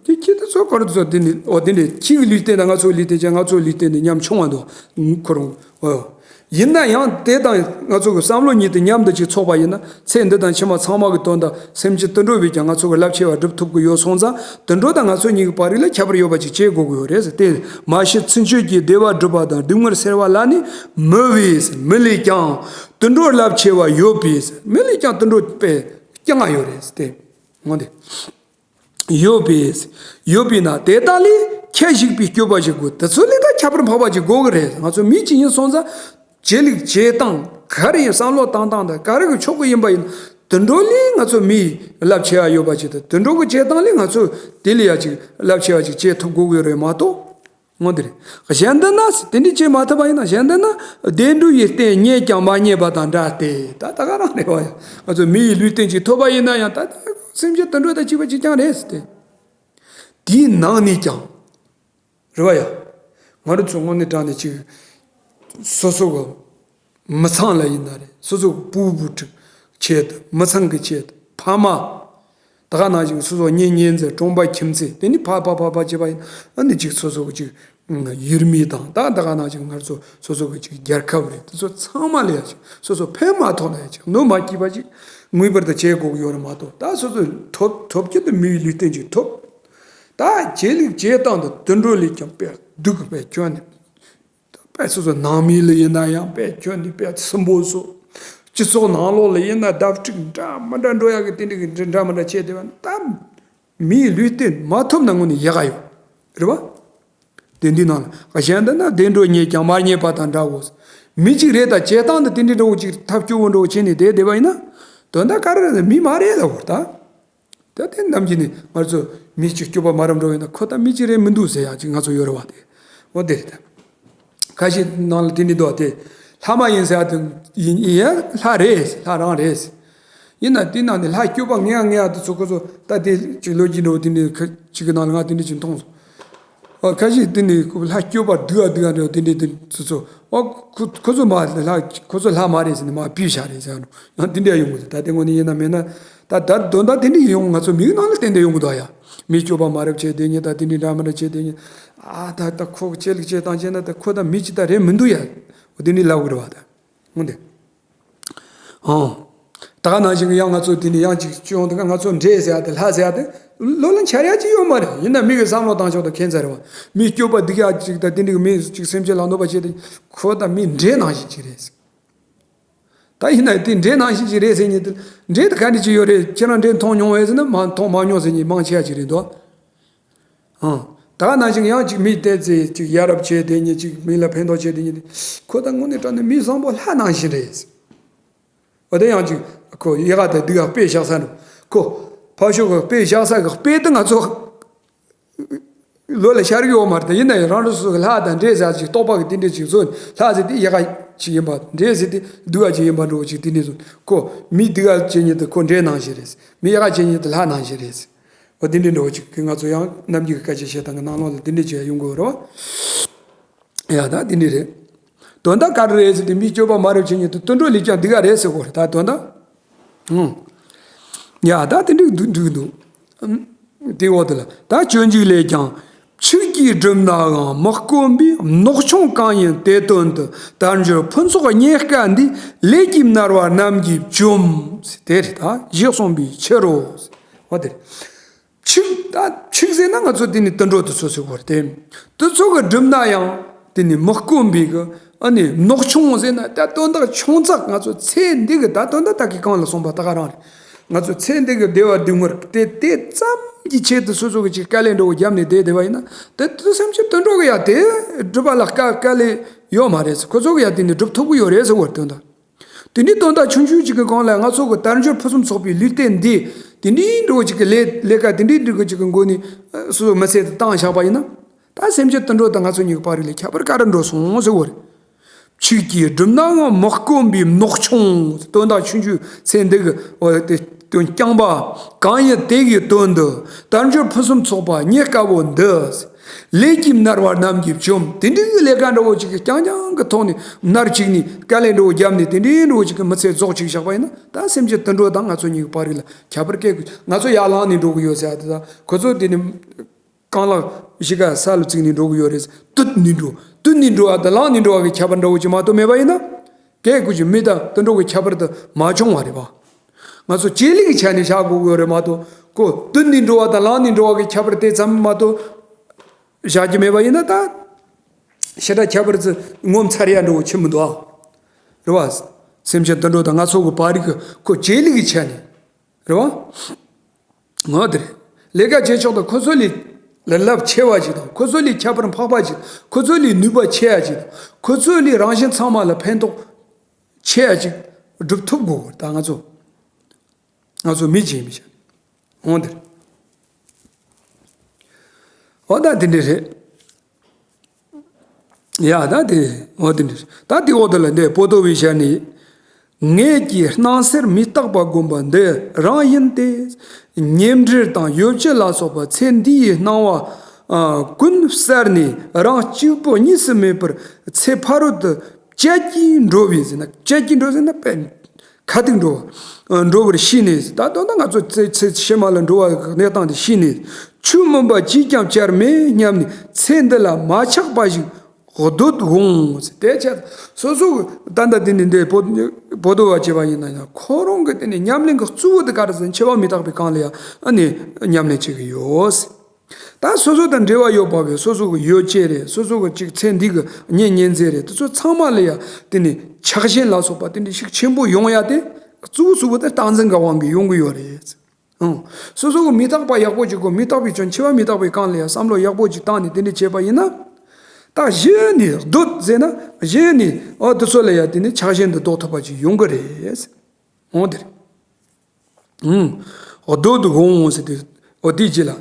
དེ་ཁྱེད་དུ་ཚོ་ཁོ་ར་ཚོ་དེ་ནི་འོ་དེ་ནི་ཁྱི་གི་ལུས་རྟེན་དང་ང་ཚོའི་ལུས་རྟེན་ཅན་ང་ཚོའི་ལུས་རྟེན་ནི་ཉམ་ཆུང་བ་འདུག་ཁོ་རང་འོ། ཡིན་ན་ཡང་དེ་དང་ང་ཚོ་གི་བསམ་བློ་གཉིས་དེ་མཉམ་དུ་ཅིག་ཚོགས་པ་ཡིན་ན། ཚེ་འདི་དང་ཕྱི་མ་ཚང་མ་གི་དོན་དག་སེམས་ཅན་དུད་འགྲོ་བས་ཀྱང་ང་ཚོ་གི་རླབས་ཆེ་བ་སྒྲུབ་ཐུབ་ཀྱི་ཡོད་སོང་ཙང་། དུད་འགྲོ་དང་ང་ཚོ་གཉིས་ཀྱི་བར་རིགས་ལ་ཁྱད་པར་ཡོད་པ་ཅིག་བྱེད་དགོས་ཀྱི་ཡོད་རེད་ཟེར་ཏེ། མ་གཞི་ཚུན་ཆོད་ཀྱི་བདེ་བ་སྒྲུབ་པ་དང་སྡུག་བསྔལ་སེལ་བ་ལ་ནི་མི་བས། མི་ལས་ཀྱང་དུད་འགྲོ་རླབས་ཆེ་བ་ཡོད་པས། མི་ལས་ཀྱང་དུད་འགྲོ་དཔེ་སྐྱེ་ང་ཡོད་རེད་ཟེར་ཏེ། འོན་ཏེ། ཡོད་པས། ཡོད་པས་ན་དེ་དག་ལས་ཁྱད་ཞིག་པའི་སྤྱོད་པ་ཞིག་དགོས། དེ་ཚོ་ལས་ད་ཁྱད་པར་འཕགས་པ་ཅིག་དགོས་ཀྱི་རེད། ང་ཚོ་མི་གཅིག་ཡིན་སོང་ཙང་། བྱེད་ལུགས་བྱེད་སྟངས་ག་རེ་ཡིན། བསམ་བློ་བཏང་སྟངས་དང་ག་རེ་གི་ཕྱོགས་གི་ཡིན་པ་ཡིན། དུད་འགྲོ་ལས་ང་ཚོ་མི་རླབས་ཆེ་བ་ཡོད་པ་ཅིག་དང་། དུད་འགྲོ་གི་བྱེད་སྟངས་ལས་ང་ཚོ་དེ་ལས་ཡ་ཅིག་རླབས་ཆེ་བ་ཅིག་བྱེད་ཐུབ་དགོས་ཀྱི་རེད་མ་གཏོགས། འོ་དེ་རེད། གཞན་དུ་ན་དེ་འདྲ་བྱེད་མ་ཐུབ་པ་ཡིན་ན། གཞན་དུ་ན་བདེ་འགྲོའི་རྟེན་རྙེད་ཀྱང་མ་རྙེད་པ་དང་འདྲ་སྟེ། ད་ད་ག་རང་རེད་བ་ཡ། ང་ཚོ་མི་ཡི་ལུས་རྟེན་ཅིག་ཐོབ་པ་ཡིན་ན་ཡང་། ད་ད་སེམས་ཅན་དུད་འགྲོ་དང་གཅིག་པ་གཅིག་རྐྱང་རེད་ཟེར་ཏེ། དེའི་ནང་ནས་ཀྱང་རེད་བ་ཡ། ང་རང་ཚོ་དངོས་གནས་དྲང་གནས་ཅིག་སོ་སོ་གི་མི་ཚང་ལ་ཡིན་ན་རེད། སོ་སོ་གི་བུ་བུ་ཕྲུག་ཆེད་དུ། མི་ཚང་གི་ཆེད་དུ། ཕ་མ། ད་ག་ནང་བཞིན་སོ་སོ་གཉེན་ཉེ་ཚན་གྲོང་པ་ཁྱིམ་མཚེས་དེ་ནི་ཕ་ཕ་ཕ་ཕ་བྱེད་པ་ཡིན། ཨ་ནི་ཅིག་སོ་སོ་གི་ཅིག་ཡུལ་མི་དང་། ད་ད་ག་ནང་བཞིན་ང་ཚོ་སོ་སོ་གི་ཅིག་རྒྱལ་ཁབ་རེད། དེ་ཚོ་ཚང་མ་ལ་ཡ་ཅིག་སོ་སོ་ཕན་མ་ཐོགས་ན་ཡ་ཅིག་གནོད་མ་སྐྱེལ་བ་ཅིག་ངེས་པར་དུ་བྱེད་དགོས་ཀྱི་ཡོད་རེད་མ་གཏོགས། ད་སོ་སོ་ཐོབ་ཐོབ་ཀྱི་དེ་མི་ཡི་ལུས་རྟེན་ཅིག་ཐོབ། ད་བྱེད་ལུགས་བྱེད་སྟངས་དེ་དུད་འགྲོ་ལས་ཀྱང་དཔེ་སྡུག་གི་དཔེ་སྐྱོན་ནས། དཔེ་སོ་སོ་ནང་མི་ལ་ཡིན་ན་ཡང་དཔེ་ཁྱོད་འདི་དཔེ་སུན་པོ་བཟོ། སྤྱི་ཚོགས་ནང་ལོགས་ལ་ཡིན་ན་བརྡབ་གཅིག་འདྲ་མི་འདྲ་འགྲོ་ཡག་གི་དེ་འདྲ་གི་འདྲ་མི་འདྲ་བྱས་བསྡད་པ་ན། ད་མིའི་ལུས་རྟེན་མ་ཐོབ་ན་དངོས་ནས་ཡག་ག་ཡོད་རེད་བ། དེ་འདི་ནང་ལ་གཞན་དུ་ན་བདེ་འགྲོ་རྙེད་ཀྱང་མ་རྙེད་པ་དང་འདྲའོ། མི་གཅིག་རེད། ད་བྱེད་སྟངས་འདི་དེ་འདྲའི་འདྲ་བོ་ཅིག་ཐབས་སྐྱོ་བོ་འདྲ་བོ་བྱས་ནས་བསྡད་བསྡད་པ་ཡིན་ན། དོན་དག་ག་རེ་རེད། མི་མ་རེད་ལབ་དགོས་ད། ད་དེ་ནམ་རྒྱུན་ནས་ང་ཚོ་མི་གཅིག་སྐྱོ་པ་མ་རབས་འགྲོ་བས་ན། ཁོ་ད་མི་གཅིག་རེད་མི་འདུག་ཟེར་ཡག་ཅིག་ང་ཚོ་ཡོད་རེད་བ། དེ་འོ་དེ་རེད་ད། ཁ་ཤས་ནང་ལ་དེ་འདྲ་འདུག་བ། དེ་ལྷ་མ་ཡིན་ཟེར་ཡག་དེ་ཡིན་ཡིན་ཡ། ལྷ་རེད། ལྷ་རང་རེད། ཡིན་ན་དེ་ནང་ནས་ལྷ་སྐྱོ་པ་ངན་ཡ་ངན་ཡ་དེ་ཚོ་ཁོ་ཚོ་ད་དེ་ཅིག་ལོ་རྒྱུས་འདྲ་བོ་དེ་འདྲ་ཁ་ཅིག་གི་ནང་ལ་ང་དེ་འདྲ་ཅིག་མཐོང་སོང་། ཨོ། ཁ་ཤས་དེ་ནི་ལྷ་སྐྱོ་པ་སྡུག་ཨ་སྡུག་ཨ་འདྲ་བོ་དེ་འདྲ་དེ་ཚོ་ཚོ། ཨོ། ཁོ་ཁོ་ཚོ་མ་ལྷ། ཁོ་ཚོ་ལྷ་མ་རེད་ཟེར་ནས་མར་ཕུད་བཞག་རེད་ཟེར་ཡང་དེ་འདྲ་ཡོང་གི་འདུག་ད་དེ་དངོས་གནས་ཡིན་ན་མིན་ན། ད་ད་དོན་དག་དེ་འདྲ་ཡོང་། ང་ཚོ་མིའི་ནང་ལ་ཏན་ཏན་ཡོང་གི་འདུག་ཡ། མི་སྐྱོ་པ་མ་རབས་བྱས་བསྡད་མཁན་དང་དེ་འདྲ་འདྲ་མི་འདྲ་བྱས་བསྡད་མཁན། ཨ། ད་ད་ཁོ་གི་ཆེ་ལུགས་བྱེད་སྟངས་བྱས་ན་ད་ཁོ་ད་མི་གཅིག་ད་རེད་མི་འདུག་ཡ། འོ་དེ་འདྲ་ལབ་གི་རེད་བ་ད། འོ་དེ། ཨང་། ད་ག་ནང་བཞིན་གྱི་ཡང་ང་ཚོ་དེ་ནས་ཡང་ཅིག་སྤྱི་ཡོངས་དེ་ག་ང་ཚོ་འདྲེ་ཟེར་ཡ་དེ་ལྷ་ཟེར་ཡ་དེ་ལོ་ལ་འཆར་ཡ་ཅིག་ཡོད་མ་རེད། ཡིན་ན་མི་གི་བསམ་བློ་བཏང་ཕྱོགས་དང་ཁྱད་མཚར་རེད་བ། མི་སྐྱོ་པ་སྡུག་ཡ་ཅིག་དང་དེ་འདྲ་གི་མི་ཅིག་སེམས་ཅན་ལ་གནོད་པ་བྱེད་དེ། ཁོ་ད་མི་འདྲེ་ནང་བཞིན་ཅིག་རེད། ད་ཡིན་ན་དེ་འདྲེ་ནང་བཞིན་ཅིག་རེད་ཟེར་མཁན་དེ། འདྲེ་དེ་ག་འདྲ་ཅིག་ཡོད་རེད། ཁྱེད་རང་འདྲེ་མཐོང་མྱོང་བས་ཟེར་ན་མ་མཐོང་མ་མྱོང་ཟེར་མཁན་མང་ཆེ་བ་ཅིག་རེད་འདུག་ཨང་། ད་ག་ནང་བཞིན་ཡང་ཅིག་མི་བལྟས་ཚེ་ཅིག་ཡ་རབས་བྱས་བསྡད་མཁན་ཅིག་མི་ལ་ཕན་ཐོགས་བྱས་བསྡད་མཁན་དེ། ཁོ་ད་དངོས་གནས་དྲང་གནས་མི་བཟང་པོ་ལྷ་ནང་བཞིན་རེད། འོ་དེ་ཡང་ཅིག་ཁོ་ཡག་ག་དེ་སྡུག་ག་དཔེ་བཞག་ས་ནི། ཁོ་ཕར་ཕྱོགས་གི་དཔེ་བཞག་ས་གི་དཔེ་དེ་ང་ཚོ་ལོ་ལ་ཤར་གི་ཡོད་མ་རེད། ད་ཡིན་ན་ཡང་རང་རང་སོ་སོ་གི་ལྷ་དང་འདྲེ་ཟེར་ཅིག་རྟོག་པ་གི་དེ་འདྲ་ཅིག་བཟོ་ནས། ལྷ་ཟེར་དེ་ཡག་ག་ཅིག་ཡིན་པ། འདྲེ་ཟེར་དེ་སྡུག་ག་ཅིག་ཡིན་པ་འདྲ་བོ་ཅིག་དེ་འདྲ་བཟོ་ནས། ཁོ་མི་སྡུག་ག་བྱེད་མཁན་དེ་ཁོ་འདྲེ་ནང་བཞིན་རེད། མི་ཡག་ག་བྱེད་མཁན་དེ་ལྷ་ནང་བཞིན་རེད། འོ་དེ་འདྲ་འདྲ་བོ་ཅིག་གི་ང་ཚོ་ཡང་ནམ་རྒྱུན་གྱི་སྐད་ཆ་བཤད་སྟངས་ཀྱི་ནང་ལོགས་ལ་དེ་འདྲ་ཅིག་ཡོང་གི་ཡོད་རེད་བ། ཡ། ད་དེ་འདྲ་རེད། དོན་དག་ག་རེ་རེད་ཟེར་དུས། མི་སྐྱོ་པ་མ་རབས་བྱེད་མཁན་དེ་དུད་འགྲོ་ལས་ཀྱང་སྡུག་ག་རེད་ཟེར་གོ་རེད། ད་དོན་དག་ཨང་། ཡ། ད་དེ་འགྲིག་འདུག་འགྲིག་འདུག་དེའི་འོག་དེ་ལ་ད་སྤྱོད་འཇུག་ལས་ཀྱང་། ཕྱུགས་ཀྱིས་བསྒྲུབས་ནའང་མི་དཀོན་པའི། ནག་ཆུང་གང་ཡིན་དེ་དོན་དུ། དལ་འབྱོར་ཕུན་ཚོགས་རྙེད་དཀའ་འདི། ལས་ཀྱིས་མནར་བ་རྣམས་ཀྱིས་བཅོམ། དེ་རེད། ད་ཞེས་གསུངས་པའི་ཕྱིར་རོ། འོ་དེ་རེད། ཕྱུགས། ད་ཕྱུགས་ཟེར་ན་ང་ཚོ་དེ་ནི་དུད་འགྲོ་དེ་ཚོ་ཟེར་གོ་རེད་དེ། དེ་ཚོ་གིས་བསྒྲུབས་ན་ཡང་དེ་ནི་མི་དཀོན་པའི་གི། ཨ་ནི་ནག་ཆུང་ཟེར་ན་ད་དོན་དག་ཆུང་ཙག་ང་ཚོ་ཚེ་འདི་གི། ད་དོན་དག་ད་གིན་གོང་ལ་གསུངས་པ་ད་ག་རང་རེད། ང་ཚོ་ཚེ་འདི་གི་བདེ་བ་སྡུག་བསྔལ་དེ་དེ་ཙམ་གྱི་ཆེད་དུ་སོ་སོ་གི་ཅིག་དཀའ་ལས་འདྲ་བོ་བརྒྱབ་ནས་བསྡད་བསྡད་པ་ཡིན་ན། དེ་དུ་སེམས་ཅན་དུད་འགྲོ་གི་ཡ་དེ་སྒྲུབ་པ་ལ་དཀའ་དཀའ་ལས་ཡོད་མ་རེད། ཁོ་ཚོ་གི་ཡ་དེ་ནི་སྒྲུབ་ཐུབ་གི་ཡོད་རེད་ཟེར་བ་རེད། དོན་དག་དེ་ནི་དོན་དག་ཆུང་ཆུང་གཅིག་གི་སྒང་ལ་ང་ཚོ་གི་དལ་འབྱོར་ཕུན་སུམ་ཚོགས་པའི་ལུས་རྟེན་འདི། དེ་འདྲའི་འདྲ་བོ་ཅིག་གི་ལས་ལས་ཀ་དེ་འདྲའི་འདྲ་བོ་ཅིག་གི་སྒོ་ནས་སོ་སོ་མི་ཚེ་དེ་བཏང་བཞག་པ་ཡིན་ན། ད་སེམས་ཅན་དུད་འགྲོ་དང་ང་ཚོ་གཉིས་ཀྱི་བར་ལ་ཁྱད་པར་ག་རེ་འགྲོ་སོང་ཟེར་བ་རེད། ཕྱུགས་ཀྱིས་བསྒྲུབས་ནའང་མི་དཀོན་པའི་ནག་ཆུང་། དོན་དག་ཆུང་ཆུང་ཚེ་འདི་གི་འོ་དེ་དོན་རྐྱང་པ་གང་ཡིན་དེ་གི་དོན་དུ། དལ་འབྱོར་ཕུན་སུམ་ཚོགས་པ་རྙེད་དཀའ་བོ་འདི། ལས་ཀྱིས་མནར་བ་རྣམས་ཀྱིས་བཅོམ། དེ་འདྲའི་གི་ལས་ཀ་འདྲ་བོ་ཅིག་གི་རྐྱང་རྐྱང་གི་ཐོག་ནས་མནར་བཅུག་ནས། དཀའ་ལས་འདྲ་བོ་བརྒྱབ་ནས་དེ་འདྲའི་འདྲ་བོ་ཅིག་གི་མི་ཚེ་རྫོགས་བཅུག་བཞག་པ་ཡིན་ན། ད་སེམས་ཅན་དུད་འགྲོ་དང་ང་ཚོ་གཉིས་ཀྱི་བར་ལ་ཁྱད་པར་ག་གི། ང་ཚོ་ཡར་ལངས་ནས་འགྲོ་གི་ཡོད་ཟེར་ཡ་དེ་དང་། ཁོ་ཚོ་དེ་ནི་རྐང་ལག་གཞི་ག་ས་ལ་བཙུགས་ནས་འགྲོ་གི་ཡོད་རེད། དུད་ནས་འགྲོ། དུད་ནས་འགྲོ་བ་དང་ལངས་ནས་འགྲོ་བ་གི་ཁྱད་པར་འདྲ་བོ་ཅིག་མ་གཏོགས་མེད་པ་ཡིན་ན། སྐད་དགོས་ཀྱི་མི་དང་དུད་འགྲོ་གི་ཁྱད་པར་དུ་མ་བྱུང་བ་རེད་པ། ང་ཚོ་བྱེད་ལས་ཀྱི་ཆ་ནས་བཞག་དགོས་ཀྱི་ཡོད་རེད་མ་གཏོགས། ཁོ་དུད་འགྲོ་བ་དང་ལག་ནས་འགྲོ་བ་གི་ཁྱད་པར་དེ་ཙམ་མ་གཏོགས་བཞག་རྒྱུ་མེད་པ་ཡིན་ན། ད་ཞེ་དྲག་ཁྱད་པར་ཚོ་ངོ་མཚར་ཡ་འགྲོ་བ་ཆེ་མི་འདུག་ཨ། རེད་བ། སེམས་ཅན་དུད་འགྲོ་དང་ང་ཚོ་གི་བར་རིགས་ཁོ་བྱེད་ལས་ཀྱི་ཆ་ནས། རེད་བ། འོ་དེ་རེད། ལས་ཀ་བྱེད་ཕྱོགས་དང་ཁོ་ཚོ་ལས་ལ་རླབས་ཆེ་བ་ཞིག་དང་། ཁོ་ཚོ་ལས་ཁྱད་པར་འཕགས་པ་ཞིག་དང་། ཁོ་ཚོ་ལས་ནུས་པ་ཆེ་བ་ཞིག་དང་། ཁོ་ཚོ་ལས་རང་གཞན་ཚང་མ་ལ་ཕན་ཐོགས་ཆེ་བ་ཞིག་སྒྲུབ་ཐུབ་དགོས། ད་ང་ཚོ་ང་ཚོ་མི་ཅིག་ཡིན་པའི་ཆ་ནས། འོ་དེ་རེད། འོ་ད་དེ་འདྲ་རེད། ཡ་ད་དེ། འོ་དེ་འདྲ་རེད། ད་དེ་འོག་དེ་ལ་འདི་པོ་ཏོ་བའི་ཞལ་ནས། ངེད་ཀྱི་སྣང་སེར་མི་རྟག་པ་བསྒོམ་པ་འདི་རང་ཡིན་ཏེ། ཉེ་འབྲེལ་དང་ཡོ་བྱད་ལ་སོགས་པ་ཚེ་འདིའི་སྣང་བ་ཨ་ཀུན་བསལ་ནས། རང་གཅིག་པུ་གཉིས་སུ་མེད་པར་ཚེ་ཕ་རོལ་ཏུ་བཅད་ཀྱིས་འགྲོ་བས་ཟེར་ན། བཅད་ཀྱིས་འགྲོ་ཟེར་ན་དཔེ་ཁ་ཐུག་འགྲོ་བ། འགྲོ་བར་ཤེས་ནས། ད་དོན་དག་ང་ཚོ་ཚེ་ཚེ་ཕྱི་མ་ལ་འགྲོ་བ་གནས་སྟངས་དེ་ཤེས་ནས། ཆོས་མིན་པ་ཅིས་ཀྱང་བྱར་མེད་སྙམ་ནས། ཚེ་འདི་ལ་མ་ཆགས་པ་ཞིག་འདོད་འོང་། དེ་ཆ་སོ་སོ་གི་ད་ལྟ་དེ་ནི་འདི་བོ་བོ་དོ་བ་བྱས་པ་ཡིན་ན་ཡང་། ཁོ་རང་གི་དེ་ནི་ཉམས་ལེན་གྱི་གཙོ་བོ་དེ་ག་རེ་ཟེར། འཆི་བ་མི་རྟག་པའི་སྒང་ལ་ཡང་ཨ་ནི་ཉམས་ལེན་བྱེད་ཀྱི་ཡོད། ད་སོ་སོ་དང་འབྲེལ་བ་ཡོད་པ་གི་སོ་སོ་གི་ཡོ་བྱད་རེད། སོ་སོ་གི་ཅིག་ཚེ་འདི་གི་གཉེན་ཉེ་ཚན་རེད། དེ་ཚོ་ཚང་མ་ལ་ཡང་དེ་ནི་ཆགས་ཞེན་ལ་སོགས་པ་དེ་འདྲ་ཞིག་ཆེན་པོ་ཡོང་ཡ་དེ་གཙོ་བོ་གཙོ་བོ་དེ་རྟག་འཛིན་གི་དབང་གིས་ཡོང་གི་ཡོད་རེད། ཨང་། སོ་སོ་གི་མི་རྟག་པ་ཡག་པོ་ཅིག་གོ། མི་རྟག་པའི་ཆོས། འཆི་བ་མི་རྟག་པའི་སྒང་ལ་ཡང་བསམ་བློ་ཡག་པོ་ཅིག་བཏང་ནས་དེ་འདྲ་བྱས་པ་ཡིན་ན། ད་གཞི་ནས་འདོད་ཟེར་ན། གཞི་ནས་ཨོ་དེ་ཚོ་ལ་ཡང་དེ་ནི་ཆགས་ཞེན་དུ་ལྡོག་ཐུབ་པ་ཅིག་ཡོང་གི་རེད། འོང་དེ་རེད། ཨང་། འདོད་དུ་འོང་ཟེར་དུས་ཨོ་དེའི་རྗེས་ལ།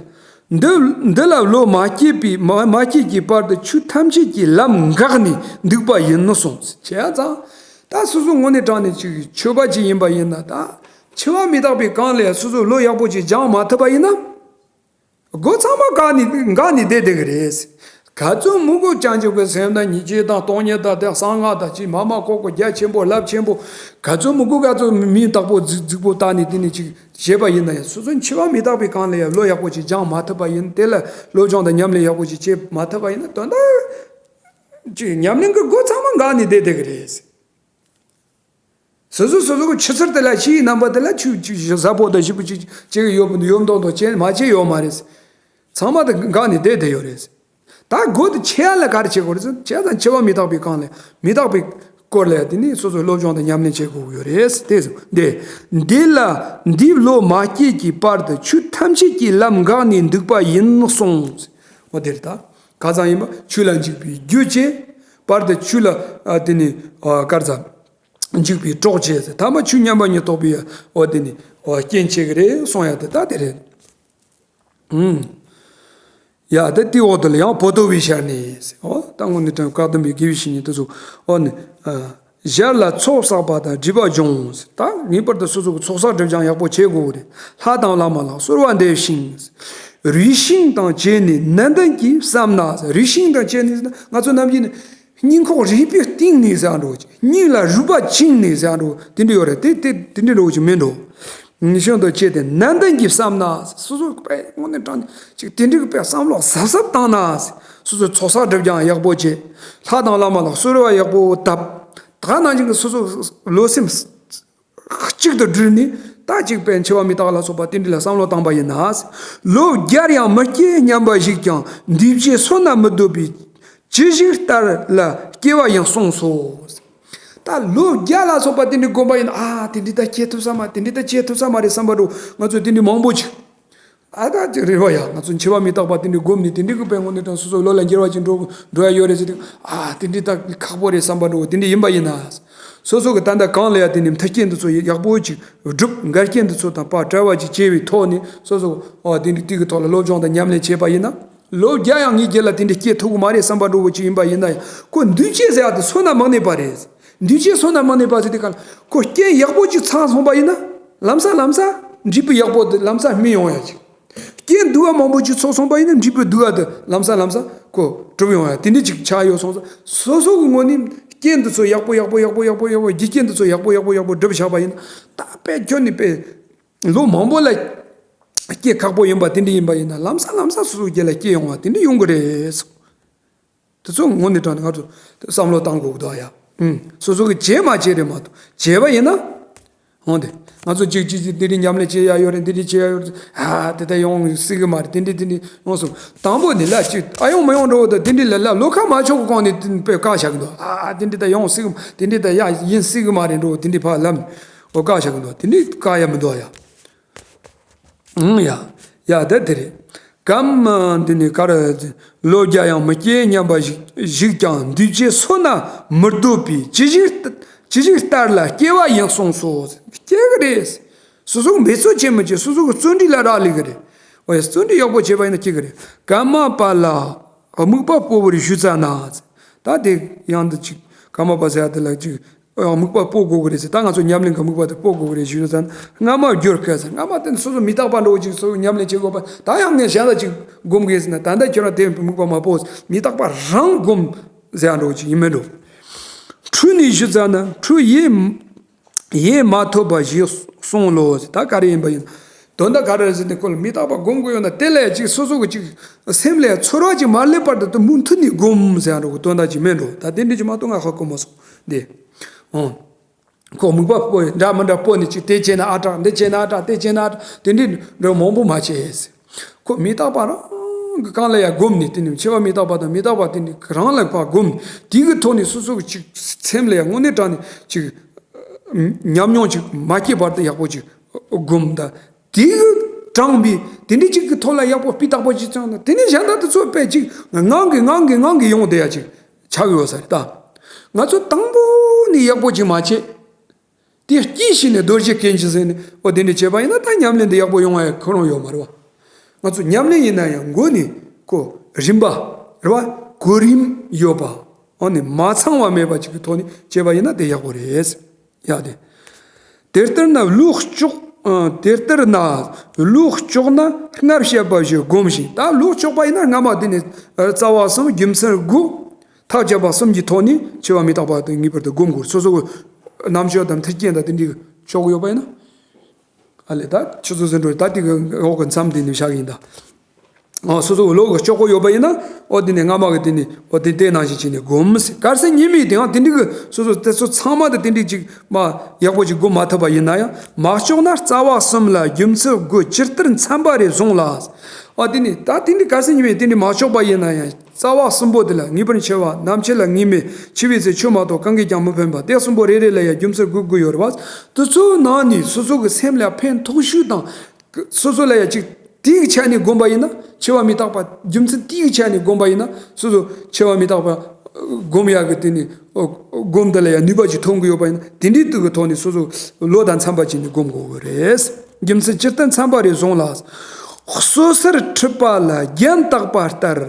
འདི་འདི་ལ་བློ་མ་སྐྱེས་པའི་མ་མ་སྐྱེས་ཀྱི་བར་དུ་ཆོས་ཐམས་ཅད་ཀྱི་ལམ་འགགས་ནས་འདུག་པ་ཡིན་ནོ་གསུངས། བྱས་ཙང་། ད་སོ་སོ་དངོས་གནས་དྲང་ནས་ཅིག་ཆོས་པ་ཅིག་ཡིན་པ་ཡིན་ན། ད་འཆི་བ་མི་རྟག་པའི་སྒང་ལ་སོ་སོ་བློ་ཡག་པོ་ཅིག་སྦྱང་མ་ཐུབ་པ་ཡིན་ན། སྒོ་ཚང་མ་འགགས་ནས་འགགས་ནས་བསྡད་བསྡད་ཀྱི་རེད། ག་ཚོད་མི་དགོས་བྱང་ཆུབ་ཀྱི་སེམས་དང་སྙིང་རྗེ་དང་སྟོང་ཉིད་དང་དེ་གསང་སྔགས་དང་ཅིག་མ་མ་ཀོ་ཀོ་རྒྱ་ཆེན་པོ་རླབས་ཆེན་པོ། ག་ཚོད་མི་དགོས། ག་ཚོད་མི་རྟག་པོ་རྫིག་རྫིག་པོ་བཏང་ནས་དེ་ནས་ཅིག་བྱས་པ་ཡིན་ན་ཡང་། སོ་སོ་འཆི་བ་མི་རྟག་པའི་སྒང་ལ་ཡང་བློ་ཡག་པོ་ཅིག་སྦྱང་མ་ཐུབ་པ་ཡིན། དེ་ལ་སློབ་སྦྱོང་དང་ཉམས་ལེན་ཡག་པོ་ཅིག་བྱེད་མ་ཐུབ་པ་ཡིན་ན། དོན་དག་ཅིག་ཉམས་ལེན་གྱི་སྒོ་ཚང་མ་འགགས་ནས་བསྡད་བསྡད་ཀྱི་རེད། སོ་སོ་སོ་སོ་གི་ཆུ་ཚུར་དེ་ལ་ཕྱིའི་རྣམ་པ་དེ་ལ་ཆུ་ཆུ་ཟ་ཕོག་དང་ཞིབ་པོ་ཅིག་ཅིག་ཡོད་ཡོད་མདོག་མདོག་མདོག་ཅན་མ་བྱས་ཡོད་མ་རེད། ཚང་མ་དེ་འགགས་ནས་བསྡད་བསྡད་ཡོད་རེད། ད་སྒོ་དེ་ཕྱེ་ཡ་ལ་ག་རེ་བྱེད་དགོས་རེད་ཟེར། བྱས་ཙང་འཆི་བ་མི་རྟག་པའི་སྒང་ལ་མི་རྟག་པའི་སྐོར་ལ་དེ་ནི་སོ་སོའི་སློབ་སྦྱོང་དང་ཉམས་ལེན་བྱེད་དགོས་ཀྱི་ཡོད་རེད། དེ་འདི་འདི་ལ་འདི་བློ་མ་སྐྱེས་ཀྱི་བར་དུ་ཆོས་ཐམས་ཅད་ཀྱི་ལམ་འགགས་ནས་འདུག་པ་ཡིན་གསུངས། འོ་དེ་རེད། ད་ཁ་སང་ཡིན་པ་ཆོས་ལ་འཇུག་པའི་རྒྱུ་བྱས། བར་དུ་ཆོས་ལ་ཨ་དེ་ནི་ཨ་ག་རེ་ཟེར། འཇུག་པའི་གྲོགས་བྱས་ཟེར། ཐ་མ་ཆོས་མཉམ་པ་ཉིད་རྟོགས་པའི་འོ་དེ་ནི་འོ་རྐྱེན་བྱེད་ཀྱི་རེད་གསུང་ཡ་དེ་ད་དེ་རེད། ཨུམ། ཡ་དེ་དེའི་འོག་ཏུ་ལ་ཡང་པོ་ཏོ་བའི་ཞལ་ནས་ཟེར། འོ་ད་དངོས་གནས་དྲང་བཀའ་གདམས་པའི་དགེ་བའི་བཤེས་གཉེན་དེ་ཚོ་འོ་ནི་ཨ་ཞར་ལ་ཚོགས་བསགས་པ་དང་སྒྲིབ་པ་སྦྱོང་ཟེར། ད་ངེས་པར་དུ་སོ་སོ་གི་ཚོགས་བསགས་སྒྲིབ་སྦྱང་ཡག་པོ་བྱེད་དགོས་རེད། ལྷ་དང་བླ་མ་ལ་གསོལ་བ་འདེབས་ཤིང་། རུས་ཤིང་དང་བཅས་ནས་ནན་ཏན་གྱིས་བསམ་ན་ཟེར། རུས་ཤིང་དང་བཅས་ནས་ཟེར་ན་ང་ཚོ་ནམ་རྒྱུན་ནས། སྙིང་ཁོག་རུས་པའི་གཏིང་ནས་ཟེར་འགྲོ་གི། སྙིང་ལ་རུས་པ་བཅིངས་ནས་ཟེར་འགྲོ་དེ་འདྲ་ཡོད་རེད། དེ་དེ་དེ་འདྲ་འགྲོ་གི་མིན་འགྲོ། ངེས་ཤིང་དུ་བཅས་ཏེ་ནན་ཏན་གྱིས་བསམ་ན། སོ་སོ་དཔེ་དངོས་གནས་དྲང་ཅིག་དེ་འདྲའི་དཔེ་བསམ་བློ་གཟབ་གཟབ་བཏང་ན། སོ་སོའི་ཚོགས་བསགས་སྒྲིབ་སྦྱང་ཡག་པོ་བྱེད། ལྷ་དང་བླ་མ་ལ་གསོལ་བ་ཡག་པོ་བཏབ། ད་ནང་བཞིན་གྱི་སོ་སོ་བློ་སེམས་གཅིག་ཏུ་བསྒྲིལ་ནས། ད་ཅིག་དཔེ་འཆི་བ་མི་རྟག་ལ་སོགས་པ་དེ་འདྲ་ལ་བསམ་བློ་བཏང་པ་ཡིན་ན། ལོ་བརྒྱར་ཡང་མི་སྐྱེ་སྙམ་པ་ཞིག་ཀྱང་འདུས་བྱས་བསོད་ནམས་མི་ལྡོག་པའི་ཅི་ཞིག་ལྟར་ལ་སྐྱེ་བ་ཡང་གསུངས་སོ། ད་ལོ་བརྒྱ་ལ་སོགས་པ་དེ་འདྲ་བསྒོམས་པ་ཡིན་ན། ཨ་དེ་འདྲ་ད་སྐྱེ་ཐུབ་ས་མ། དེ་འདྲ་ད་སྐྱེ་ཐུབ་ས་མ་རེད་བསམ་པ་འདྲ་བོ་ང་ཚོ་དེ་འདྲ་མང་པོ་ཅིག་ཨ་ད་ཅིག་རེད་བ་ཡ། ང་ཚོ་འཆི་བ་མི་རྟག་པ་དེ་འདྲ་བསྒོམས་ནས་དེ་འདྲ་གི་དཔེ་དངོས་གནས་དྲང་སོ་སོ་བློ་ལ་འགྱུར་བ་ཅིག་འགྲོ་འགྲོ་ཡ་ཡོད་རེད་ཟེར་དུས། ཨ་དེ་འདྲ་ད་ཁག་པོ་རེད་བསམ་པ་འདྲ་བོ་དེ་འདྲ་ཡིན་པ་ཡིན་ན། སོ་སོ་གི་ད་ལྟ་གང་ལ་ཡ་དེ་ནས་མཐུན་རྐྱེན་འདི་ཚོ་ཡག་པོ་ཅིག་བསྒྲུབ། འགལ་རྐྱེན་འདི་ཚོ་དང་ཕར་བྲལ་བ་ཅིག་བྱས་པའི་ཐོག་ནས། སོ་སོ་ཨ་དེ་འདྲ་དེ་གི་ཐོག་ལ་སློབ་སྦྱོང་དང་ཉམས་ལེན་བྱས་པ་ཡིན་ན། ལོ་བརྒྱ་ཡང་ངའི་རྒྱུད་ལ་དེ་འདྲ་སྐྱེ་ཐུབ་ཀྱི་མ་རེད་བསམ་པ་འདྲ་བོ་ཅིག་ཡིན་པ་ཡིན་ན་ཡང་། ཁོ་འདུས་བྱས་ཟེར་ཡ་དེ་བསོད་ནམས་མ་གནས་པ་རེད། འདུས་བྱས་བསོད་ནམས་མ་གནས་པ་ཟེར་དུས་གང་ལ། ཁོ་རྐྱེན་ཡག་པོ་ཅིག་ཚང་སོང་པ་ཡིན་ན། ལམ་སང་ལམ་སང་འབྲས་བུ་ཡག་པོ་དེ་ལམ་སང་སྨིན་ཡོང་ཡ་ཅིག་རྐྱེན་སྡུག་པ་མང་པོ་ཅིག་ཚོགས་སོང་པ་ཡིན་ན། འབྲས་བུ་སྡུག་པ་དེ་ལམ་སང་ལམ་སང་ཁོ་གྲུབ་ཡོང་ཡ་དེ་འདྲ་ཅིག་ཆགས་ཡོད་སོང་ཙང་། སོ་སོ་གི་ངོས་ནས་རྐྱེན་འདི་ཚོ་ཡག་པོ་ཡག་པོ་ཡག་པོ་ཡག་པོ་ཡག་པོ། རྒྱུ་རྐྱེན་འདི་ཚོ་ཡག་པོ་ཡག་པོ་ཡག་པོ་སྒྲུབ་བཞག་པ་ཡིན་ན། ད་དཔེ་ཁྱོན་ནས་དཔེ་ལོ་མང་པོ་ལ་སྐྱེ་ཁག་པོ་ཡིན་པ་དེ་འདྲ་ཡིན་པ་ཡིན་ན། ལམ་སང་ལམ་སང་སོ་སོའི་རྒྱུད་ལ་སྐྱེ་ཡོང་བ་དེ་འདྲ་ཡོང་གི་རེད། དེ་ཚོ་དངོས་གནས་དྲང་ནས་ང་ཚོ་བསམ་བློ་བཏང་དགོས་ཀྱི་འདུག་ཡ། ཨུམ། སོ་སོ་གི་བྱེད་མ་བྱེད་རེད་མ་གཏོགས། བྱས་པ་ཡིན་ན། འོང་དེ། ང་ཚོ་གཅིག་གཅིག་གཅིག་དེ་འདྲའི་ཉམས་ལེན་བྱེད་ཡ་ཡོད་རེད། འདི་འདྲའི་བྱེད་ཡ་ཡོད་རེད། ཨ་དེ་ལྟར་ཡོང་སྲིད་གི་མ་རེད། དེ་འདྲའི་དེ་འདྲའི་ཡོང་སོང་། དང་པོ་ནི་ལ་གཅིག་ཨ་ཡོང་མ་ཡོང་འགྲོ་བ་དང་། དེ་འདྲའི་ལ་ལ་བློ་ཁ་མ་ཕྱོགས་གོང་ནས་དེ་དཔེ་བཀག་བཞག་གི་འདུག་ཨ་དེ་འདྲའི་ད་ཡོང་སྲིད་གི། དེ་འདྲའི་ད་ཡ་ཡིན་སྲིད་གི་མ་རེད་འགྲོ། དེ་འདྲའི་ཕར་ལམ་འོ་བཀག་བཞག་གི་འདུག་དེ་འདྲའི་བཀག་ཡ་མི་འདུག་ཡ། ཨང་ཡ། ཡ་ད་དེ་རེད། གམ་འདི་ནི་ག་རེ། ལོ་བརྒྱ་ཡང་མི་སྐྱེ་སྙམ་པ་ཞིག་ཞིག་ཀྱང་འདུས་བྱས་སོ་ན་མི་ལྡོག་པས། ཇི་ཞིག་ཇི་ཞིག་ལྟར་ལ་སྐྱེ་བ་ཡིན་གསུངས་སོ། སྐྱེ་གི་རེད། སོ་སོ་འབད་རྩོལ་བྱེད་མི་བྱེད། སོ་སོ་གི་བརྩོན་འགྲུས་ལ་རག་ལས་གི་རེད། འོ་ཡ། བརྩོན་འགྲུས་ཡག་པོ་བྱས་པ་ཡིན་ན་སྐྱེ་གི་རེད། ཀརྨ་པ་ལ་དམིགས་པ་སྤོ་བར་ཞུ་ཙ་ན། ད་དེ་ཡང་འདི་ཅིག་ཀརྨ་པ་ཟེར་ཡ་དེ་ལ་ཅིག་ཨ་དམིགས་པ་སྤོ་དགོས་ཀྱི་རེད་ཟེར། ད་ང་ཚོ་ཉམས་ལེན་གྱི་དམིགས་པ་དེ་སྤོ་དགོས་ཀྱི་རེད་ཞུས་ཙང་། སྔ་མ་བསྒྱུར་དཀའ་ཟེར། སྔ་མ་དེ་ནི་སོ་སོ་མི་རྟག་པ་འདྲ་བོ་ཅིག་སོ་སོ་ཉམས་ལེན་བྱེད་དགོས་པ། ད་ཡང་ངས་གཞན་ལ་ཅིག་སྒོམ་དགོས་ཟེར་ན། ད་ལྟ་ཁྱོད་རང་དེ་དམིགས་པ་མ་སྤོ། མི་རྟག་པ་རང་སྒོམ་ཟེར་ཡ་འདྲ་བོ་ཅིག་ཡིན་མིན་འགྲོ། འཁྲུལ་ནས་ཞུ་ཙ་ན་འཁྲུལ་ཡེ་ཡེ་མ་ཐུབ་པ་ཞིག་གསུངས་ལོ་ཟེར། ད་ག་རེ་ཡིན་པ་ཡིན། དོན་དག་ག་རེ་ཟེར་ན། ཁོ་ལ་མི་རྟག་པ་སྒོམ་དགོས་ཡོད་ན། དེ་ལས་ཅིག་སོ་སོ་གི་ཅིག་སེམས་ལ་ཚོར་བ་ཅིག་མ་སླེབས་བར་དུ་མུ་མཐུད་ནས་སྒོམ་ཟེར་ཡ་འདྲ་བོ་དོན་དག་ཅིག་མིན་འགྲོ། ད་དེ་འདྲ་ཅིག་མ་གཏོགས་ང་ཧ་གོ་མ་སོང་། འདི། ཨོ། ཁོ་དམིགས་པ་སྤོ་ཡི་འདྲ་མི་འདྲ་སྤོ་ནས་ཅིག་དེ་བྱས་ན་ཨ་དྲག་འདི་བྱས་ན་ཨ་དྲག་དེ་བྱས་ན་ཨ་དྲག་དེ་འདྲའི་འདྲ་མང་པོ་མ་བྱས། ཁོ་མི་རྟག་པ་རང་གི་སྒང་ལ་ཡ་སྒོམ་ནས། དེ་ནི་འཆི་བ་མི་རྟག་པ་དང་མི་རྟག་པ་དེ་འདྲའི་རང་ལ་ཕར་སྒོམ་ནས། དེ་གི་ཐོག་ནས་སོ་སོ་གི་ཅིག་སེམས་ལ་ཡ་དངོས་གནས་དྲང་ནས་ཅིག་ཉམས་མྱོང་ཅིག་མ་སྐྱེས་བར་དུ་ཡག་པོ་ཅིག་སྒོམ་ད། དེ་གི་དྲངས་པའི་དེ་འདྲའི་ཅིག་གི་ཐོག་ལ་ཡག་པོ་སྤུས་དག་པོ་ཅིག་བྱུང་ན། དེ་ནས་གཞན་དག་དེ་ཚོ་དཔེ་ཅིག་ངང་གིས་ངང་གིས་ངང་གིས་ཡོང་བསྡད་ཡ་ཅིག་ཆགས་ཡོད་ས་རེད་ད། ང་ཚོ་དང་པོ་ནས་ཡག་པོ་ཅིག་མ་བྱས། དེ་སྐྱེས་ཤིང་ནས་རྡོ་རྗེ་སྐད་ཅིག་ཟེར་ནས། འོ་དེ་འདྲ་བྱས་པ་ཡིན་ན་ད་ཉམས་ལེན་འདི་ཡག་པོ་ཡོང་བ་ཡ་ཁོ་རང་ཡོད་མ་རེད་བ། ང་ཚོ་ཉམས་ལེན་ཡིན་ན་ཡང་མགོ་ནས་ཁོ་རིམ་པ་རེད་བ། གོ་རིམ་ཡོད་པ། འོ་ནི་མ་ཚང་བ་མེད་པ་ཅིག་གི་ཐོག་ནས་བྱས་པ་ཡིན་ན་དེ་ཡག་པོ་རེད། ཡ་དེ། དེ་ལྟར་ན་བློ་ལྕོག་ཨ། དེ་ལྟར་ན་བློ་ལྕོག་ན་སྔར་བཤད་པ་བཞིན་སྒོམ་ཞིང་། ད་བློ་ལྕོག་པ་ཡིན་ན་སྔ་མ་དེ་ནས་རྩ་བ་གསུམ་རྒྱུ་མཚན་དགུ། ཐག་བཅད་པ་གསུམ་གྱི་ཐོག་ནས་འཆི་བ་མི་རྟག་པ་དེ་ངེས་པར་དུ་སྒོམ་དགོས། སོ་སོ་གི་རྣམ་དཔྱོད་དང་མཐུན་རྐྱེན་དང་དེ་འདྲའི་ཕྱོགས་ཡོད་པ་ཡིན་ན། ཨ་ལས་ད་ཆུ་ཚོད་ཟིན་འགྲོ། ད་དེ་གི་འོག་གི་མཚམས་དེ་ནས་བཞག་ཡིན་ད། ཨ་སོ་སོ་གི་བློ་གི་ལྕོག་པོ་ཡོད་པ་ཡིན་ན། ཨོ་དེ་ནས་སྔ་མ་གི་དེ་ནས་ཨོ་དེ་དེ་ནང་བཞིན་བྱས་ནས་སྒོམ་ཟེར། གལ་སྲིད་ཉི་མའི་དེའང་དེ་འདྲའི་གི་སོ་སོ་དེ་ཚོ་ཚང་མ་དེ་དེ་འདྲའི་ཅིག་མ་ཡག་པོ་ཅིག་སྒོམ་མ་ཐུབ་པ་ཡིན་ན་ཡང་། མ་ལྕོགས་ན་རྩ་བ་གསུམ་ལ་རྒྱུ་མཚན་དགུ་ཇི་ལྟར་འཚམ་པ་རེ་བཟུང་ལ། ཨོ་དེ་ནས་ད་དེ་འདྲའི་གལ་སྲིད་ཉི་མའི་དེ་འདྲའི་མ་ལྕོགས་པ་ཡིན་ན་ཡང་། རྩ་བ་གསུམ་པོ་དེ་ལ་ངེས་པར་འཆི་བ། ནམ་འཆི་ལ་ངེས་མེད། འཆི་བའི་ཚེ་ཆོས་མ་གཏོགས་གང་གིས་ཀྱང་མི་ཕན་པ། དེ་གསུམ་པོ་རེ་རེ་ལ་ཡང་རྒྱུ་མཚན་དགུ་དགུ་ཡོད་རེད་བ། དེ་ཚོའི་ནང་ནས་སོ་སོ་གི་སེམས་ལ་ཕན་ཐོགས་ཤོས་དང་། སོ་སོ་ལ་ཡང་ཅིག་དེའི་ཆ་ནས་བསྒོམས་པ་ཡིན་ན། འཆི་བ་མི་རྟག་པ་རྒྱུ་མཚན་དེའི་ཆ་ནས་བསྒོམས་པ་ཡིན་ན། སོ་སོ་འཆི་བ་མི་རྟག་པ་སྒོམ་ཡག་གི་དེ་ནི་སྒོམ་འདི་ལ་ཡང་ནུས་པ་ཅིག་ཐོན་གི་ཡོད་པ་ཡིན་ན། དེ་འདྲའི་དུས་ཀྱི་ཐོག་ནས་སོ་སོ་བློ་དང་འཚམ་པ་ཅིག་ནས་བསྒོམ་དགོས་ཀྱི་རེད། རྒྱུ་མཚན་ཇི་ལྟར་འཚམ་པ་རེ་བཟུང་ལ། སོ་སོར་འཁྲུལ་པ་ལ་རྒྱན་བཏགས་པ་ལྟར།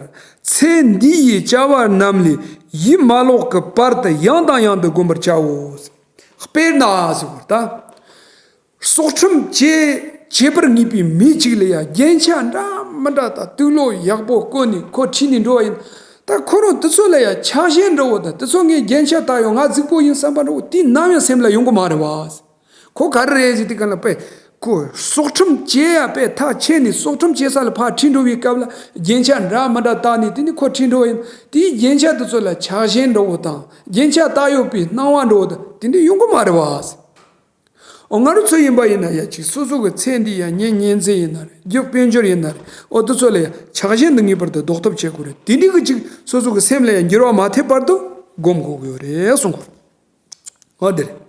ཚེ་འདི་ཡི་བྱ་བ་རྣམས་ལས་ཡིད་མ་ལོག་གི་བར་དུ་ཡང་དང་ཡང་དུ་བསྒོམ་པར་བྱའོ། དཔེར་ན་ཟེར་བ་ད། སྲོག་ཁྲིམས་བཅད་བཅད་པར་ངེས་པའི་མི་གཅིག་ལ་ཡང་རྒྱན་ཆ་འདྲ་མི་འདྲ་དང་དུག་སློག་ཡག་པོ་བསྐོན་ནས་ཁོ་ཁྲིད་ནས་འགྲོ་བ་ཡིན། ད་ཁོ་རང་དེ་ཚོ་ལ་ཡང་ཆགས་ཞེན་འདྲ་བོ་དང་། དེ་ཚོ་ངས་རྒྱན་ཆ་བཏགས་ཡོད། ང་རྫིག་པོ་ཡིན་བསམ་པ་འདྲ་བོ་དེ་ནམ་ཡང་སེམས་ལ་ཡོང་གི་མ་རེད་བ། ཁོ་ག་རེ་རེད་ཟེར་དུས་ག་ལ་དཔེ་ཁོ་སྲོག་ཁྲིམས་བཅད་ཡ་དཔེ་ཐག་ཆད་ནས་སྲོག་ཁྲིམས་བཅད་ས་ལ་ཕར་ཁྲིད་འགྲོ་བའི་སྐབས་ལ་རྒྱན་ཆ་འདྲ་མི་འདྲ་བཏགས་ནས་དེ་ནི་ཁོ་ཁྲིད་འགྲོ་བ་ཡིན། དེའི་རྒྱན་ཆ་དེ་ཚོ་ལ་ཆགས་ཞེན་འདྲ་བོ་དང་། རྒྱན་ཆ་བཏགས་ཡོད་པའི་སྣང་བ་འདྲ་བོ་དང་དེ་འདྲ་ཡོང་གི་མ་རེད་བ། འོ་ང་རང་ཚོ་ཡིན་པ་ཡིན་ན་ཡ་ཅིག་སོ་སོ་གི་ཚེ་འདི་ཡ་ཉིན་ཉིན་མཚན་ཡིན་ན་རེད། རྒྱུ་དཔལ་འབྱོར་ཡིན་ན་རེད། འོ་དེ་ཚོ་ལ་ཡ་ཆགས་ཞེན་དུ་ངེས་པར་དུ་ལྡོག་ཐབས་བྱེད་དགོས་རེད། དེ་འདྲའི་གི་ཅིག་སོ་སོ་གི་སེམས་ལ་ཡ་འགྱུར་བ་མ་ཐེབས་བར་དུ་སྒོམ་དགོས་ཀྱི་ཡོད་རེད་གསུང་གོ། འོ་དེ་རེད།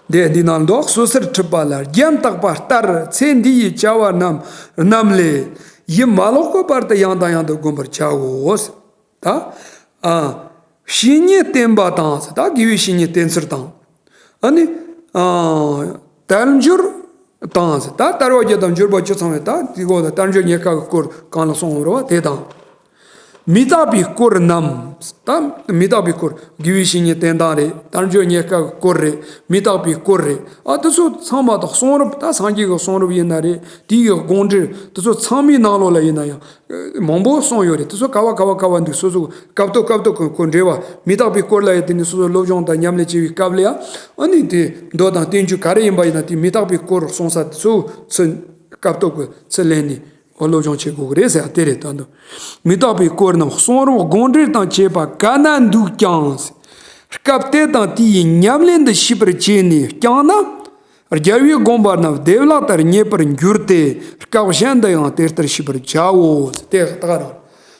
དེ་འདི་ནང་ལྡོག་སོ་སོར་འཁྲུལ་པ་ལ་རྒྱན་བཏགས་པ་ལྟར། ཚེ་འདི་ཡི་བྱ་བ་རྣམས་རྣམས་ལས་ཡིད་མ་ལོག་གི་བར་དུ་ཡང་དང་ཡང་དུ་བསྒོམ་པར་བྱའོ། ད། ཨ། བཤེས་གཉེན་བསྟེན་པ་དང་། ད་དགེ་བའི་བཤེས་གཉེན་བསྟེན་ཚུལ་དང་། ཨ་ནི། ཨ། དལ་འབྱོར་དང་། ད་དལ་བ་བརྒྱད་དང་འབྱོར་པ་བཅུ་ཚང་བའི་ད་དེ་གོ་ད་དལ་འབྱོར་ཉེར་དགའ་གི་སྐོར་གང་ལ་གསུངས་པ་རེད་བ་དེ་དང་། མི་རྟག་པའི་སྐོར་རྣམས། ད་མི་རྟག་པའི་སྐོར། དགེ་བའི་བཤེས་གཉེན་བསྟེན་སྟངས་རེད། དལ་འབྱོར་ཉེར་དགའ་གི་སྐོར་རེད། མི་རྟག་པའི་སྐོར་རེད། ཨ་དེ་ཚོ་ཚང་མ་དང་གསུང་རབ། ད་སངས་རྒྱས་ཀྱི་གསུང་རབ་ཡིན་ན་རེད། དེའི་དགོངས་འགྲེལ་དེ་ཚོ་ཚང་མའི་ནང་ལོགས་ལ་ཡིན་ན་ཡང་། མང་པོ་གསུངས་ཡོད་རེད། དེ་ཚོ་ག་བ་ག་བ་ག་བ་འདུག་སོ་སོ་སྐབས་ཐོག་སྐབས་ཐོག་གི་གོ་འབྲེལ་བ། མི་རྟག་པའི་སྐོར་ལ་ཡང་དེ་ནི་སོ་སོ་སློབ་སྦྱོང་དང་ཉམས་ལེན་བྱེད་པའི་སྐབས་ལ་ཡང་། ཨ་ནི་དེ་མདོ་དང་བསྟན་བཅོས་ག་རེ་ཡིན་པ་ཡིན་ན། དེ་མི་རྟག་པའི་སྐོར་གསུངས་ས་དེ་ཚོ་ཚུར་སྐབས་ཐོག་གི་ཚུར་ལེན་ནས་སློབ་སྦྱོང་བྱེད་དགོས་ཀྱི་རེད་ཟེར་ཡ་དེ་རེད། ད་འདི་མི་རྟག་པའི་སྐོར་རྣམས་གསུང་རབ་དགོངས་འགྲེལ་དང་བཅས་པ་ག་ན་འདུག་ཀྱང་། སྐབས་དེ་དང་དེའི་ཉམས་ལེན་དུ་ཤེས་པར་བྱས་ནས་བསྐྱངས་ན། རྒྱལ་བའི་དགོངས་པ་རྣམས་བདེ་བླག་ལྟར་རྙེད་པར་འགྱུར་ཏེ། སྐབས་གཞན་དུ་ཡང་དེ་ལྟར་ཤེས་པར་བྱའོ། དེ་ད་ག་རང་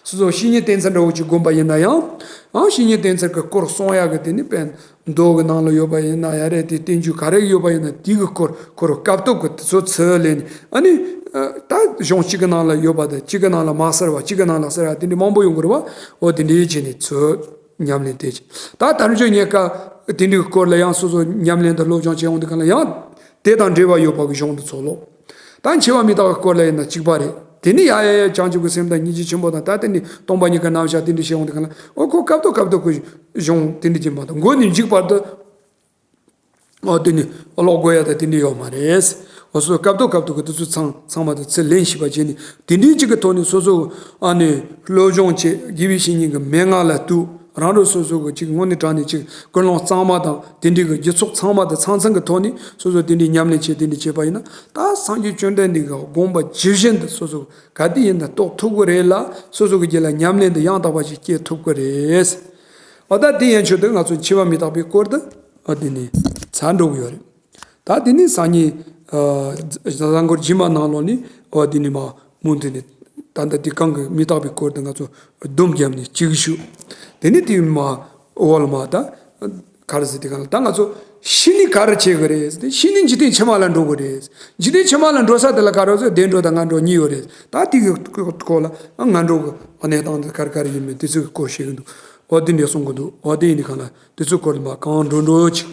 སོ་སོ་བཤེས་གཉེན་བསྟེན་ཚུལ་འདྲ་བོ་ཅིག་བསྒོམ་པ་ཡིན་ན་ཡང་། ཨང་། བཤེས་གཉེན་བསྟེན་ཚུལ་གྱི་སྐོར་གསུང་ཡག་གི་དེ་ནི་དཔེ་མདོ་གི་ནང་ལ་ཡོད་པ་ཡིན་ན་ཡང་རེད། དེ་བསྟན་བཅོས་ག་རེ་ཡོད་པ་ཡིན་ན་དེ་གི་སྐོར་ཁོ་རང་སྐབས་ཐོབ་ཀྱི་དེ་ཚོ་ཚུར་ལེན། ཨ་ནི་ད་གཞུང་གཅིག་གི་ནང་ལ་ཡོད་པ་དང་གཅིག་གི་ནང་ལ་མ་གསལ་བ། གཅིག་གི་ནང་ལ་གསལ་བ། དེ་འདྲའི་མང་པོ་ཡོང་གི་རེད་བ། འོ་དེ་འདྲའི་བྱས་ནས་ཚུར་ཉམས་ལེན་དེ་བྱེད། ད་དལ་འབྱོར་རྙེད་དཀའ་དེ་འདྲའི་སྐོར་ལ་ཡང་སོ་སོ་ཉམས་ལེན་དང་སློབ་སྦྱོང་བྱེད་ཡོང་དུས་གང་ལ་ཡང་དེ་དང་འབྲེལ་བ་ཡོད་པ་གི་གཞུང་དེ་ཚོ་ཀློག། ད་འཆི་བ་མི་རྟག་པའི་སྐོར་ལ་ཡིན་ན་གཅིག་པ་རེད། དེ་ནི་ཡ་ཡ་ཡ་བྱང་ཆུབ་ཀྱི་སེམས་དང་སྙིང་རྗེ་ཆེན་པོ་དང་། ད་དེ་ནི་སྟོང་པ་ཉིད་ཀྱི་རྣམ་གཞག་དེ་འདྲ་བྱེད་ཡོང་དུས་གང་ལ། འོ་ཁོ་སྐབས་ཐོབ་སྐབས་ཐོབ་ཀྱི་གཞུང་དེ་འདྲ་ཅིག་མ་གཏོགས་མགོ་ནས་མཇུག་བར་དུ། འོ་དེ་ནི་ཀློག་དགོས་ཡ་ད་དེ་འདྲ་ཡོད་མ་རེད། འོ་སོ་སོ་སྐབས་ཐོབ་སྐབས་ཐོབ་ཀྱི་དེ་ཚོ་ཚང་ཚང་མ་དེ་ཚུར་ལེན་ཤེས་པ་བྱས་ནས། དེ་འདྲའི་ཅིག་གི་ཐོག་ནས་སོ་སོ་ཨ་ནི་སློབ་སྦྱོང་བྱེད། དགེ་བའི་བཤེས་གཉེན་གྱི་མན་ངག་ལ་གཏུགས། རང་རང་སོ་སོ་གི་ཅིག་དངོས་གནས་དྲང་གནས་ཅིག་ཀུན་སློང་གཙང་མ་དང་དེ་འདྲའི་གི་རྒྱུ་ཚོགས་ཚང་མ་དེ་ཚང་ཚང་གི་ཐོག་ནས་སོ་སོ་དེ་འདྲའི་ཉམས་ལེན་བྱེད། དེ་འདྲ་བྱེད་པ་ཡིན་ན། ད་སངས་རྒྱས་བཅོམ་ལྡན་འདས་ཀྱི་དགོངས་པ་ཇི་བཞིན་དུ་སོ་སོ་ག་དུས་ཡིན་ན་རྟོགས་ཐུབ་ཀྱི་རེད་ལ། སོ་སོ་གི་རྒྱུད་ལ་ཉམས་ལེན་དེ་ཡང་དག་པ་ཞིག་སྐྱེ་ཐུབ་ཀྱི་རེད། འོ་ད་དེ་ཡན་ཆོད་དུ་ང་ཚོ་འཆི་བ་མི་རྟག་པའི་སྐོར་དུ་འོ་དེ་ནས་ཚར་འགྲོ་གི་ཡོད་རེད། ད་དེ་ནས་སང་ཉིན་ཨ་གཟའ་འཁོར་རྗེས་མ་ནང་ལོགས་ནས་འོ་དེ་ནས་མ་མུ་མཐུད་ནས་ད་ལྟ་དེ་གང་གི་མི་རྟག་པའི་སྐོར་དུ་ང་ཚོ་སྡོམ་བརྒྱབ་ནས་གཅིག་ཞུ། དེ་ནས་དེ་མ་འོག་ལ་མ་ད་ག་རེ་ཟེར། དེ་གང་ལ་ད་ང་ཚོ་ཤི་ནས་ག་རེ་བྱེད་གི་རེད་ཟེར་ཏེ། ཤི་ནས་འཇིག་རྟེན་ཕྱི་མ་ལ་འགྲོ་གི་རེད། འཇིག་རྟེན་ཕྱི་མ་ལ་འགྲོ་ས་དེ་ལ་ག་རེ་ཟེར། བདེ་འགྲོ་དང་ངན་འགྲོ་གཉིས་ཡོད་རེད། ད་དེ་གི་སྐོར་ལ་ངན་འགྲོ་གི་གནས་སྟངས་དེ་ག་རེ་ག་རེ་ཡིན་མིན་དེ་ཚོའི་སྐོར་བཤད་གི་འདུག། འོ་དེ་འདྲ་གསུང་གི་འདུག། འོ་དེ་ཡིན་དུས་གང་ལ་དེ་ཚོའི་སྐོར་ལ་མ་གང་འགྲོ་འགྲོ་ཅིག་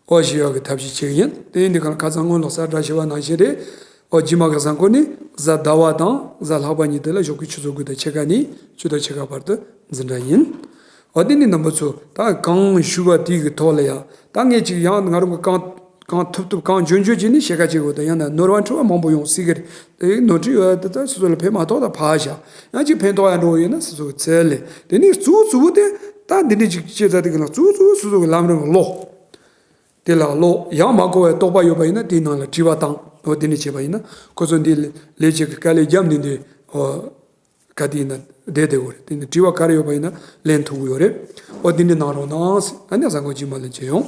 འོ་ཞུ་ཡག་གི་ཐབས་ཤེས་བྱེད་གི་ཡིན། དེ་ཡིན་དུས་གང་ལ་ཁ་སང་སྔོན་ལ་གསལ་བསྒྲགས་བྱས་པ་ནང་བཞིན་རེད། འོ་རྗེས་མ་གི་གཟའ་འཁོར་ནི་གཟའ་ཟླ་བ་དང་གཟའ་ལྷག་པ་གཉིས་དེ་ལ་ཞོགས་ཀའི་ཆུ་ཚོད་དགུ་དང་ཕྱེད་ཀ་ནས་བཅུ་དང་ཕྱེད་ཀ་བར་དུ་འཛིན་གྲྭ་ཡིན། འོ་དེ་ནི་རྣམ་པ་ཚོ་ད་གང་ཞུ་བ་དེ་གི་ཐོག་ལ་ཡང་ད་ངས་ཅིག་ཡང་ང་རང་གི་གང་གང་ཐུབ་ཐུབ་གང་འཇོན་འཇོན་བྱས་ནས་ཕྱེད་ཀ་བྱེད་དགོས། ད་ཡང་ན་ནོར་བ་འཁྲུལ་བ་མང་པོ་ཡོང་སྲིད་གི་རེད། དེ་ནོར་འཁྲུལ་ཡོད་ད་ད་སོ་སོ་ལ་ཕན་མ་ཐོགས་ད་ཕར་བཞག། ཡང་ཅིག་ཕན་ཐོགས་ཡ་འགྲོ་བ་ཡོད་ན་སོ་སོ་གི་ཚད་ལས། དེ་ནི་གཙོ་བོ་གཙོ་བོ་དེ་ད་འདི་འདྲ་ཅིག་བྱེད་ཚར་དེ་གི་ལ་གཙོ་བོ་གཙོ་བོ་སོ་སོ་གི་ལམ་རིམ་ཀློག། དེ་ལ་ཀློག། ཡང་མ་གོ་བའི་རྟོག་པ་ཡོད་པ་ཡིན་ན་དེའི་ནང་ལ་དྲི་བ་བཏང་། འོ་དེ་འདྲ་བྱས་པ་ཡིན་ན་ཁོ་ཚོ་འདི་ལས་བྱེད་ཀྱི་དཀའ་ལས་བརྒྱབ་ནས་འདི་འོ་ག་དེ་ཡིན་ན་བསྡད་བསྡད་དགོས་རེད། དེ་ནི་དྲི་བ་ག་རེ་ཡོད་པ་ཡིན་ན་ལན་ཐུབ་ཀྱི་ཡོད་རེད། འོ་དེ་འདྲ་གནང་རོགས་གནང་། ཨ་ནི་གཟའ་འཁོར་རྗེས་མ་ལ་མཇལ་ཡོང་།